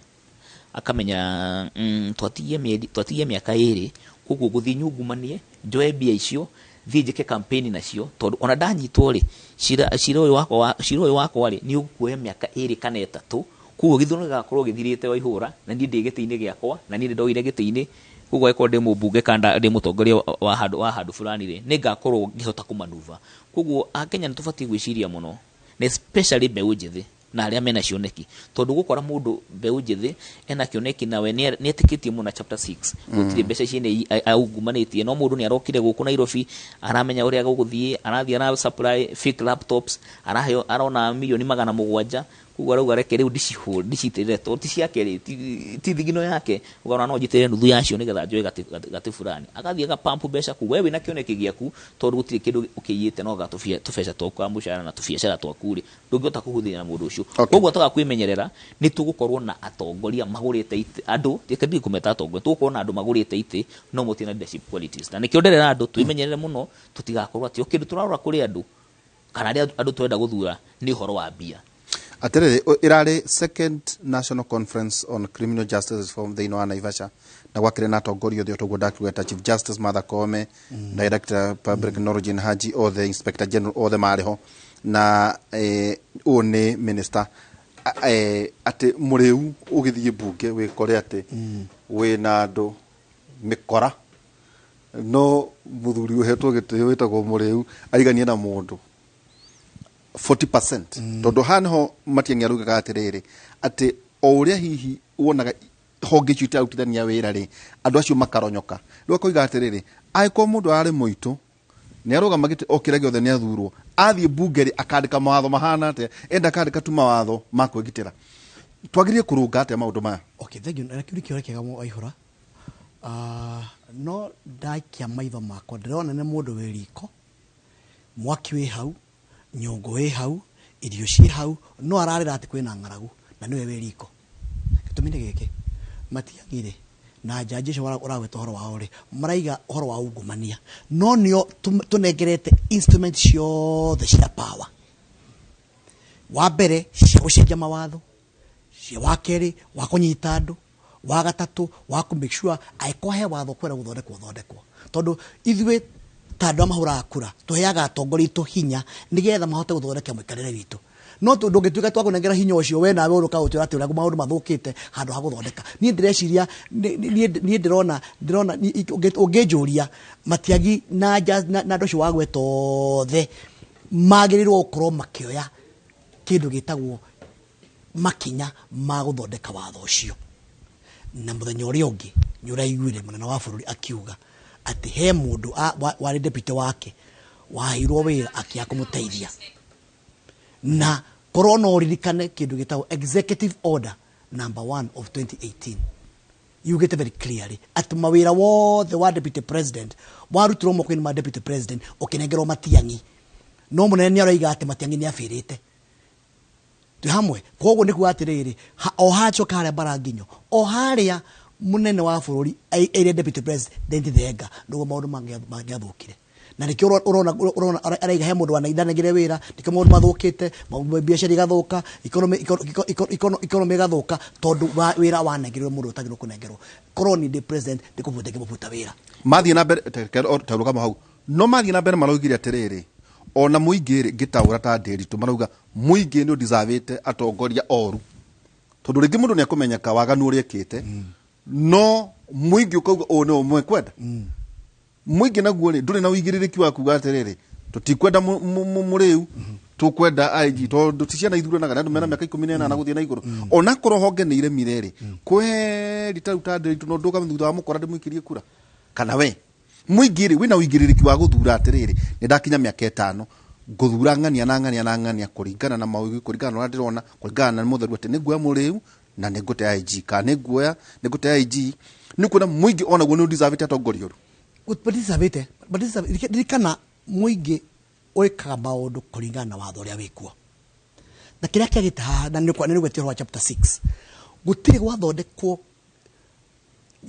akamenya twatigie mĩeri, twatigie mĩaka 2, koguo ngũthiĩ nyungumanie njoe mbia icio thiĩ njĩke campaign nacio, tondũ ona ndanyitwo rĩ, cira ũyũ wakwa rĩ, nĩ ũkuoya mĩaka 2 kana 3, koguo gĩthurano gĩgakorwo gĩthirĩte waihũra na niĩ ndĩ gĩtĩ-inĩ gĩakwa, na niĩ nĩ ndoire gĩtĩ-inĩ. Koguo angĩkorwo ndĩ mũmbunge kana ndĩ mũtongoria wa handũ fulani rĩ, nĩ ngakorwo ngĩhota kũmanuva. Koguo akenya nĩ tũbatiĩ gwĩciria mũno, na especially mbeũ njĩthĩ na arĩa mena cioneki, tondũ gũkora mũndũ mbeũ njĩthĩ ena kĩoneki nawe nĩ etĩkĩtie mũno na chapter 6, gũtirĩ mbeca ciene aungumanĩtie, no mũndũ nĩ arokire gũkũ Nairobi, aramenya ũrĩa gũgũthiĩ, arathiĩ ara supply fake laptops, araheo, arona milioni 700. Koguo arauga reke rĩu ndicihũre ndicitĩrĩre tondũ ti ciake rĩ, ti thigino yake, ũkona no njitĩrĩre nuthu yacio nĩgetha njoe gatĩ fulani. Agathiĩ agapampu mbeca kũu, we wĩna kĩoneki gĩaku tondũ gũtirĩ kĩndũ ũkĩiyĩte no tũbeca twaku ka mũcara na tũbiacara twaku rĩ, ndũngĩhota kũhũthĩra na mũndũ ũcio. Koguo twaga kwĩmenyerera nĩ tũgũkorwo na atongoria magũrĩte itĩ, andũ, reke ndige kũmeta atongoria, tũgũkorwo na andũ magũrĩte itĩ no mũtirĩ na leadership qualities. Na nĩkĩo ndĩrera andũ twĩmenyerere mũno tũtigakorwo atĩ o kĩndũ tũrarora kũrĩ andũ kana arĩa andũ tũrenda gũthura nĩ ũhoro wa mbia. Atĩrĩrĩ, ĩrarĩ second national conference on criminal justice reform thĩinĩ wa Naivasha na gwakĩrĩ na atongoria othe otoguo ndakiuga Chief Justice Martha Koome, Director Public Knowledge Haji, othe Inspector General othe marĩ ho na ũyũ nĩ minister atĩ mũrĩu ũgĩthiĩ mbunge wĩkore atĩ wĩna andũ mĩkora no mũthuri ũhetwo gĩtĩo wĩtagwo mũrĩu ariganie na mũndũ 40%. Tondũ haha nĩho Matiang'i araugaga atĩrĩrĩ atĩ o ũrĩa hihi wonaga honge icio itarutithania wĩra rĩ, andũ acio makaronyoka. Rĩu akoiga atĩrĩrĩ, angĩkorwo mũndũ ararĩ mũitũ nĩ arũgama gĩtĩ o kĩrĩa gĩothe nĩ athurwo, athiĩ mbunge rĩ akandĩka mawatho mahana atĩa, enda akandĩka tu mawatho ma kwĩgitĩra. Twagĩrĩire kũrũnga atĩa maũndũ maya? Okay, thank you. Na kĩu nĩ kĩũria kĩega Waihũra. No ndaikia maitho makwa ndĩrona nĩ mũndũ wĩ riko, mwaki wĩ hau, nyũngũ ĩ hau, irio ciĩ hau, no ararĩra atĩ kwĩna ng'aragu na nĩwe wĩ riko. Gĩtũmi nĩ gĩkĩ, Matiang'i rĩ na njanji icio ũragweta ũhoro wao rĩ, maraiga ũhoro wa ungumania, no nĩo tũnengerete instrument ciothe cia power. Wa mbere cia gũcenjia mawatho, cia wa kerĩ wa kũnyita andũ, wa gatatũ wa kũ make sure angĩkorwo he watho kwenda gũthondekwo ũthondekwo. Tondũ ithuĩ ta andũ arĩa mahũraga kura tũheaga atongoria aitũ hinya nĩgetha mahote gũthondeka mũikarĩre witũ. No ndũngĩtuĩka twakũnengera hinya ũcio we nawe ũrũka gũtwĩra atĩ ũrĩa maũndũ mathũkĩte handũ ha gũthondeka. Niĩ ndĩreciria, niĩ ndĩrona, ndĩrona, ũngĩnjũria Matiang'i na na andũ acio wagweta othe magĩrĩirwo gũkorwo makĩoya kĩndũ gĩtagwo makinya ma gũthondeka watho ũcio. Na mũthenya ũrĩa ũngĩ nĩ ũraiguire mũnene wa bũrũri akiuga atĩ he mũndũ warĩ deputy wake waheirwo wĩra akĩaga kũmũteithia. Na korwo no ũririkane kĩndũ gĩtagwo executive order number 1 of 2018 yugĩte very clearly atĩ mawĩra wothe wa deputy president warutirwo moko-inĩ ma deputy president ũkĩnengerwo Matiang'i. No mũnene nĩ aroiga atĩ Matiang'i nĩ abĩrĩte. Twĩ hamwe. Koguo nĩ kuga atĩrĩrĩ, o hacoka harĩa mbara nginyo, o harĩa mũnene wa bũrũri aire deputy president thenga, nĩguo maũndũ mangĩathũkire. Na nĩkĩo ũrona araiga he mũndũ wanenganagĩre wĩra, nĩkĩo maũndũ mathũkĩte, biacara igathũka, economy ĩgathũka, tondũ wĩra wanengerirwo mũndũ ũtagĩrĩirwo kũnengerwo. Korwo ni ndĩ president, ndĩkũbuta ngĩmũbuta wĩra. Mathiĩ na mbere, ta rũgama hau. No mathiĩ na mbere maraugire atĩrĩrĩ, ona mũingĩ rĩ, ngĩtaũra ta Ndĩritũ, marauga mũingĩ nĩ ũdeservĩte atongoria oru. Tondũ rĩngĩ mũndũ nĩ akũmenyeka waganu ũrĩa ekĩte, no mũingĩ ũkauga ũyũ nĩ ũmwe kwenda. Mũingĩ naguo rĩ, ndũrĩ na ũigĩrĩrĩki wa kuga atĩrĩrĩ, tũtikwenda mũrĩu, tũkwenda IG, tondũ ti ciana ithuranaga, nĩ andũ mena mĩaka ikũmi na ĩnana gũthiĩ na igũrũ. Onakorwo honge nĩ iremire rĩ, kweri ta rĩu ta Ndĩritũ, no ndũgame thutha wa mũkora ndĩmũikĩrie kura. Kana we, mũingĩ rĩ, wĩna ũigĩrĩrĩki wa gũthura atĩrĩrĩ, nĩ ndakinya mĩaka ĩtano, ngũthura ng'ania na ng'ania na ng'ania kũringana na maũgĩ, kũringana na ũrĩa ndĩrona, kũringana na mũtheru atĩ nĩ nguoya mũrĩu na nĩ ngũte IG, kana nĩ nguoya, nĩ ngũte IG. Nĩ kuona mũingĩ onaguo nĩ ũdeservĩte atongoria oru. Ũtideservĩte, but ririkana mũingĩ wĩkaga maũndũ kũringana na watho ũrĩa wĩkuo. Na kĩrĩa kĩagĩte haha, na nĩ nĩ ũhoro wa chapter 6, gũtirĩ gwathondekwo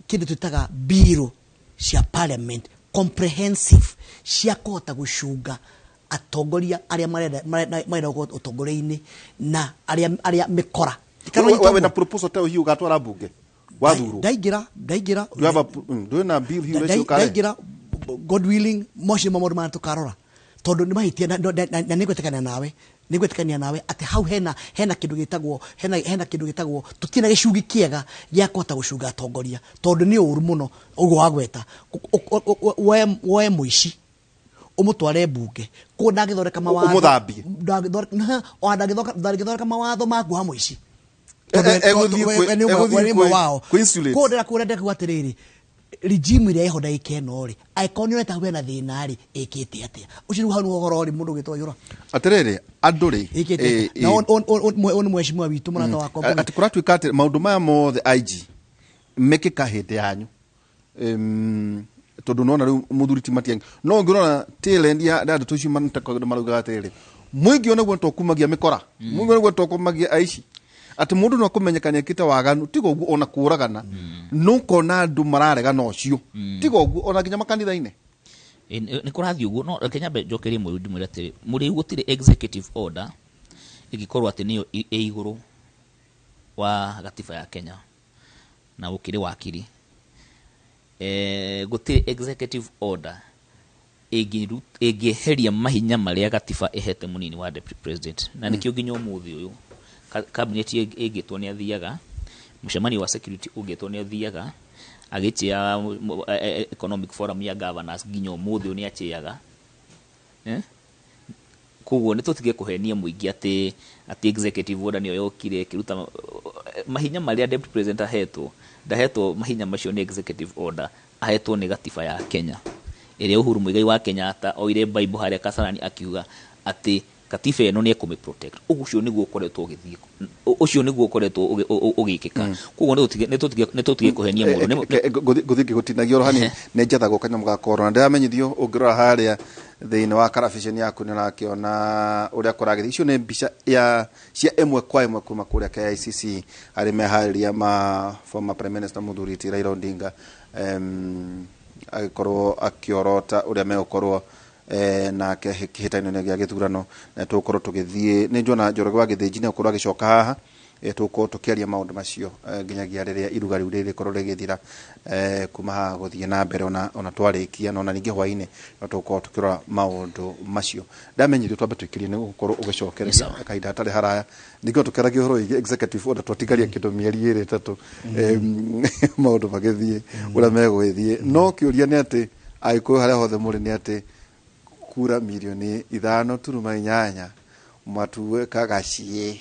kĩndũ twĩtaga bill cia parliament comprehensive cia kũhota gũcunga atongoria arĩa marenda gũkorwo ũtongoria-inĩ na arĩa mĩkora. We wĩna proposal ta ĩyo hihi ũgatwara mbunge? Wathurwo? Ndaingĩra, ndaingĩra. Do you have a do you have a bill hihi ũreciria ũkarehe? Ndaingĩra, God willing, mocio nĩmo maũndũ marĩa tũkarora. Tondũ nĩ mahĩtia na nĩ ngwĩtĩkania nawe, nĩ ngwĩtĩkania nawe atĩ hau hena kĩndũ gĩtagwo, hena kĩndũ gĩtagwo, tũtirĩ na gĩcungi kĩega gĩa kũhota gũcunga atongoria, tondũ nĩ ũru mũno ũguo wagweta. Woe mũici ũmũtware mbunge, kũu ndangĩthondeka mawatho. Ũmũthambie. Ona ndangĩthondeka mawatho ma kuoha mũici. Egũthiĩ We nĩ ũmwe wao. kwĩ insulate. Kũu ndĩra kuga atĩrĩrĩ, Regime ĩrĩa ĩho ndagĩka ĩno rĩ, angĩkorwo nĩ ũreta wena thĩna rĩ, ĩkĩte atĩa? Ũcio nĩguo hau nĩho ũhoro rĩ, mũndũ ũgĩtwo yũra. Atĩrĩrĩ, andũ rĩ, Ĩkĩte atĩa? Na ũyũ nĩ mheshimiwa witũ, mũrata wakwa. Atĩ kũratuĩka atĩ maũndũ maya mothe IG mekĩka hĩndĩ yanyu. Tondũ nona rĩu mũthuri ti Matiang'i, no ũngĩrora tail end ya ndeto icio maraugaga atĩrĩrĩ, mũingĩ onaguo nĩtũkumagia mĩkora, mũingĩ onaguo nĩtũkumagia aici, atĩ mũndũ no akũmenyeka nĩekĩte waganu, tiga ũguo ona kũragana, no ũkona andũ mararegana ũcio, tiga ũguo ona nginya makanitha-inĩ. Nĩ kũrathiĩ ũguo. No reke nyambe njokerie mũrĩu, ndĩmwĩre atĩrĩ, mũrĩu, gũtirĩ executive order ĩngĩkorwo atĩ nĩyo ĩ igũrũ wa gatiba ya Kenya na ũkĩrĩ wakiri. Gũtirĩ executive order ĩngĩeheria mahinya marĩa gatiba ĩhete mũnini wa deputy president, na nĩkĩo nginya ũmũthĩ ũyũ cabinet ĩngĩtwo nĩ athiaga mũcemanio wa security, ũngĩtwo nĩ athiaga agĩchĩa economic forum ya governors, nginya ũmũthĩ ũyũ nĩ achĩaga. Koguo nĩ tũtige kũhenia mũingĩ atĩ executive order nĩyo yokire ĩkĩruta mahinya marĩa deputy president ahetwo. Ndahetwo mahinya macio nĩ executive order, ahetwo nĩ gatiba ya Kenya ĩrĩa Uhuru Muigai wa Kenyatta oire Bible harĩa Kasarani akiuga atĩ katiba ĩno nĩ ekũmĩ protect. Ũcio nĩguo ũkoretwo ũgĩthiĩ, ũcio nĩguo ũkoretwo ũgĩkĩka. Koguo nĩ tũtige kũhenia mũndũ. Ngũthiĩ ngĩgũtinagia oro hanini, nĩ njathagwo kanyamũ ga corona. Ndĩramenyithio ũngĩrora harĩa thĩinĩ wa karabiceni yaku nĩ ũrakĩona ũrĩa kũragĩthiĩ. Icio nĩ mbica ya cia ĩmwe kwa ĩmwe kuma kũrĩa KICC arĩ meharĩria ma former prime minister mũthuri ti Raila Odinga, agĩkorwo akĩorota ũrĩa megũkorwo nake kĩhĩtahĩtano gĩa gĩthurano. Na tũgũkorwo tũgĩthiĩ, nĩ njuona Njoroge wa Gĩthĩnji nĩ egũkorwo agĩcoka haha, tũgũkorwo tũkĩaria maũndũ macio nginyagia rĩrĩa iruga rĩu rĩrĩkorwo rĩgĩthira, kuma haha gũthiĩ na mbere, ona twarĩkia, na ona ningĩ hwaĩ-inĩ no tũgũkorwo tũkĩrora maũndũ macio. Ndamenyithio twambe tũikĩrie nĩ gũkorwo ũgĩcokereria kahinda hatarĩ haraya. Ningĩ no tũkĩaragia ũhoro wĩgiĩ executive order, twatigaria kĩndũ mĩeri 2 3, maũndũ magĩthiĩ ũrĩa megũgĩthiĩ. No kĩũria nĩ atĩ Agĩkũyũ harĩa hothe mũrĩ, nĩ atĩ kura mirioni 5.8 matuĩka gaciĩ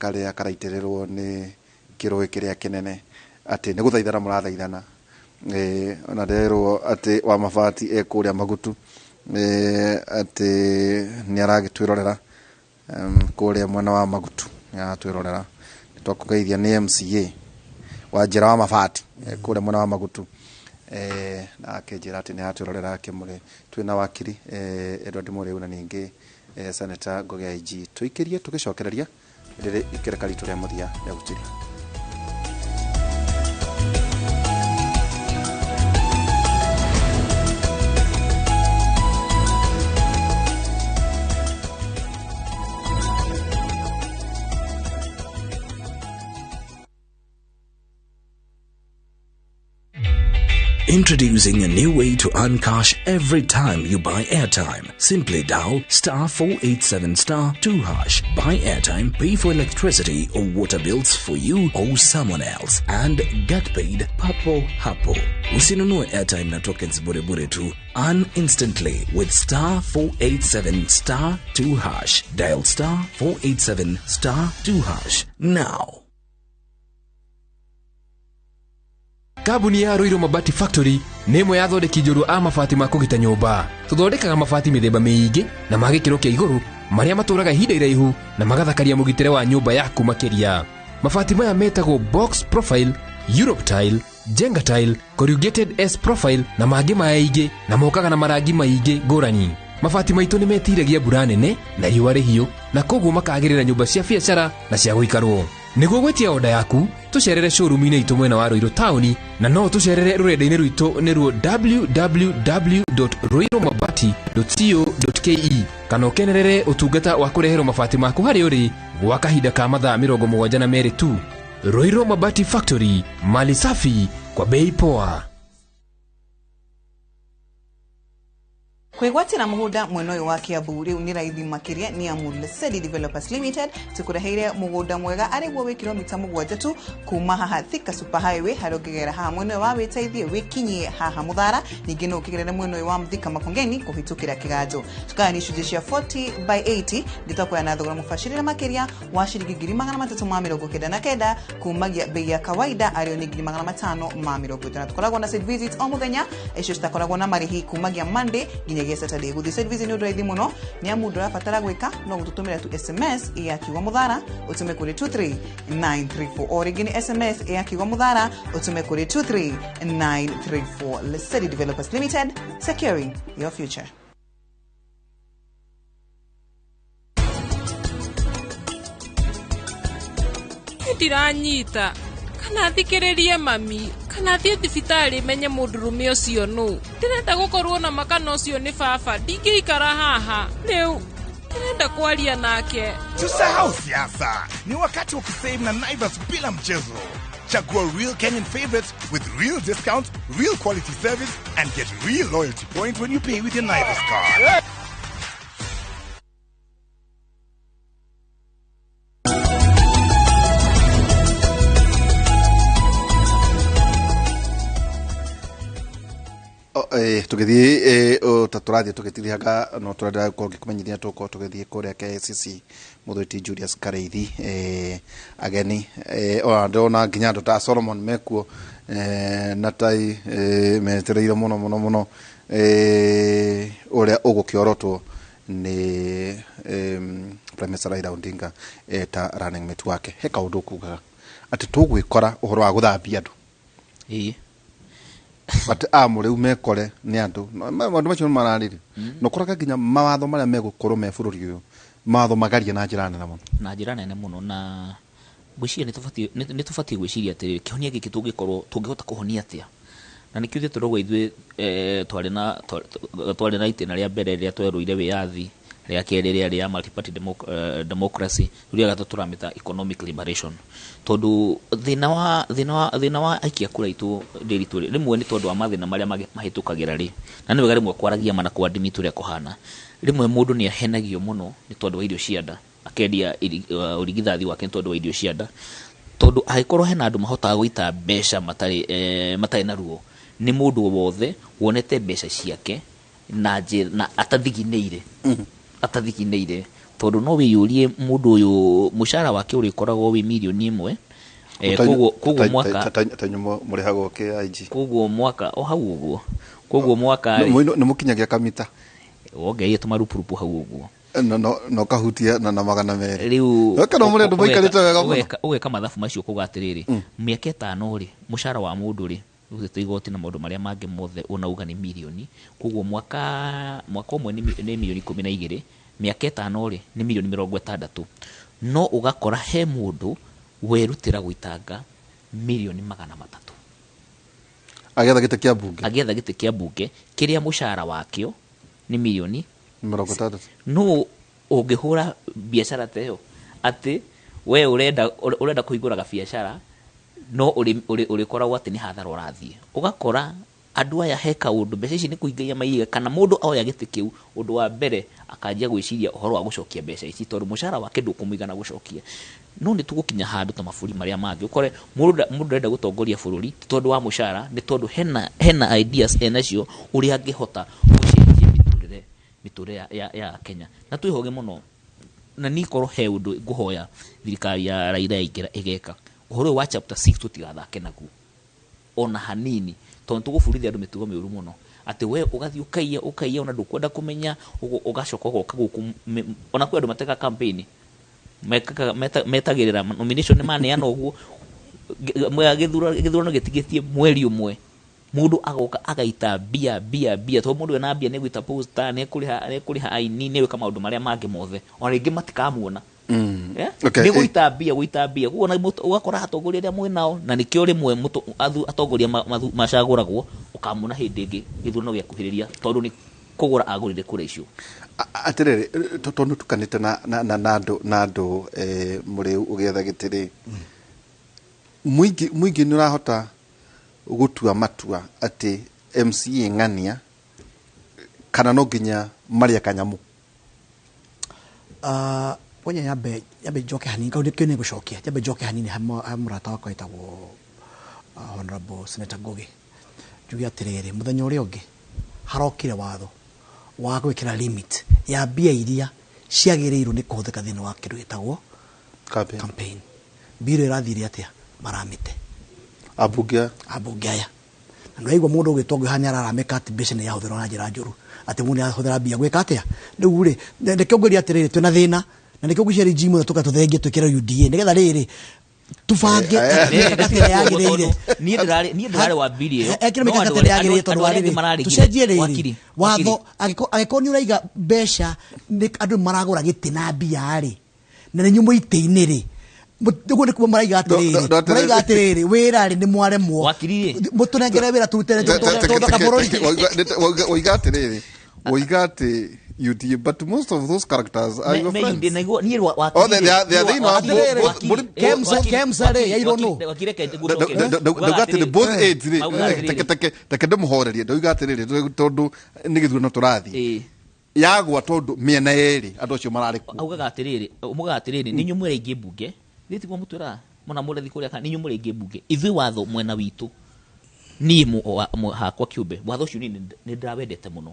karĩa karaitĩrĩrwo nĩ kĩrũĩ kĩrĩa kĩnene, atĩ nĩ gũthaithana mũrathaithana. Ona nderwo atĩ wa mabati e kũrĩa Magutu, atĩ nĩ aragĩtwĩrorera kũrĩa mwena wa Magutu, nĩ aratwĩrorera. Nĩ twakũgeithia nĩ MCA wa njĩra wa mabati kũrĩa mwena wa Magutu, na akĩnjĩra atĩ nĩ aratwĩrorera akĩmũrĩ. Twĩna wakiri Edward Mũrĩu na ningĩ Senator Ngugi IG. Tũikĩrie tũgĩcokereria rĩrĩ ikereka ritũ rĩa mũthia rĩa gũtiria. Introducing a new way to earn cash every time you buy airtime. Simply dial *487 *2#, buy airtime, pay for electricity or water bills for you or someone else, and get paid papo hapo. Usinunue airtime na tokens bure bure tu. Earn instantly with *487 *2#. Dial *487 *2# now. Kambuni ya Ruiru Mabati Factory nĩ ĩmwe ya athondeki njorua a mabati ma kũgita nyũmba. Tũthondekaga mabati mĩthemba mĩingĩ na ma gĩkĩro kĩa igũrũ marĩa matũraga ihinda iraihu na magathakaria mũgitĩre wa nyũmba yaku makĩria. Mabati maya metagwo box profile, Europe tile, Jenga tile, corrugated S profile na mangĩ maingĩ, na mokaga na marangi maingĩ ngũrani. Mabati maitũ nĩ metiragia mbura nene na riũa rĩhiũ, na koguo makagĩrĩra nyũmba cia biacara na cia gũikarwo. Nĩguo gwĩtia oda yaku, tũcerere showroom-inĩ itũ mwena wa Ruiru taũni, na no tũcerere rũrenda-inĩ rwitũ nĩruo www.ruirumabati.co.ke, kana ũkenerere ũtungata wa kũreherwo mabati maku harĩa ũrĩ gwa kahinda ka mathaa 72 tu. Ruiru Mabati Factory, mali safi kwa bei poa. Kwĩgwatĩra mũgũnda mwena ũyũ wa Kiambu rĩu nĩ raithi makĩria nĩ amu Lesedi Developers Limited tũkũreheire mũgũnda mwega arĩguo wĩ kilomita 7 tu kuma haha Thika Super Highway, harĩa ũngĩgera haha mwena ũyũ wa Wĩteithie wĩkinyie haha Mũthara, ningĩ no ũkĩgerere mwena ũyũ wa Thika Makongeni kũhĩtũkĩra Kĩganjo. Tũkaya nĩ icunjĩ cia 40 by 80 ngĩtwakuoya na thogora mũbacĩrĩre makĩria wa ciringi 399,000 kumagia bei ya kawaida arĩo nĩ 560,000. Tũkoragwo na site visit o mũthenya, icio citakoragwo na marĩhi kumagia Monday nginyagia Saturday. Gũthiĩ site visit nĩ ũndũ raithi mũno nĩ amu ndũrabatara gwĩka no gũtũtũmĩra tu SMS ya kiugo Mũthara ũtũme kũrĩ 23934, o rĩngĩ nĩ SMS ya kiugo Mũthara ũtũme kũrĩ 23934. Lesedi Developers Limited, securing your future. Ndiranyita kana thikĩrĩrie mami kana thiĩ thibitarĩ menye mũndũrũme ũcio nũ. Ndĩrenda gũkorwo na makana ũcio nĩ baba, ndingĩikara haha rĩu, ndĩrenda kwaria nake. Tusahau siasa, ni wakati wa kusave na Naivas bila mchezo. Chagua real Kenyan favorites with real discounts, real quality service, and get real loyalty points when you pay with your Naivas card. Tũgĩthiĩ ta tũrathiĩ tũgĩtirihaga no tũrenda gũkorwo ngĩkũmenyithia tũgũkorwo tũgĩthiĩ kũrĩa KICC mũthũiti Julius Kareithi, ageni ona ndĩrona nginya andũ ta Solomon mekuo na tai metereire mũno mũno mũno ũrĩa ũgũkĩorotwo nĩ Prime Minister Raila Odinga ta running mate wake. He kaũndũ kugaga atĩ tũgwĩkora ũhoro wa gũthambia andũ. Ĩĩ. But amũ rĩu mekore nĩ andũ maũndũ macio mararĩrĩ na ũkoraga nginya mawatho marĩa megũkorwo me bũrũri ũyũ mawatho magarie na njĩra nene mũno, na njĩra nene mũno. Na ngwĩciria nĩ tũbatiĩ gwĩciria atĩrĩrĩ, kĩhonia gĩkĩ tũngĩkorwo tũngĩhota kũhonia atĩa, na nĩkĩo ithuĩ tũrauga ithuĩ twarĩ na itĩna rĩa mbere rĩrĩa twerũire wĩyathi, rĩa kerĩ rĩarĩ ya multi-party democracy, rĩu rĩa gatatũ tũramĩta economic liberation, tondũ thĩna wa aikia kura itũ ndĩritũ rĩ, rĩmwe nĩ tondũ wa mathĩna marĩa mahĩtũkagĩra rĩ, na nĩ wega rĩmwe kwaragia ma na kwadimit ũrĩa kũhana. Rĩmwe mũndũ nĩ ahenagio mũno nĩ tondũ wa irio cia nda, akendia ũrigithathi wake nĩ tondũ wa irio cia nda, tondũ angĩkorwo hena andũ mahotaga gũita mbeca matarĩ na ruo, nĩ mũndũ wothe wonete mbeca ciake na njĩra na atathiginĩire, atathiginĩire, tondũ no wĩyũrie mũndũ ũyũ mũcara wake ũrĩkoragwo wĩ mirioni 1, koguo mwaka tanyuma mũrĩhagwo KIG, koguo mwaka o hau ũguo, koguo mwaka nĩ mũkinyagia kamita wongereire tũmarupurupu hau ũguo no kahutia na 200 rĩu kana mũrĩ andũ maikarĩte wega mũno. Ũgeka mathabu macio kuga atĩrĩrĩ, mĩaka 5 rĩ, mũcara wa mũndũ rĩ rutĩte igoti na maũndũ marĩa mangĩ mothe ũnauga nĩ mirioni, koguo mwaka ũmwe nĩ mirioni 12, mĩaka 5 rĩ nĩ mirioni 60, no ũgakora he mũndũ werutĩra gũitanga mirioni 300 agĩetha gĩtĩ kĩa mbunge, agĩetha gĩtĩ kĩa mbunge kĩrĩa mũcara wakĩo nĩ mirioni 60. No ũngĩhũra biacara ta ĩyo atĩ we ũrenda kũhingũra gabiacara no ũrĩkoragwo atĩ nĩ hathara ũrathiĩ, ũgakora andũ aya he kaũndũ mbeca ici nĩ kũingaia maiga, kana mũndũ oya gĩtĩ kĩu ũndũ wa mbere akanjia gwĩciria ũhoro wa gũcokia mbeca ici tondũ mũcara wake ndũkũmũigana gũcokia. No nĩ tũgũkinya handũ ta mabũrũri marĩa mangĩ ũkore mũndũ ndarenda gũtongoria bũrũri ti tondũ wa mũcara, nĩ tondũ hena ideas enacio ũrĩa angĩhota gũcenjia mĩtũrĩre ya Kenya. Na twĩhoge mũno, na nikorwo he ũndũ ngũhoya thirikari ya Raila yaingĩra ĩgeka ũhoro ũyũ wa chapter 6 tũtigathake naguo ona hanini, tondũ tũgũbundithia andũ mĩtugo mĩũru mũno atĩ we ũgathiĩ ũkaiya ona ndũkwenda kũmenya, ũgacoka ũgoka gũkũ. Ona kwĩ andũ mateka campaign metagĩrĩra nomination nĩ maneana ũguo gĩthurano gĩtigĩtie mweri ũmwe, mũndũ agoka agaita mbia mbia mbia, tondũ mũndũ ena mbia nĩ gwĩta poster, nĩ kũrĩha aini, nĩ gwĩka maũndũ marĩa mangĩ mothe, ona rĩngĩ matikamuona. Nĩ gũita mbia gũita mbia, koguo ũgakora atongoria arĩa mwĩnao, na nĩkĩo rĩmwe atongoria macagũragwo ũkamona hĩndĩ ĩngĩ gĩthurano gĩakuhĩrĩria tondũ nĩ kũgũra agũrire kura icio. Atĩrĩrĩ, tondũ tukanĩte na andũ mũrĩu ũgĩetha gĩtĩ rĩ, mũingĩ nĩ ũrahota gũtua matua atĩ MCA ng'ania Kana no nginya marĩe kanyamũ? Ngoja nyambe njoke hanini kau nĩkĩo nĩngũcokia. Nyambe njoke hanini ha mũrata wakwa wĩtagwo Honorable Senator Ngugi, njuge atĩrĩrĩ, mũthenya ũrĩa ũngĩ harokire watho wa gwĩkĩra limit ya mbia iria ciagĩrĩirwo nĩ kũhũthĩka thĩinĩ wa kĩndũ gĩtagwo campaign. Campaign mbiro ĩrathire atĩa maramĩte Ambunge. Ambunge aya na nĩwaigua mũndũ ũgĩtwo ngũha nĩararamĩka atĩ mbeca nĩ yahũthĩrwo na njĩra njũru, atĩ mũndũ nĩarahũthĩra mbia gwĩka atĩa. Rĩu rĩ, nĩkĩo ngwĩria atĩrĩrĩ, twĩna thĩna na nĩkĩo ngwĩciria regime ĩno tũka tũthengie twĩkĩre UDA nĩgetha rĩrĩ tubange mĩkakati ĩrĩa yagĩrĩire. Niĩ ndĩrarĩ wa bili ĩyo. Ekĩre No mĩkakati andũ ĩrĩa yagĩrĩire tondũ andũ wa arĩa angĩ rĩrĩ mararegire. tũcenjie rĩrĩ Wakiri, watho. Angĩkorwo nĩ ũraiga mbeca nĩ andũ maragũra gĩtĩ na mbia rĩ, na nĩ nyumo itĩ-inĩ rĩ, ũguo nĩkuo maraiga atĩrĩrĩ, maraiga atĩrĩrĩ, wĩra rĩ nĩ mwaremwo. Wakiri rĩ. Mũtũnengere wĩra tũrute tũthaka bũrũri. Waiga atĩrĩrĩ, waiga atĩ UDA, but most of those characters are your Me friends. UDA nĩguo niĩ Oh, they are thĩinĩ wa Kemsa rĩ yairwo nũ? Wakiri, reke ngũcokerie. Ndauga atĩrĩ both aides rĩ, Maugaga atĩrĩrĩ. teke ndĩmũhorerie. Ndauga atĩrĩrĩ, tondũ nĩ gĩthurano tũrathiĩ yagwa, tondũ mĩena yerĩ andũ acio mararĩ kuo. Augaga atĩrĩrĩ, mugaga atĩrĩrĩ, nĩ inyuĩ mũrĩ aingĩ mbunge, nĩ tiguo mũtwĩraga mũna mũrethi kũrĩa, kana nĩ inyuĩ mũrĩ aingĩ mbunge? Ithuĩ watho mwena witũ, niĩ hakwa kĩũmbe, watho ũcio niĩ nĩ ndĩrawendete mũno,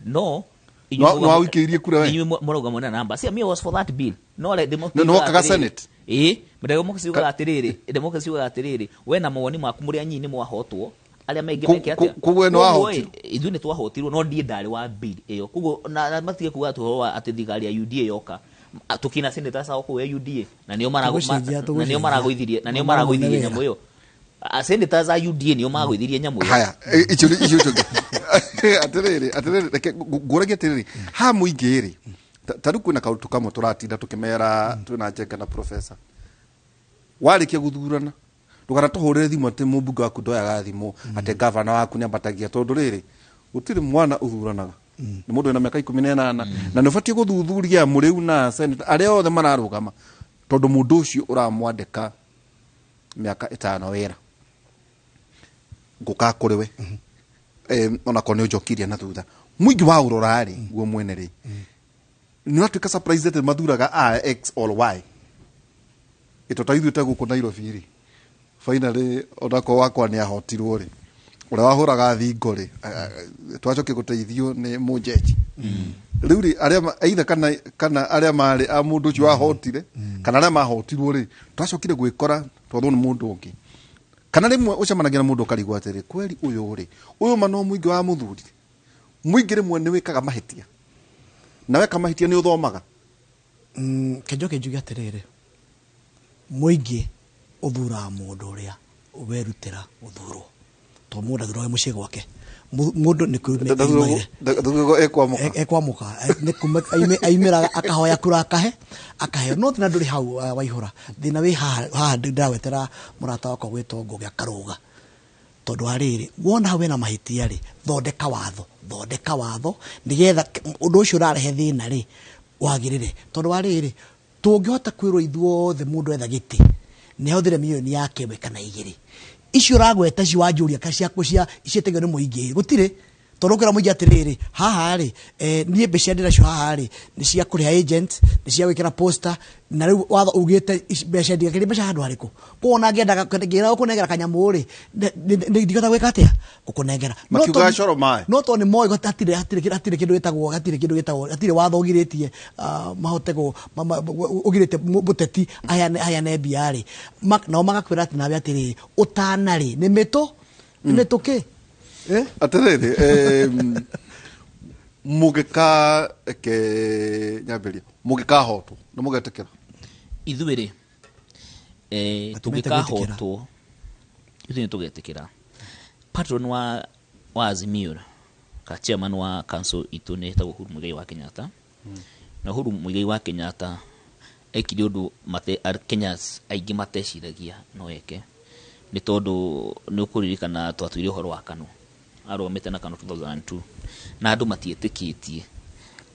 no inyuĩ No wawikĩirie kura we? Inyuĩ mũrauga mwena namba see, me was for that bill, no le democracy No wokaga yugaga atĩrĩrĩ- Senate? Ĩĩ, democracy yugaga atĩrĩrĩ, democracy yugaga atĩrĩrĩ, we na mawoni maku mũrĩ anyinyi nĩ mwahotwo, arĩa maingĩ meke atĩa? Koguo we nĩ Koguo wahotirwo? ĩ, ithuĩ nĩ twahotirwo, no ndiĩ ndarĩ wa bill ĩyo. Koguo na matige kuga atĩ ũhoro wa atĩ thirikari ya UDA yoka. Tũkina senators ao kũu ya UDA na nĩo Tũgũcenjia, na nĩo tũgũcenjia. maragũithirie, na nĩo Maragũithirie maragũithirie wĩra. nyamũ ĩyo. Senators a UDA nĩo magũithirie nyamũ ĩyo. Haya, icio atĩrĩrĩ, reke ngũragie atĩrĩrĩ, ha mũingĩ rĩ, ta rĩu kwĩna kaũndũ kamwe tũratinda tũkĩmera twĩna Njenga na professor, warĩkia gũthurana ndũkanatũhũrĩre thimũ atĩ mũmbunge waku ndoyaga thimũ, atĩ gavana waku nĩambatagia, tondũ rĩrĩ gũtirĩ mwana ũthuranaga, nĩ mũndũ wĩna mĩaka 18, na nĩ ũbatiĩ gũthuthuria mũrĩu na senator arĩa othe mararũgama, tondũ mũndũ ũcio ũramwandĩka mĩaka 5 wĩra ngũka kũrĩ we. Onakorwo nĩ ũnjokirie na thutha mũingĩ wa ũrora rĩ, guo mwene rĩ, nĩ ũratuĩka surprise atĩ mathuraga a X or Y ĩto ta ithuĩ ta gũkũ Nairobi rĩ, finally onakorwo wakwa nĩ ahotirwo rĩ, ũrĩa wahũraga thingo rĩ, twacokia gũteithio nĩ mũnjenji rĩu rĩ, arĩa either kana arĩa marĩ a mũndũ ũcio wahotire kana arĩa mahotirwo rĩ, twacokire gwĩkora twathwo nĩ mũndũ ũngĩ, kana rĩmwe ũcemanagia na mũndũ ũkarigwo atĩrĩ, kweri ũyũ rĩ, ũyũ ma no mũingĩ wa mũthurire? Mũingĩ rĩmwe nĩ wĩkaga mahĩtia, na weka mahĩtia nĩ ũthomaga. Kenjoke njuge atĩrĩrĩ, mũingĩ ũthuraga mũndũ ũrĩa werutĩra gũthurwo, to mũndũ athuragwo mũciĩ gwake. Mũndũ nĩ kwĩyumĩra. Ndathuragwo ekwamũka. Ekwamũka nĩ kuma aimĩraga akahoya kura akahe akaheo, no thĩna ndũrĩ hau. Waihũra thĩna wĩ haha haha ndĩrawetera mũrata wakwa gwĩtwo Ngũgĩ akarũga, tondũ wa rĩrĩ, wona hau hena mahĩtia rĩ, thondeka watho, thondeka watho nĩgetha ũndũ ũcio ũrarehe thĩna rĩ wagĩrĩre, tondũ wa rĩrĩ, tũngĩhota kwĩrwo ithuothe mũndũ etha gĩtĩ nĩ ahũthĩre mirioni yake ĩmwe kana igĩrĩ, icio ũragweta icio wanjũria ka ciaku cia ciĩtagio nĩ mũingĩ gũtirĩ, tondũ ũkwĩra mũingĩ atĩrĩrĩ, haha rĩ, niĩ mbeca ndĩnacio haha rĩ nĩ cia kũrĩha agent, nĩ cia gwĩkĩra poster, na rĩu watho ugĩte mbeca ndigakĩrie mbeca handũ harĩkũ. Koguo ona ngĩendaga ngĩenda gũkũnengera kanyamũ rĩ, ndingĩhota gwĩka atĩa gũkũnengera. No Makiugaga coro maĩ. No tondũ nĩ moĩ hatirĩ kĩndũ gĩtagwo, hatirĩ kĩndũ gĩtagwo, hatirĩ watho ũgirĩtie, mahote ũgirĩtie mũteti aheane mbia rĩ, nao magakwĩra atĩ nawe atĩrĩrĩ, ũtana rĩ nĩ mĩtũ nĩ mĩtũkĩ. Atĩrĩrĩ, mũngĩka eke nyambĩria mũngĩkahotwo nĩ mũgetĩkĩra? Ithuĩ rĩ, Matimete. Tũngĩkahotwo ithuĩ nĩ tũgetĩkĩra. Patron wa Azimio ka chairman wa council itũ nĩ etagwo Uhuru Muigai wa Kenyatta, na Uhuru Muigai wa Kenyatta ekire ũndũ mate Kenyans aingĩ mateciragia no eke, nĩ tondũ nĩ ũkũririkana twatuire ũhoro wa KANU, arũgamĩte na KANU 2002, na andũ matiĩtĩkĩtie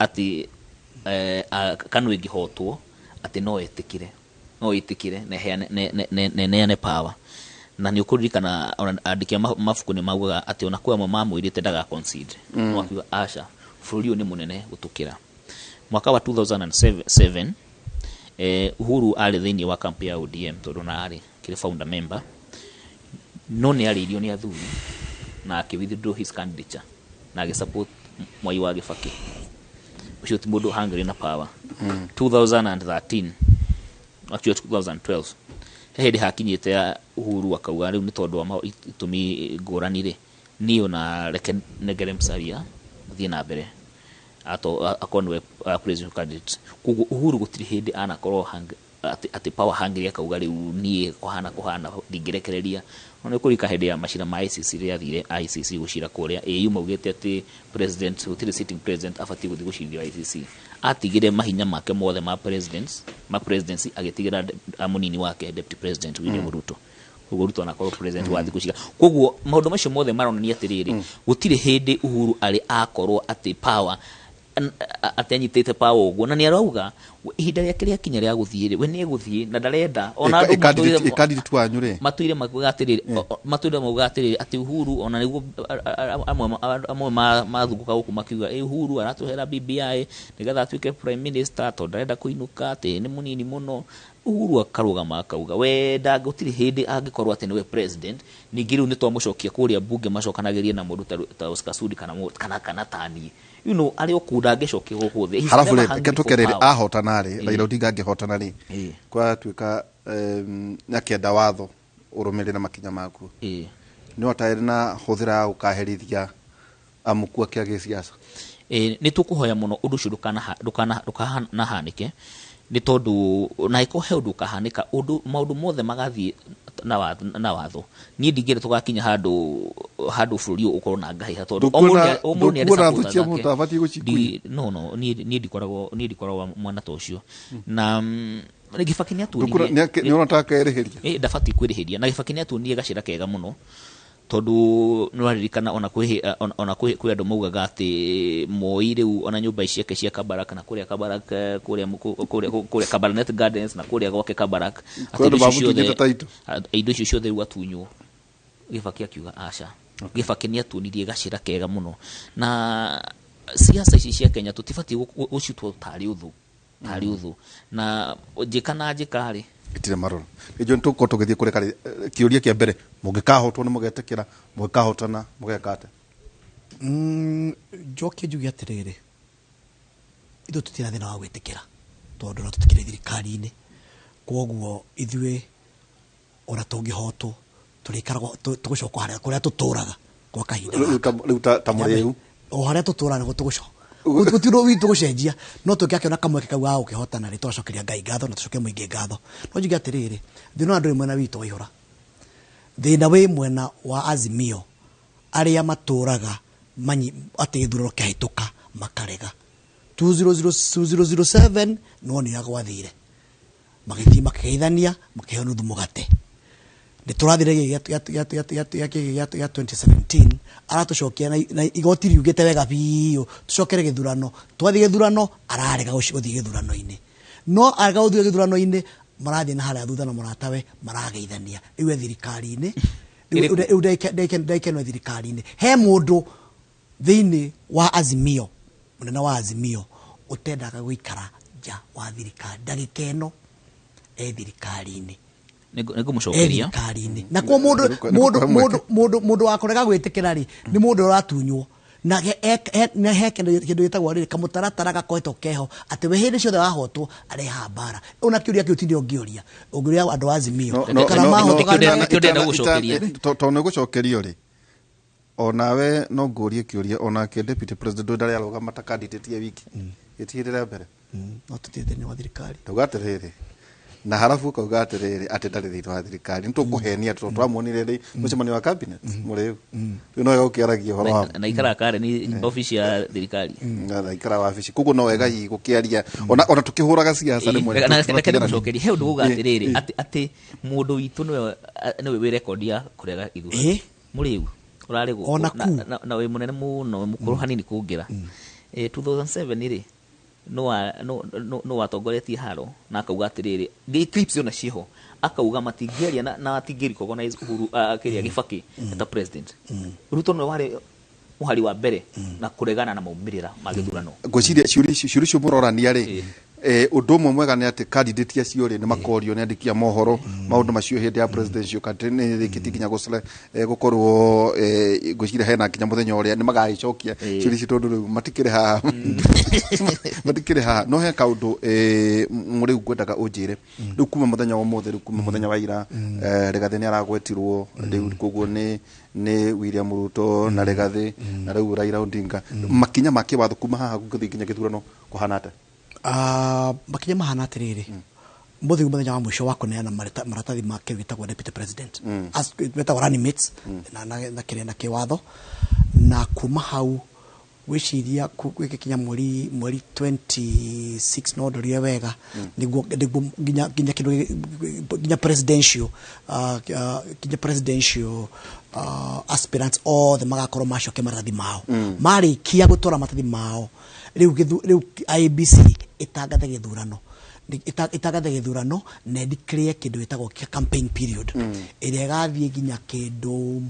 atĩ KANU ĩngĩhotwo atĩ no ĩtĩkĩre na ĩheane na ĩneane power. Na nĩ ũkũririkana ona andĩki a mabuku nĩ maugaga atĩ ona kwĩ amwe mamwĩrĩte ndaga concede, no akiuga aca. Bũrũri ũyũ nĩ mũnene gũtũkĩra. Mwaka wa 2007 Uhuru arĩ thĩinĩ wa kamp ya ODM, tondũ na arĩ kĩrĩ founder member, no nĩ arĩirio nĩ athuri na akĩ withdraw his candidature na agĩ support Mwai wa Kibaki. Ũcio ti mũndũ hungry na power. 2013, actually 2012, he hĩndĩ hakinyĩte ya Uhuru akauga rĩu nĩ tondũ wa itũmi ngũrani rĩ, niĩ ona reke nengere Musalia athiĩ na mbere akorwo nĩwe presidential candidate. Koguo Uhuru gũtirĩ hĩndĩ anakorwo atĩ power hungry akauga rĩu niĩ kũhana kũhana ndingĩrekereria. No nĩ kũrika hĩndĩ ya macira ma ICC, rĩrĩa athire ICC gũcira kũrĩa, AU maugĩte atĩ president, gũtirĩ sitting president abatiĩ gũthiĩ gũcirithio ICC. Atigire mahinya make mothe ma presidents, ma presidency, agĩtigĩra mũnini wake, deputy president William Ruto. Koguo Ruto anakorwo president wa thikũ ciga. Koguo maũndũ macio mothe maronania atĩrĩrĩ, gũtirĩ hĩndĩ Uhuru arĩ akorwo atĩ power atĩ anyitĩte power ũguo, na nĩ arauga ihinda rĩake rĩakinya rĩa gũthiĩ rĩ, we nĩ egũthiĩ na ndarenda ona andũ Ĩ candidate wanyu rĩ? Matũire mauga atĩrĩrĩ atĩ Uhuru ona nĩguo amwe mathungũka gũkũ makiuga ĩ Uhuru aratũhera BBI nĩgetha atuĩke prime minister tondũ ndarenda kũinũka, atĩ nĩ mũnini mũno. Uhuru akarũgama akauga we gũtirĩ hĩndĩ angĩkorwo atĩ nĩwe president. Ningĩ rĩu nĩ twamũcokia kũrĩa bunge macokanagĩrie na mũndũ ta Oscar Sudi kana taniĩ, arĩ o kũu, ndangĩcokia gũkũ thĩ. He's Harabu never rĩ, hungry reke for tũke rĩrĩ, power. ahotana rĩ, Raila Odinga angĩhotana rĩ, kwatuĩka akĩenda watho ũrũmĩrĩre makinya makuo, nĩ otarĩ na hũthĩra ya gũkaherithia amuku ake a gĩsiasa? Nĩ tũkũhoya mũno ũndũ ũcio ndũkanahanĩke, nĩ tondũ na ĩkorwo he ũndũ ũkahanĩka, ũndũ maũndũ mothe magathiĩ na watho. Niĩ ndingĩenda tũgakinya handũ bũrũri ũyũ ũkorwo na ngahĩha, tondũ o mũndũ nĩ arĩ Ndũkuona supporters thũ cia ake. mũndũ abatiĩ gũcikuia? No, niĩ ndikoragwo mwana ta ũcio na Gĩbaki nĩ atuonirie. Nĩ ũrona ta akerĩhĩria? Ndabatiĩ kwĩrĩhĩria, na Gĩbaki nĩ atuonirie gacĩra kega mũno, tondũ nĩ waririkana ona kwĩ andũ maugaga atĩ Moi rĩu ona nyũmba ciake cia Kabarak na kũrĩa Kabarak, kũrĩa Kabarnet Gardens na kũrĩa gwake Kabarak, atĩ Kwĩ andũ indo icio mamũtunyĩte ciothe title. Indo icio ciothe rĩu atunywo. Gĩbaki akiuga aca. Gĩbaki nĩ atuonirie gacĩra kega mũno, na siasa ici cia Kenya tũtibatiĩ gũcitwo tarĩ ũthũ na njĩka na njĩka rĩ. Itirĩ marũrũ. Nĩnjũĩ nĩ tũgũkorwo tũgĩthiĩ kũrĩ karĩ kĩũria kĩa mbere, mũngĩkahotwo nĩ mũgetĩkĩra, mũngĩkahotana mũgeka atĩa? Njokie njuge atĩrĩrĩ, ithuĩ tũtirĩ na thĩna wa gwĩtĩkĩra, tondũ na tũtikĩrĩ thirikari-inĩ. Koguo ithuĩ ona tũngĩhotwo tũrĩikaragwo tũgũcoka harĩa kũrĩa tũtũraga kwa kahinda Rĩu gaka. Rĩu ta mũrĩu. O harĩa tũtũraga nĩguo tũgũcoka, gũtirĩ ũndũ witũ gũcenjia, no tũngĩakĩona kamweke kau ga gũkĩhotana rĩ, tũgacokeria Ngai ngatho na tũcoke mũingĩ ngatho. No njuge atĩrĩrĩ, thĩna ũyũ ndũrĩ mwena witũ waihũra, thĩna wĩ mwena wa Azimio arĩa matũraga manyi atĩ gĩthurano kĩahĩtũka makarega. 2007 no nĩ gwathire, magĩthiĩ makĩgeithania, makĩheo nuthu mũgate. Nĩ tũrathire gĩa 2017, aratũcokia na igoti riugĩte wega biũ tũcokere gĩthurano. Twathiĩ gĩthurano, ararega gũthiĩ gĩthurano-inĩ, no arega gũthiĩ gĩthurano-inĩ, marathiĩ na harĩa thutha na mũratawe marageithania. Rĩu e thirikari-inĩ rĩu, rĩu ndaikenwo thirikari-inĩ. He mũndũ thĩinĩ wa Azimio, mũnene wa Azimio, ũtendaga gũikara nja wa thirikari, ndagĩka ĩno e thirikari-inĩ. Nĩngũmũcokeria. E thirikari-inĩ. Na kwa mũndũ mũndũ mũndũ mũndũ mũndũ wa kũrega gwĩtĩkĩra rĩ, nĩ mũndũ ũratunywo. Na na he kĩndũ gĩtagwo rĩrĩ kamũtaratara gakoretwo keho atĩ we hĩndĩ ciothe wahotwo arehaga mbara. Ona kĩũria kĩu ti ndĩ ũngĩũria, ũngĩũria andũ a Azimio No, kana no, mahotwo no, kana tondũ nĩ gũcokerio rĩ, onawe no ngũrie kĩũria, onake deputy president ũyũ ndarĩ arũgama ta candidate ya wiki ĩtigĩrĩ rĩa mbere. No tũtirĩ thĩinĩ wa thirikari. Ndauga atĩrĩrĩ, na harabu ũkauga atĩrĩrĩ atĩ ndarĩ thĩinĩ wa thirikari, nĩ tũkũhenia tondũ twamuonire rĩ mũcemanio wa cabinet mũrĩu. Rĩu no wega ũkĩaragia ũhoro wa Na ikara kare nĩ obici ya thirikari. Na ikara wabici, koguo no wega hihi gũkĩaria ona tũkĩhũraga siasa rĩmwe. Na reke ndĩmũcokerie, he ũndũ uga atĩrĩrĩ, atĩ mũndũ witũ nĩwe wĩ rekondi ya kũrega ithurano. Mũrĩu ũrarĩ gũkũ Ona ku. Na wĩ mũnene mũno, wĩ mũkũrũ hanini kũngĩra. 2007 rĩ, no watongoretie haro na akauga atĩrĩrĩ, clips ona ciĩho, akauga matingĩaria na matingĩ recognize Uhuru, kĩrĩa Gĩbaki ta president. Ruto nĩwe warĩ Mũhari wa mbere na kũregana na maumĩrĩra ma gĩthurano. Ngwĩciria ciũria icio mũrorania rĩ, ũndũ ũmwe mwega nĩ atĩ candidate acio rĩ nĩ makorio nĩ andĩki a mohoro maũndũ macio hĩndĩ ya presidential campaign nĩ ĩrĩkĩtie nginya gũkorwo, ngwĩciria hena nginya mũthenya ũrĩa nĩ magagĩcokia ciũria icio, tondũ rĩu matikĩrĩ haha, matikĩrĩ haha. No he kaũndũ rĩu ngwendaga ũnjĩre rĩu kuma mũthenya wa ũmũthĩ, rĩu kuma mũthenya wa ira, Rigathĩ nĩ aragwetirwo rĩu, koguo nĩ William Ruto na Rigathĩ na rĩu Raila Odinga. Makinya ma kĩwatho kuma haha gũthiĩ nginya gĩthurano kũhana atĩa? Ah, makinya mahana atĩrĩrĩ, mũthĩ mũthenya wa mũico wa kũneana maratathi ma kĩndũ gĩtagwo deputy president, metagwo running mates na kĩrĩa na kĩwatho, na kuma hau gwĩciria gĩkinya mweri 26, no ndorire wega, nĩguo nginya kĩndũ nginya presidential aspirants othe magakorwo macokia maratathi mao. Marĩkia gũtwara maratathi mao rĩu, rĩu IEBC ĩtangathe gĩthurano, ĩtangathe gĩthurano na ĩdeclare kĩndũ gĩtagwo kĩa campaign period, ĩrĩa ĩgathiĩ nginya kĩndũ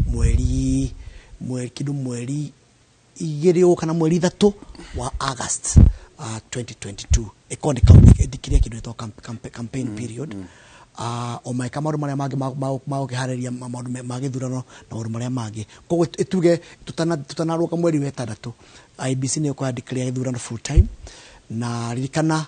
mweri kĩndũ mweri 2 ũguo kana mweri 3 wa August 2022, ĩkorwo nĩ ĩdeclare kĩndũ gĩtagwo campaign period, o magĩka maũndũ marĩa mangĩ ma gũkĩharĩria maũndũ ma gĩthurano na maũndũ marĩa mangĩ. Koguo ĩtuge tũtanarũga mweri wa 6, IEBC nĩ ĩkũya declare gĩthurano full time. Na ririkana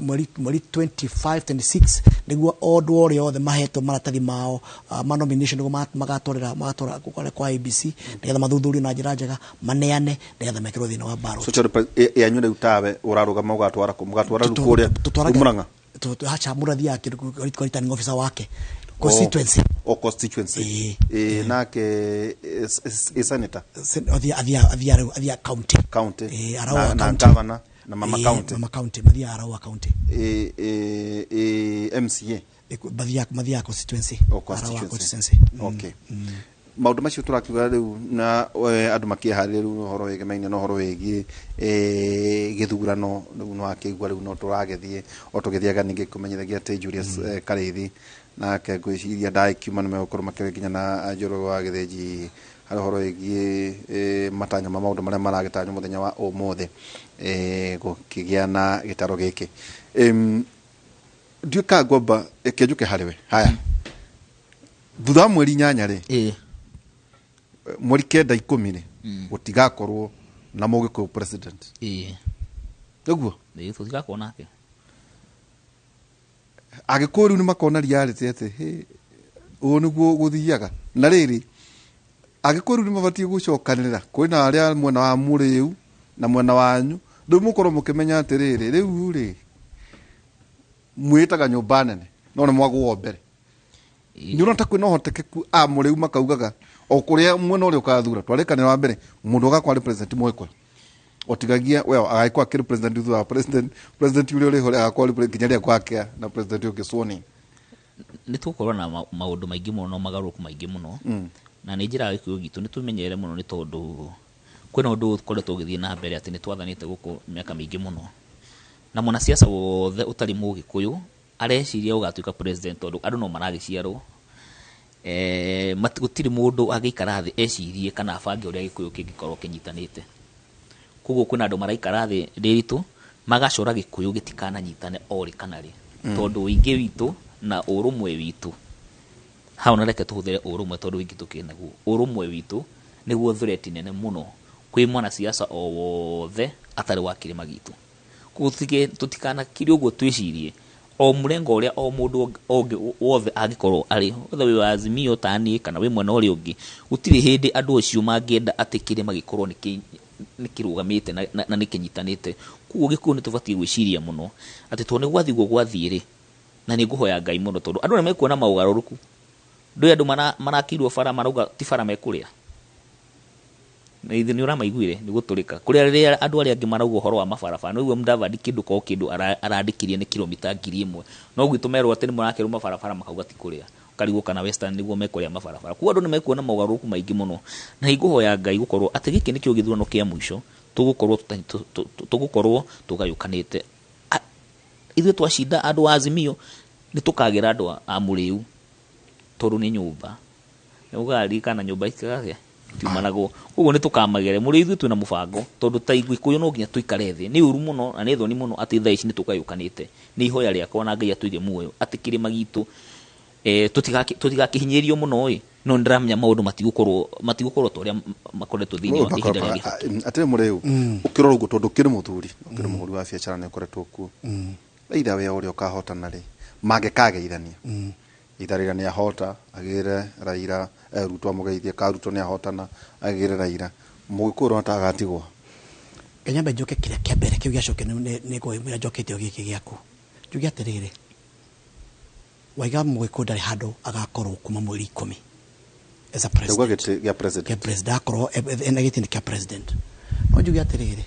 mweri 25, 26 nĩguo andũ othe othe mahetwo maratathi mao ma nomination, nĩguo magatwarĩra magatwara kwa IEBC nĩgetha mathuthurio na njĩra njega, maneane nĩgetha mekĩrwo thĩinĩ wa ballot. So yanyu rĩu tawe ũrarũgama ũgatwara kũ? Mũgatwara rĩu kũrĩa Mũrang'a? Hacha, mũndũ athiaga kĩndũ kwa returning officer wake constituency. O constituency. Nake senator? Athiaga rĩu athiaga county. County. Arauga na county. Governor na mama county. Mama county mathiaga arauga county. MCA? Mathiaga constituency. O Arauga constituency. Constituency. Okay, maũndũ macio tũrakiuga rĩu na andũ makĩharĩria rĩu ũhoro wĩgemaine na ũhoro wĩgiĩ gĩthurano, rĩu nĩwakĩigua rĩu no tũragĩthiĩ o tũgĩthiaga. Ningĩ kũmenyithagia atĩ Julius Karĩithi nake ngwĩciria ndagĩkiuma nĩ megũkorwo makĩrĩ nginya na Njoroge wa Gĩthĩnji harĩ ũhoro wĩgiĩ matanya ma maũndũ marĩa maragĩtanywo mũthenya wa ũmũthĩ, gũkĩgĩa na gĩtaro gĩkĩ. Ndiũĩ ka ngwamba ĩkĩnjũke harĩ we haya thutha wa mweri 8 rĩ, mweri 9, 10 rĩ, gũtigakorwo na mũgĩkũyũ president. Nĩguo? Ĩĩ, tũtigakorwo nake. Agĩkũyũ rĩu nĩ makona reality atĩ hĩ, ũũ nĩguo gũthiaga. Na rĩrĩ, agĩkũyũ rĩu nĩ mabatiĩ gũcokanĩrĩra, kwĩna arĩa mwena wa mũrĩu na mwena wanyu, rĩu mũkorwo mũkĩmenya atĩrĩrĩ, rĩu rĩ mwĩtaga nyũmba nene no nĩ mwagũo mbere. Nĩ ũrona ta kwĩna ũhotekeku a mũrĩu makaugaga o kũrĩa mwena ũrĩa ũkathura twarĩkanĩra wa mbere mũndũ ũgakorwo arĩ president mũgĩkũyũ, otigagia well agagĩkorwo akĩrĩ president thutha wa president ũrĩa ũrĩho agakorwo arĩ president nginya rĩrĩa gwakĩa na president ũngĩ sworn in? Nĩ tũgũkorwo na maũndũ maingĩ mũno na mogarũrũku maingĩ mũno. Na nĩ njĩra gĩkũyũ gitũ nĩ tũmenyerere mũno, nĩ tondũ kwĩna ũndũ ũkoretwo ũgĩthiĩ na mbere atĩ nĩ twathanĩte gũkũ mĩaka mĩingĩ mũno, na mwanasiasa wothe ũtarĩ mũgĩkũyũ areciria ũgatuĩka president, tondũ andũ no maragĩciarwo, gũtirĩ mũndũ angĩikara thĩ ecirie kana abange ũrĩa gĩkũyũ kĩngĩkorwo kĩnyitanĩte. Koguo kwĩna andũ maraikara thĩ ndĩritũ magacora gĩkũyũ gĩtikananyitane o rĩ kana rĩ, tondũ ũingĩ witũ na ũrũmwe witũ hau, na reke tũhũthĩre ũrũmwe tondũ ũingĩ tũkĩrĩ naguo, ũrũmwe witũ nĩguo threat nene mũno kwĩ mwanasiasa o wothe atarĩ wa kĩrĩma gitũ. Koguo tũtikanakire ũguo, twĩcirie o mũrengo ũrĩa o mũndũ ũngĩ wothe angĩkorwo arĩ whether wĩ wa Azimio ta niĩ kana wĩ mwena ũrĩa ũngĩ, gũtirĩ hĩndĩ andũ acio mangĩenda atĩ kĩrĩma gĩkorwo nĩ kĩrũgamĩte na nĩ kĩnyitanĩte. Koguo gĩkũyũ nĩ tũbatiĩ gwĩciria mũno atĩ tondũ nĩ gwathiĩ ũguo gwathiĩ rĩ, na nĩ ngũhoya Ngai mũno tondũ andũ nĩ mekuona maũgarũrũku. Ndũĩ andũ marakirwo bara marauga ti bara mekũrĩa, na ithe nĩ ũramaiguire nĩ gũtũrĩka kũrĩa rĩrĩa andũ arĩa angĩ marauga ũhoro wa mabarabara. Nĩ ũguo Mudavadi kĩndũ ko kĩndũ arandĩkirie nĩ kilomita 1000, no gwitũ merwo atĩ nĩ mũrakĩrwo mabarabara makauga ti kũrĩa, ũkarigwo kana Western nĩguo mekũrĩa mabarabara. Koguo andũ nĩ mekuona mogarũrũku maingĩ mũno, na ingũhoya Ngai gũkorwo atĩ gĩkĩ nĩkĩo gĩthurano kĩa mũico tũgũkorwo tũgũkorwo tũgayũkanĩte. Ithuĩ twacinda andũ a Azimio nĩ tũkagĩra andũ a Mũrĩu tondũ nĩ nyũmba nĩ ũgaririkana nyũmba ikagĩa. Tiumanagwo koguo nĩ tũkamagere mũrĩ ithuĩ twĩna mũbango tondũ ta Gĩkũyũ no nginya tũikare thĩ. Nĩ ũru mũno na nĩ thoni mũno atĩ thaa ici nĩ tũgayũkanĩte. Nĩ ihoya rĩakwa na Ngai atũige muoyo atĩ kĩrĩma gitũ tũtigakĩhinyĩrĩrio mũno ĩ, no nĩndĩramenya maũndũ matigũkorwo ta ũrĩa makoretwo thĩinĩ wa ihinda rĩa Kibaki. Atĩrĩ mũrĩu, ũkĩrora ũguo tondũ ũkĩrĩ mũthuri, ũkĩrĩ mũhũri wa biacara nĩ ũkoretwo kuo, either we ũrĩa ũkahotana rĩ, mangĩkageithania, either Raila nĩ ahota agĩre Raila, Ruto amũgeithie, ka Ruto nĩ ahotana agĩre Raila, Mũgĩkũyũ ũrona ta agatigwo? Kanyambe njoke kĩrĩa kĩa mbere kĩu gĩacoke nĩ ngũĩ njokete o gĩkĩ gĩaku. Njuge atĩrĩrĩ, waiga Mũgĩkũyũ ndarĩ handũ agakorwo kuma mweri 10 as a president. Ndauga gĩtĩ gĩa president. Gĩa president, akorwo ena gĩtĩ kĩa president. No njuge atĩrĩrĩ,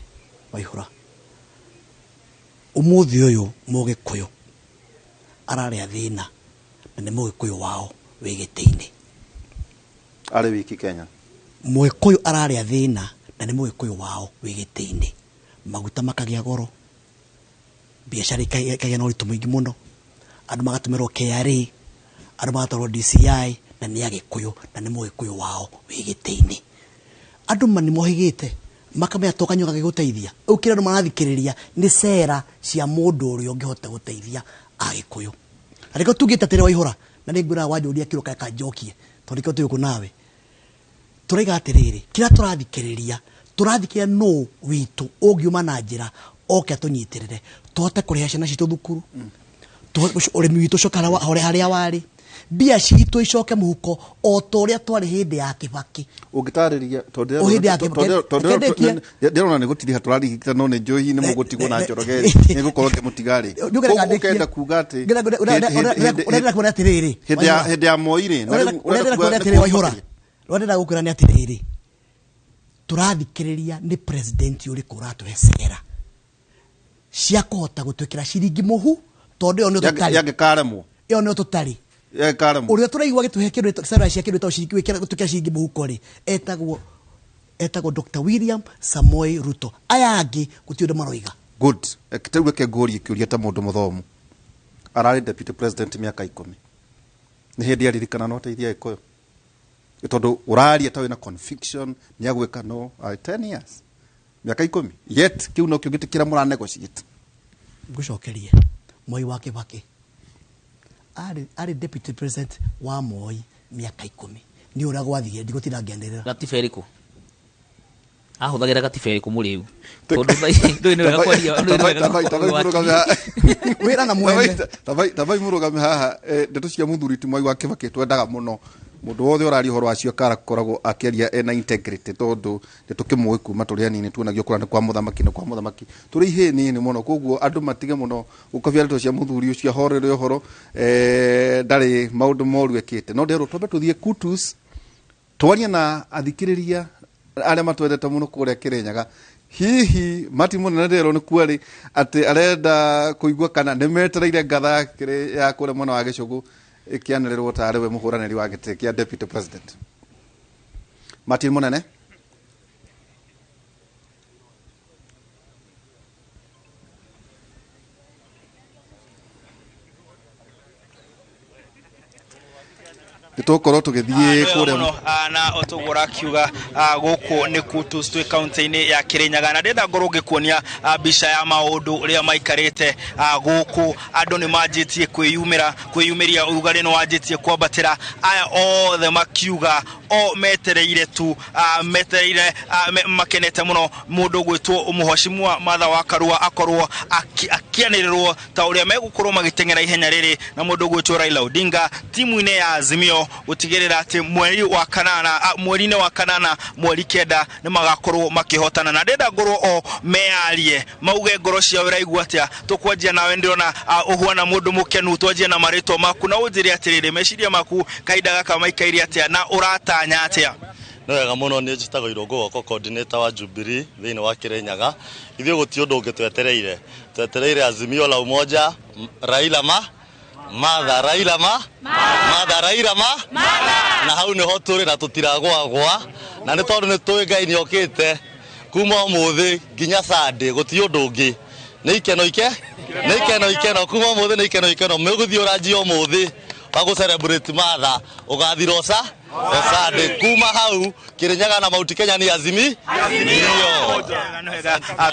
Waihũra, ũmũthĩ ũyũ Mũgĩkũyũ ararĩa thĩna na nĩ Mũgĩkũyũ wao wĩ gĩtĩ-inĩ. Arĩ wiki Kenya. Mũgĩkũyũ ararĩa thĩna na nĩ Mũgĩkũyũ wao wĩ gĩtĩ-inĩ. Maguta makagĩa goro, biacara ikagĩa na ũritũ mũingĩ mũno, andũ magatũmĩrwo KRA, andũ magatwarwo DCI, na nĩ Agĩkũyũ na nĩ Mũgĩkũyũ wao wĩ gĩtĩ-inĩ. Andũ nĩ mohĩgĩte makamenya to kanyua gagĩgũteithia. Rĩu kĩrĩa andũ marathikĩrĩria nĩ cera cia mũndũ ũrĩa ũngĩhota gũteithia Agĩkũyũ. Na nĩkĩo tugĩte atĩrĩ Waihũra, na nĩ ngwĩraga wanjũria kĩro kaya njokie, tondũ nĩkĩo twĩ gũkũ nawe. Tũraiga atĩrĩrĩ, kĩrĩa tũrathikĩrĩria nũ witũ ũngiuma na njĩra oke atũnyitĩrĩre, tũhote kũrĩha ciana citũ thukuru, ũrĩmi witũ ũcoke harĩa warĩ, mbia citũ icoke mũhuko o ta ũrĩa twarĩ hĩndĩ ya Kibaki. Ũngĩtarĩria tondũ ndĩrona nĩ gũtiriha tũrarigita no nĩ njũĩ nĩ mũgũtigwo na Njoroge nĩ gũkorwo ngĩmũtiga rĩ. Ũkenda kuga atĩ ũrenda kuona atĩrĩrĩ, hĩndĩ ya Moi rĩ, ũrenda kuona atĩrĩrĩ Waihũra, ũrenda gũkwĩra nĩ atĩrĩrĩ, tũrathikĩrĩria nĩ president ũrĩkũ ũratũhe cera cia kũhota gũtwĩkĩra ciringi mũhu, tondũ ĩyo nĩyo tũtarĩ. Yangĩkaremwo. Ĩyo nĩyo tũtarĩ. Ũrĩa tũraigua gĩtũhe kĩndũ cera cia kĩndũ ciringi gwĩkĩra ciringi mũhuko rĩ, etagwo Dr. William Samoei Ruto. Aya angĩ gũtirĩ ũndũ maroiga. Good. Rĩu reke ngũrie kĩũria ta mũndũ mũthomu. Ararĩ deputy president mĩaka 10. Nĩ hĩndĩ aririkana no ateithia Agĩkũyũ? Tondũ ũraria ta wĩna conviction nĩ agwĩka no 10 years. Mĩaka 10. Yet kĩu nokĩo gĩtĩ kĩrĩa mũra negotiate. Ngũcokerie Moi wa Kibaki arĩ deputy president wa Moi mĩaka 10. Nĩ ũrĩa gwathire ndigũtinda ngĩanĩrĩra. Gatiba ĩrĩkũ? Ahũthagĩra gatiba ĩrĩkũ mũrĩu? Tondũ ndũĩ nĩ wega kwaria, wĩra na mwene. Tabai mũrũgame haha, ndeto cia mũthuri ti Mwai wa Kibaki twendaga mũno. Mũndũ wothe ũraria ũhoro wacio akarakoragwo akĩaria ena integrity, tondũ nĩ tũkĩmũĩ kuma tũrĩ anini, tuonagio kũrĩa nĩ kwa mũthamaki, nĩ kwa mũthamaki. Tũrĩ ihĩĩ nini mũno, koguo andũ matige mũno gũkobia ndeto cia mũthuri ũcio, ahorere ũhoro, ndarĩ maũndũ moru ekĩte. No nderwo twambe tũthiĩ Kutus, twarie na athikĩrĩria arĩa matwendete mũno kũrĩa Kĩrĩnyaga. Hihi Martin Mũnene nderwo nĩ kuarĩ atĩ arenda kũigua kana nĩ metereire ngatha ya kũrĩa mwena wa Gĩcũgũ ĩkĩanĩrĩrwo tarĩ we mũhũranĩri wa gĩtĩ kĩa deputy president. Martin Mũnene. Nĩtũgũkorwo tũgĩthiĩ kũrĩa na otoguo ũrakiuga gũkũ nĩ Kutus twĩ kaunti-inĩ ya Kĩrĩnyaga, na ndĩrenda ngorwo ngĩkuonia mbica ya maũndũ ũrĩa maikarĩte gũkũ. Andũ nĩ manjĩtie kwĩyumĩria, ũrugarĩ nĩ wanjĩtie kwambatĩra, aya othe makiuga o metereire tu, metereire makenete mũno mũndũ ũgwĩtwo Mũheshimiwa Martha wa Karua akorwo akĩanĩrĩrwo ta ũrĩa megũkorwo magĩteng'era ihenya rĩrĩ na mũndũ ũgwĩtwo Raila Odinga timu-inĩ ya Azimio, gũtigĩrĩra atĩ mweri-inĩ wa kanana mweri 9 nĩ magakorwo makĩhotana. Na ndĩrenda ngorwo o meyarie mauge ngoro ciao iraigua atĩa. Tũkwanjia nawe, ndĩrona ũhuana mũndũ mũkenu, twanjie na marĩtwa maku na ũnjĩre atĩrĩrĩ, meciria maku kahinda gaka maikaire atĩa na ũratanya atĩa? Nĩ wega mũno, niĩ njĩtagwo Irũngũ Goko, coordinator wa Jubilee thĩinĩ wa Kĩrĩnyaga. Ithuĩ gũtirĩ ũndũ ũngĩ twetereire, twetereire Azimio la Umoja, Raila ma Martha, Raila ma Martha, Raila ma na hau nĩho tũrĩ na tũtiragwagwa, na nĩ tondũ nĩ tũĩ Ngai nĩ okĩte kuma ũmũthĩ nginya Sunday, gũtirĩ ũndũ ũngĩ. Nĩ ikeno ike, nĩ ikeno ikeno, kuma ũmũthĩ nĩ ikeno ikeno, mũgũthiĩ ũranjia ũmũthĩ. Wa gũ celebrate Martha ũgathira ũca Sunday kuma hau Kirinyaga na Mount Kenya ni azimi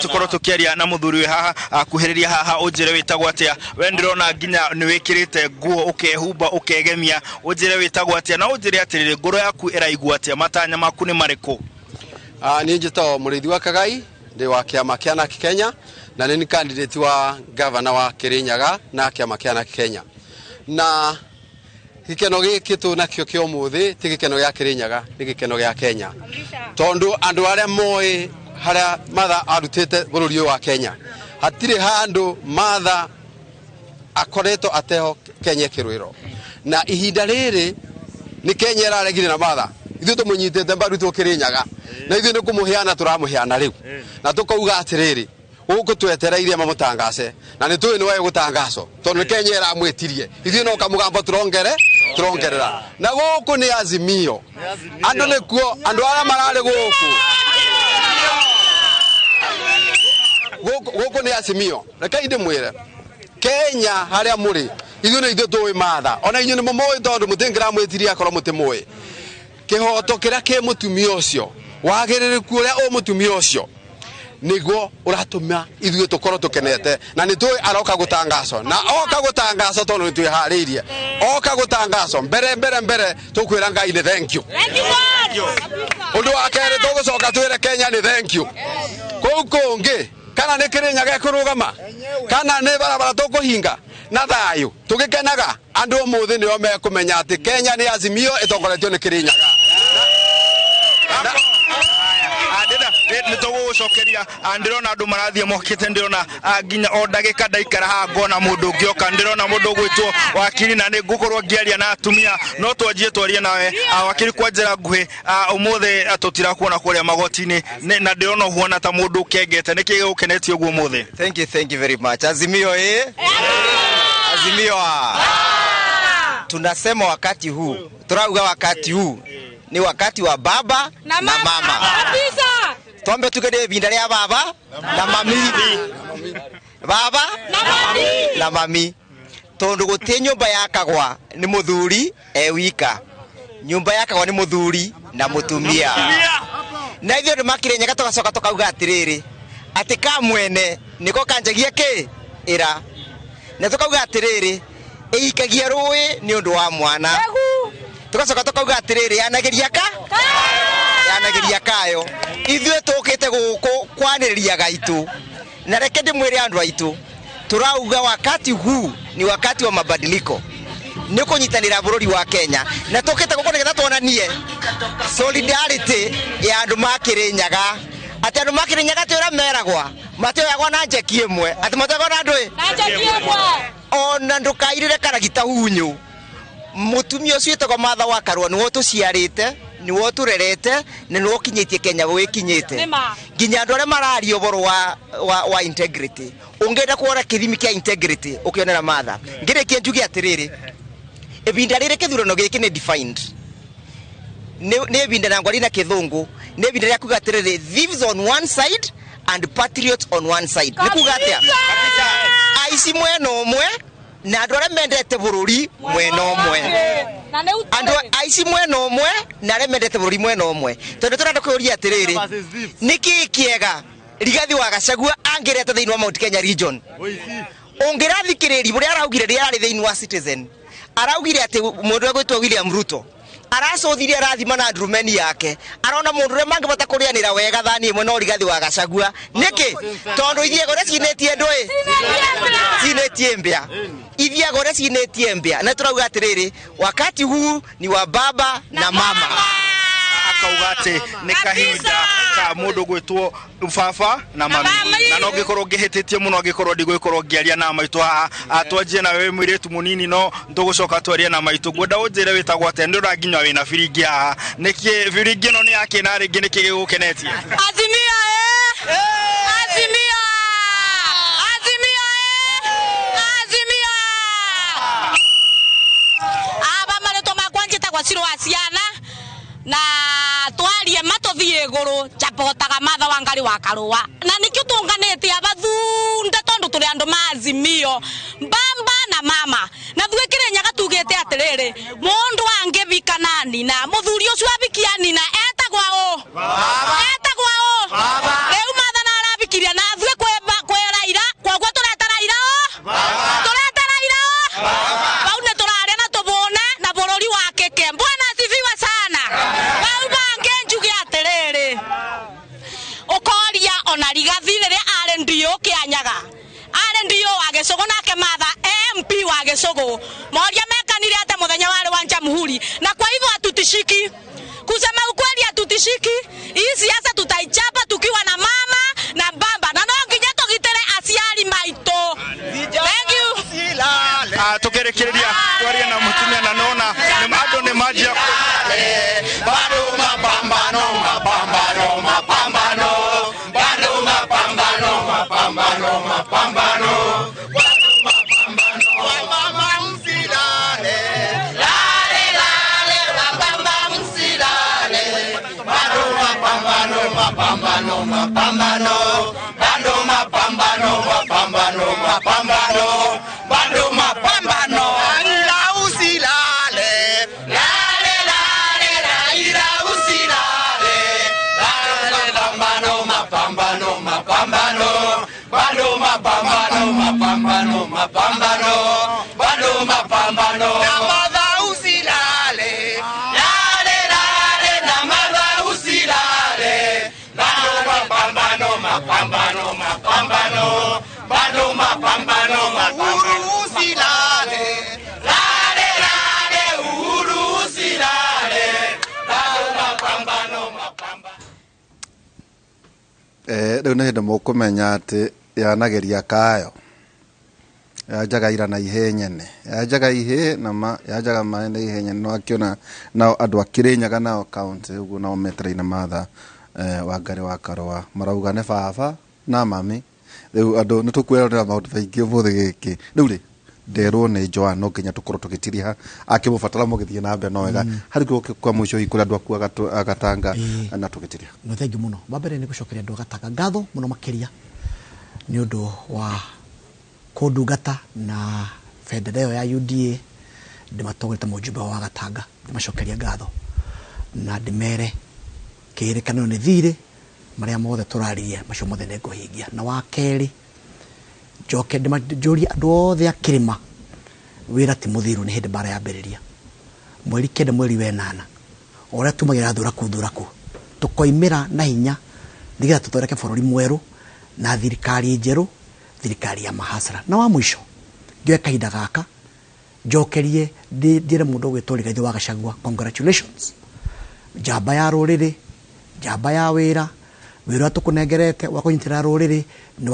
tukorwo tukiaria na muthuri wi haha akuhiriria haha unjire witagwo atia. We ndirona nginya ni wikirite nguo ukehumba ukegemia, unjire witagwo atia na unjire atiriri ngoro yaku iraigua atia, matanya maku ni mariku? Ni njitagwo Muriithi wa Kagai, ndi wa kiama kia Narc Kenya na ni candidate wa governor wa Kirinyaga na kiama kia Narc Kenya. Na gikeno giki tu nakio kia umuthi ti gikeno gia Kirinyaga, ni gikeno gia Kenya, tondu andu aria moi haria Martha arutite bururi wa Kenya hatiri handu Martha akoretwo ateho Kenya kirwiro, na ihinda riri ni Kenya iraregire na Martha. Ithuĩ tũmũnyitĩte mbaru itũ Kirinyaga na ithuĩ nĩ kũmũheana tũramũheana rĩu, na tũkauga atĩrĩrĩ gũkũ twetereire mamũtangace na nĩ tũĩ nĩ waĩ gũtangacwo tondũ nĩ Kenya ĩramwĩtirie. Ithuĩ no kamũgambo tũrongerera na gũkũ nĩ Azimio, andũ nĩkuo andũ arĩa mararĩ gũkũ gũkũ nĩ Azimio. Rekei ndĩmwĩre Kenya harĩa mũrĩ ithuĩ nĩ ithuĩ tũĩ Martha, ona inyuĩ nĩ mũmũĩ tondũ mũtingĩramwĩtirie akorwo mũtimũĩ. Kihoto kiria ki mutumia ucio wagiririku uria u mutumia ucio niguo uratuma ithuĩ tukorwo tukenete, na nĩ tũĩ aroka gũtangacwo na oka gũtangacwo tondũ nĩ twĩharĩirie. Oka gũtangacwo mbere mbere mbere tũkwĩra Ngai nĩ thank you. Ũndũ wa kerĩ tũgũcoka twĩre Kenya nĩ thank you. Kũu kũngĩ kana nĩ Kirinyaga ĩkũrũgama kana nĩ barabara tũkũhinga na thayũ tũgĩkenaga, andũ ũmũthĩ nĩo mekũmenya atĩ Kenya nĩ Azimio ĩtongoretio nĩ Kirinyaga. Nĩ tũgũgũcokeria. Ndĩrona andũ marathiĩ mokĩte, ndĩrona nginya o ndagĩka ndaikara haha ngona mũndũ ũngĩoka, ndĩrona mũndũ ũgwĩtwo wakiri na nĩ ngũkorwo ngĩaria na atumia, no twanjie twarie nawe wakiri kwa njĩra nguhĩ. Ũmũthĩ tũtirakuona kũrĩa magoti-inĩ na ndĩrona ũhuana ta mũndũ ũkengete, nĩkĩ gĩgũkenetie ũguo ũmũthĩ? Thank you very much. Azimio Azimio tunasema wakati huu, turauga wakati huu ni wakati wa baba na mama. Kabisa. Twambe tukede ibinda ria baba na mami. Baba na mami. Tondu guti nyumba yakagwa ni muthuri e wika. Nyumba yakagwa ni muthuri na mutumia. Na ithuĩ nĩ Makirinyaga tugacoka tukauga atiriri ati ka mwene niko kanjagia ki ira, na tukauga atiriri ĩikagia rũĩ nĩ ũndũ wa mwana, tugacoka tukauga atiriri yanageria ka yanageria kayo. Ithuĩ tũkĩte gũkũ kwanĩrĩria gaitũ, na reke ndĩmwĩre andũ aitũ turauga wakati huu ni wakati wa mabadiliko, nĩ kũnyitanĩra bũrũri wa Kenya, na tũkĩte gũkũ nĩgetha tuonanie solidarity ya andũ ma Kirinyaga, atĩ andũ ma Kirinyaga ti ũrĩa meragwa matioyagwo na njeki ĩmwe, atĩ matioyagwo na ndũĩ na njeki ĩmwe. Ona ndũkairĩre karagita hunyũ, mũtumia ũcio wĩtagwo Martha wa Karua nĩwe ũtũciarĩte, nĩwe ũtũrerete na nĩwe ũkinyĩtie Kenya gwĩkinyĩte, nginya andũ arĩa mararia ũhoro wa integrity. Ũngĩenda kuona kĩthimi kĩa integrity ũkĩonera Martha. Ngĩrĩkie njuge atĩrĩrĩ, ibinda rĩrĩ kĩthurano gĩkĩ nĩ defined, nĩ ibinda na ngwari na kĩthũngũ, nĩ ibinda rĩa kuga atĩrĩrĩ thieves on one side and patriots on one side. Nĩ kuga atĩa? Aici mwena ũmwe na andũ arĩa mendete bũrũri mwena ũmwe. Andũ aici mwena ũmwe na arĩa mendete bũrũri mwena ũmwe. Tondũ tũrenda kũũria atĩrĩrĩ, nĩkĩĩ kĩega Rigathi wa Gachagua angĩreta thĩinĩ wa Mount Kenya region? Ũngĩrathikĩrĩria ũrĩa araugire rĩrĩa arĩ thĩinĩ wa Citizen, araugire atĩ mũndũ ũgwĩtwo William Ruto aracũthirie arathima na ndurumeni yake, arona mũndũ ũrĩa mangĩbota kũrĩanĩra wega thani ĩmwe no Rigathi wa Gachagua. Nĩkĩ? Tondũ ithiaga ũrĩa cinĩtie ndũĩ cinĩtie mbĩa, ithiaga ũrĩa cinĩtie mbĩa. Na tũrauga atĩrĩrĩ, wakati huu ni wa baba na mama. Akauga atĩ nĩ kahinda ka mũndũ gwĩtwo baba na mami, na no ngĩkorwo ngĩhĩtĩtie mũno angĩkorwo ndigũgĩkorwo ngĩaria na maitũ haha. Twanjie na wewe mũirĩtu mũnini, no tũgũcoka twarie na maitũ. Ngwenda ũnjĩre wĩtagwo atĩa, nĩ ũranginywa wĩna biringi haha, nĩkĩ biringi ĩno nĩ yakĩ na rĩngĩ nĩkĩ gĩgũkenetie? Azimio Azimio Azimio Azimio. Aba marĩtwa makwa njĩtagwo Cirũ wa Ciana, na twarie matuthie iguru chapotaga Martha Wangari wa Karua, na nikio tunganite abathunda tondu turi andu ma Azimio mbamba na mama, na thuĩ Kirinyaga tugite njugĩte atĩrĩrĩ, mũndũ angĩbika na nina, mũthuri ũcio abikia nina etagwa ũ? Etagwa ũ? Rĩu Martha arabikirie na ithuĩ kwĩ Raila, koguo tũreta Raila ũ? Tũreta Raila ũ? Bau nĩ tũrarĩa na tũbũne na bũrũri wa kĩke. Bwana asifiwe sana. Bau bangĩ njuge atĩrĩrĩ, ũkoria ona Rigathi rĩrĩa arĩ ndiũ Kĩanyaga, arĩ ndiũ wa Gĩcũgũ, nake Martha MP wa Gĩcũgũ, moria mekanire atĩ mũthenya warĩ wa Jamhuri, na kwa hivyo hatutishiki. Kusema ukweli hatutishiki. Hii siasa tutaichapa tukiwa na mama na baba, na no nginya tũgitĩre aciari maitũ. Thank you. Tukĩrĩkĩrĩria twarie na mũtumia na nona andũ nĩ manjia bado mapambano mapambano mapambano bado mapambano mapambano mapambano bado mapambano mama msilale lale lale mama msilale bado mapambano mapambano mapambano bado mapambano mapambano mapambano bado mapambano Raila usilale lale lale Raila usilale bado mapambano mapambano mapambano bado mapambano mapambano mapambano bado mapambano na Martha usilale lale lale na Martha usilale bado mapambano mapambano mapambano bado mapambano mapambano usilale lale lale Uhuru usilale bado mapambano mapambano. Rĩu nĩ hĩndĩ mũkũmenya atĩ yanageria kayo yanjaga ira na ihĩ nyene, yanjaga ihĩ na ma yanjaga maĩ na ihĩ nyene. No akĩona nao andũ a Kĩrĩnyaga nao kaunti ũguo nao metereire Martha Wangari wa Karũa marauga nĩ baba na mami. Rĩu andũ nĩ tũkwĩrorera maũndũ maingĩ ũmũthĩ gĩkĩ. Rĩu rĩ nderwo nĩ Joan no nginya tũkorwo tũgĩtiriha akĩmũbatara mũgĩthiĩ na mbere no wega harĩ kĩo kwa mũico hihi kũrĩ andũ aku agatanga na tũgĩtiriha. No thengiũ mũno. Wa mbere nĩ gũcokeria andũ a Gatanga ngatho mũno makĩria nĩ ũndũ wa kũndungata na bendera ĩyo ya UDA ndĩmatongorete mũjumbe wa Gatanga, ndĩmacokeria ngatho na ndĩmere kĩrĩkanĩro nĩ thirĩ marĩa mothe tũraririe macio mothe nĩ ngũhingia. Na wa kerĩ njoke njũrie andũ othe a kĩrĩma wĩra ti mũthiru, nĩ hĩndĩ mbara yambĩrĩria mweri 9 mweri wa 8 o ũrĩa tumagĩra thuraku thuraku tũkoimĩra na hinya nĩgetha tũthondeke bũrũri mwerũ na thirikari njerũ, thirikari ya mahasara. Na wa mũico ngĩoe kahinda gaka njokerie ndĩre mũndũ ũgwĩtwo Rigathi wa Gachagua congratulations, njamba ya rũrĩrĩ, njamba ya wĩra, wĩra ũrĩa tũkũnengerete wa kũnyitĩrĩra rũrĩrĩ nĩ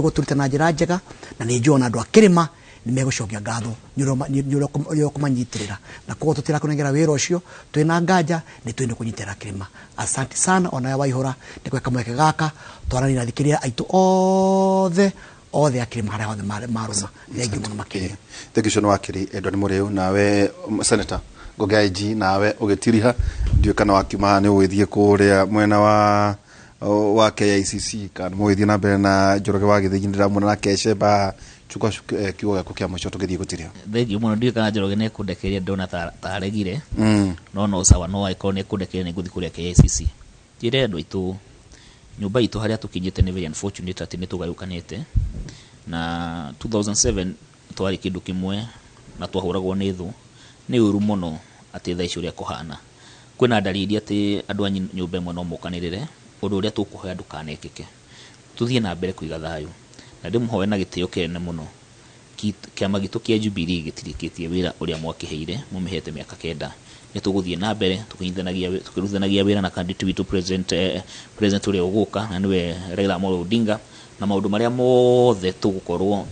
gũtũruta na njĩra njega, na nĩ njũĩ ona andũ a kĩrĩma nĩ megũcokia ngatho nĩ ũrĩa ũkũmanyitĩrĩra, na koguo tũtirakũnengera wĩra ũcio twĩna nganja nĩ twĩ nĩ kũnyitĩrĩra kĩrĩma. Asante sana onawe Waihũra nĩ gweka mweke gaka twaranĩria na athikĩrĩria aitũ othe othe a kĩrĩma harĩa hothe marũma. Thengiũ mũno makĩria. Thengiũ ũcio nĩ wakiri Edward Mũrĩu. Nawe Senator Ngogi IG, nawe ũgĩtiriha ndiũĩ kana wakiuma haha nĩ ũgĩthiĩ kũrĩa mwena wa KICC kana mũgĩthiĩ na mbere na Njoroge wa Gĩthĩnji, ndĩramuona na Kesheba chukua kiugo gĩaku kĩa mũico tũgĩthiĩ gũtiriha. Thengiũ mũno, ndiũĩ kana Njoroge nĩ ekũndekeria, ndona ta aregire no sawa, no angĩkorwo nĩ ekũndekeria nĩ ngũthiĩ kũrĩa KICC. Njĩre andũ aitũ nyũmba itũ harĩa tũkinyĩte nĩ very unfortunate atĩ nĩ tũgayũkanĩte, na 2007 twarĩ kĩndũ kĩmwe na twahũragwo nĩ thũ. Nĩ ũru mũno atĩ thaa ici ũrĩa kũhana kwĩna ndariri atĩ andũ a nyũmba ĩmwe no mokanĩrĩre, ũndũ ũrĩa tũkũhoya ndũkanekĩke. Tũthiĩ na mbere kũiga thayũ na ndĩmũhoe na gĩtĩo kĩnene mũno. Kĩama gitũ kĩa Jubilee gĩtirĩkĩtie wĩra ũrĩa mwakĩheire, mũmĩhete mĩaka 9. Nĩ tũgũthiĩ na mbere tũkĩrutithanagia wĩra na candidate witũ president ũrĩa ũgũka na nĩwe Raila Amolo Odinga, na maũndũ marĩa mothe tũgũkorwo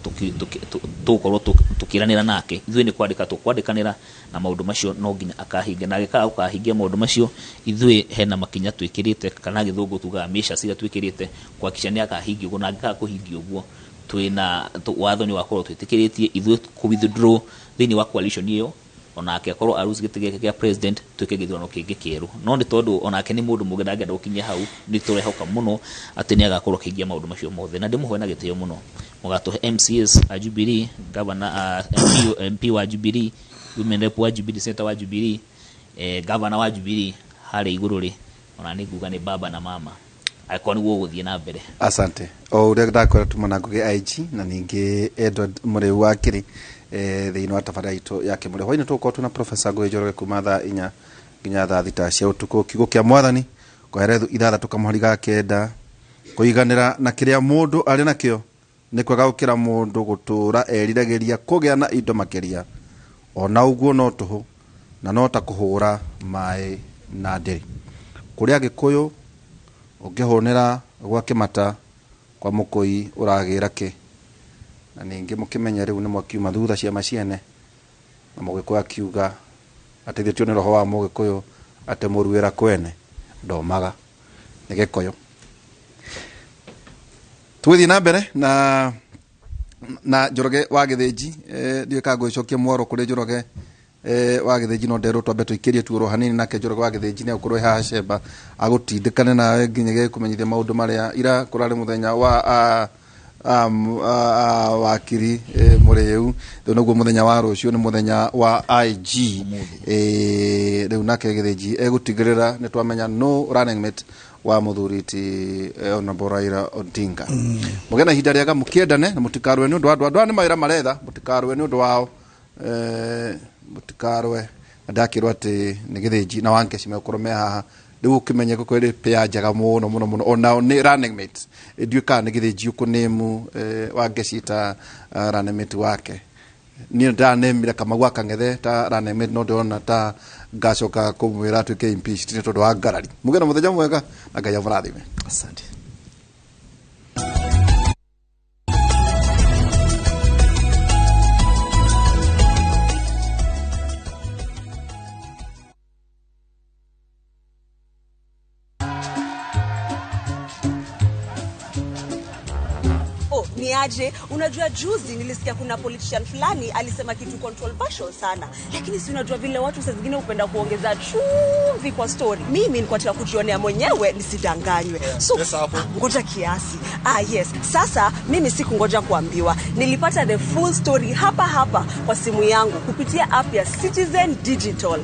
tũkĩranĩra nake. Ithuĩ nĩ kwandĩka tũkwandĩkanĩra na maũndũ macio no nginya akahingia, na angĩkaga gũkahingia maũndũ macio ithuĩ hena makinya twĩkĩrĩte, kana gĩthũngũ tugaga measures iria twĩkĩrĩte kuhakikisha nĩ akahingia ũguo, na angĩkaga kũhingia ũguo twĩna watho nĩ wakorwo twĩtĩkĩrĩtie ithuĩ kũ withdraw thĩinĩ wa coalition ĩyo Onake akorwo arusi gĩtĩ gĩake kĩa president, twĩke gĩthurano kĩngĩ kĩerũ. No nĩ tondũ onake nĩ mũndũ mũgĩ, ndangĩenda gũkinyia hau, nĩ tũrehoka mũno atĩ nĩ agakorwo akĩhingia maũndũ macio mothe. Na ndĩmũhoe na gĩtĩo mũno, mũgatũhe MCAs a Jubilee, governor, MP wa Jubilee, women rep wa Jubilee, senator wa Jubilee, governor wa Jubilee harĩa igũrũ rĩ, ona nĩ nguga nĩ baba na mama, angĩkorwo nĩguo gũthiĩ na mbere. Asante. O ũrĩa ndakwĩra, tuma na Ngugi IG na ningĩ Edward Mũrĩu wa Kĩrĩ thĩinĩ wa tabarĩra itũ ya Kĩmũrĩ. Hwainĩ tũgũkorwo twĩna Professor Ngugi Njoroge kuma thaa 4 nginya thaa 6 cia ũtukũ. Kiugo kĩa Mwathani, Koherethu 6:9, kũiganĩra na kĩrĩa mũndũ arĩ nakĩo nĩ kwega gũkĩra mũndũ gũtũũra eriragĩria kũgĩa na indo makĩria. Ona ũguo no tũhũ, na no ta kũhũra maĩ na ndĩrĩ. Kũrĩ Agĩkũyũ, ũngĩhũnĩra gwa kĩmata kwa mũkũi ũragĩra kĩ? Na ningĩ mũkĩmenye rĩu nĩ mwakiuma thutha ciama ciene, na Mũgĩkũyũ akiuga ateithĩtio nĩ roho wa Mũgĩkũyũ atĩ mũruĩra kwene ndomaga. Nĩ Gĩkũyũ. Tũgĩthiĩ na mbere na Njoroge wa Gĩthĩnji. Ndiũĩ kana ngũgĩcokia mwaro kũrĩ Njoroge wa Gĩthĩnji, no nderwo twambe tũikĩrie tuoro hanini. Nake Njoroge wa Gĩthĩnji nĩ egũkorwo e haha cemba agũtindĩkane nawe nginya gĩkũmenyithia maũndũ marĩa ira kũrarĩ mũthenya wa wakiri Mũrĩu. Rĩu naguo mũthenya wa rũciũ nĩ mũthenya wa IG. Rĩu nake Gĩthĩnji egũtigĩrĩra nĩ twamenya no running mate wa mũthuri ti Honorable Raila Odinga. Mũgĩe na ihinda rĩega, mũkĩendane na mũtikarũe nĩ ũndũ wa andũ aya nĩ mawĩra maretha, mũtikarũe nĩ ũndũ wao, mũtikarũe. Na ndakĩrwo atĩ nĩ Gĩthĩnji na Wangeci megũkorwo me haha. Rĩu ũkĩmenye gũkorwo ĩrĩ pair njega mũno mũno mũno, onao nĩ running mates. Ndiũĩ kana nĩ Gĩthĩnji ũkũnĩmu Wangeci ta running mate wake. Niĩ ndanemire Kamau wa Kang'ethe ta running mate, no ndĩrona ta ngacoka kũmwĩra atuĩke impeached nĩ tondũ wa ngarari. Mũgĩe na mũthenya mwega na Ngai amũrathime. Asante. Oh, ni aje? Unajua juzi nilisikia kuna politician fulani alisema kitu controversial sana, lakini si unajua vile watu saa zingine hupenda kuongeza chumvi kwa story. Mimi nilikuwa nataka kujionea mwenyewe nisidanganywe. So Pesa hapo. Ngoja kiasi. Ah, yes. Sasa mimi sikungoja kuambiwa, nilipata the full story hapa hapa kwa simu yangu kupitia app ya Citizen Digital.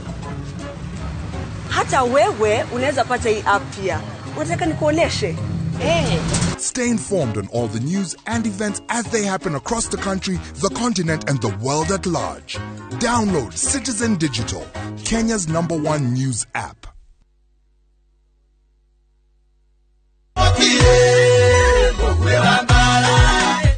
Hata wewe unaweza pata hii app pia. Unataka nikuoneshe? Hey. Stay informed on all the news and events as they happen across the country, the continent, and the world at large. Download Citizen Digital, Kenya's number one news app.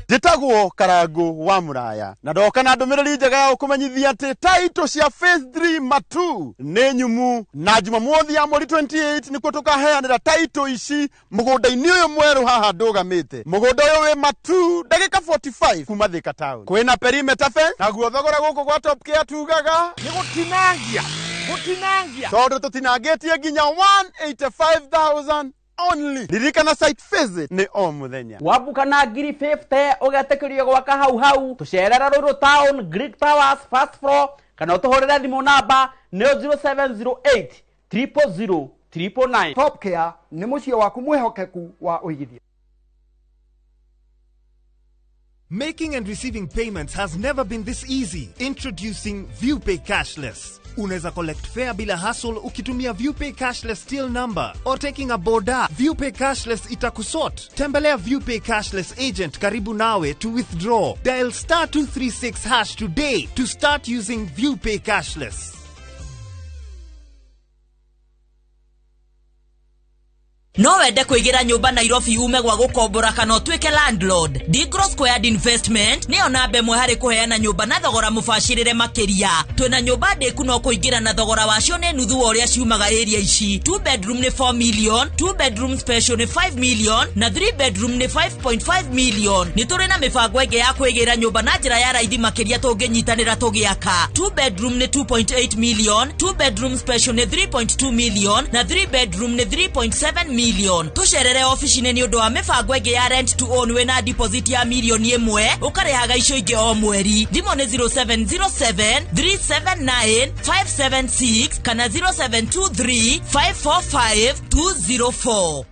Njĩtagwo Karangũ wa Mũraya na ndoka na ndũmĩrĩri njega ya gũkũmenyithia atĩ taito cia Phase 3 Matu nĩ nyumu, na Jumamothi ya mweri 28 nĩkuo tũkaheanĩra taito ici mũgũnda-inĩ ũyũ mwerũ haha ndũgamĩte. Mũgũnda ũyũ wĩ Matu, ndagĩka 45 kuma Thika town. Kwĩna perimeter fence, naguo thogora gũkũ gwa Top Care tugaga nĩ gũtinangia gũtinangia, tondũ tũtinangĩtie nginya 185,000 only. Ririkana site visit nĩ o mũthenya. Wambuka na ngiri 50 ũgetĩkĩrio gwaka hau hau. Tũcerera Ruiru Town, Greek Towers, first floor, kana ũtũhũrĩre thimũ namba nĩyo 0708 000 999. Top Care nĩ mũciĩ waku mwĩhokeku wa ũigithia. Making and receiving payments has never been this easy. Introducing ViewPay Cashless. Unaweza collect fare bila hassle ukitumia ViewPay Cashless till number or taking a boda. ViewPay Cashless itakusort. Tembelea ViewPay Cashless agent karibu nawe to withdraw. Dial star 236 hash today to start using ViewPay Cashless. No wende kũigĩra nyũmba Nairobi ume gwa gũkombora kana ũtuĩke landlord. Digro Squared Investment nĩyo namba ĩmwe harĩ kũheana nyũmba na thogora mũbacĩrĩre makĩria. Twĩna nyũmba ndĩku no kũingĩra na thogora wacio nĩ nuthu wa ũrĩa ciumaga area ici. 2 bedroom nĩ 4 million, 2 bedroom special nĩ 5 million na 3 bedroom nĩ 5.5 million. Nĩ tũrĩ na mĩbango ĩngĩ ya kũigĩra nyũmba na njĩra ya raithi makĩria tũngĩnyitanĩra tũgĩaka. 2 bedroom nĩ 2.8 million, 2 bedroom special nĩ 3.2 million na 3 bedroom nĩ 3.7 million. million. Tũcerere obici-inĩ nĩ ũndũ wa mĩbango ĩngĩ ya rent to own wĩna deposit ya mirioni 1 ũkarĩhaga icio ingĩ o mweri. Thimũ nĩ 0707 379 576 kana 0723 545 204.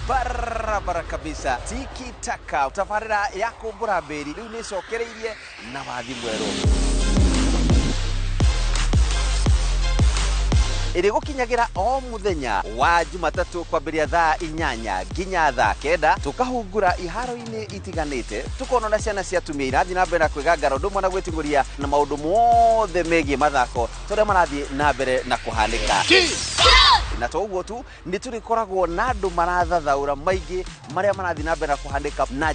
Barabara kabisa, tiki taka tabarĩra ya kũmbũra mbĩri rĩu nĩ ĩcokereirie na wathi mwerũ ĩrĩ gũkinyagĩra o mũthenya wa Jumatatũ kwambĩrĩria thaa 8 nginya thaa 9, tũkahungura iharo-inĩ itiganĩte, tũkona na ciana cia atumia irathiĩ na mbere na kwĩgangara ũndũ ũmwe na gwĩting'ũria na maũndũ mothe megiĩ mathako tũrĩa marathiĩ na mbere na kũhanĩka. Na to ũguo tu, nĩ tũrĩkoragwo na andũ marathathaũra maingĩ marĩa marathiĩ na mbere na kũhanĩka na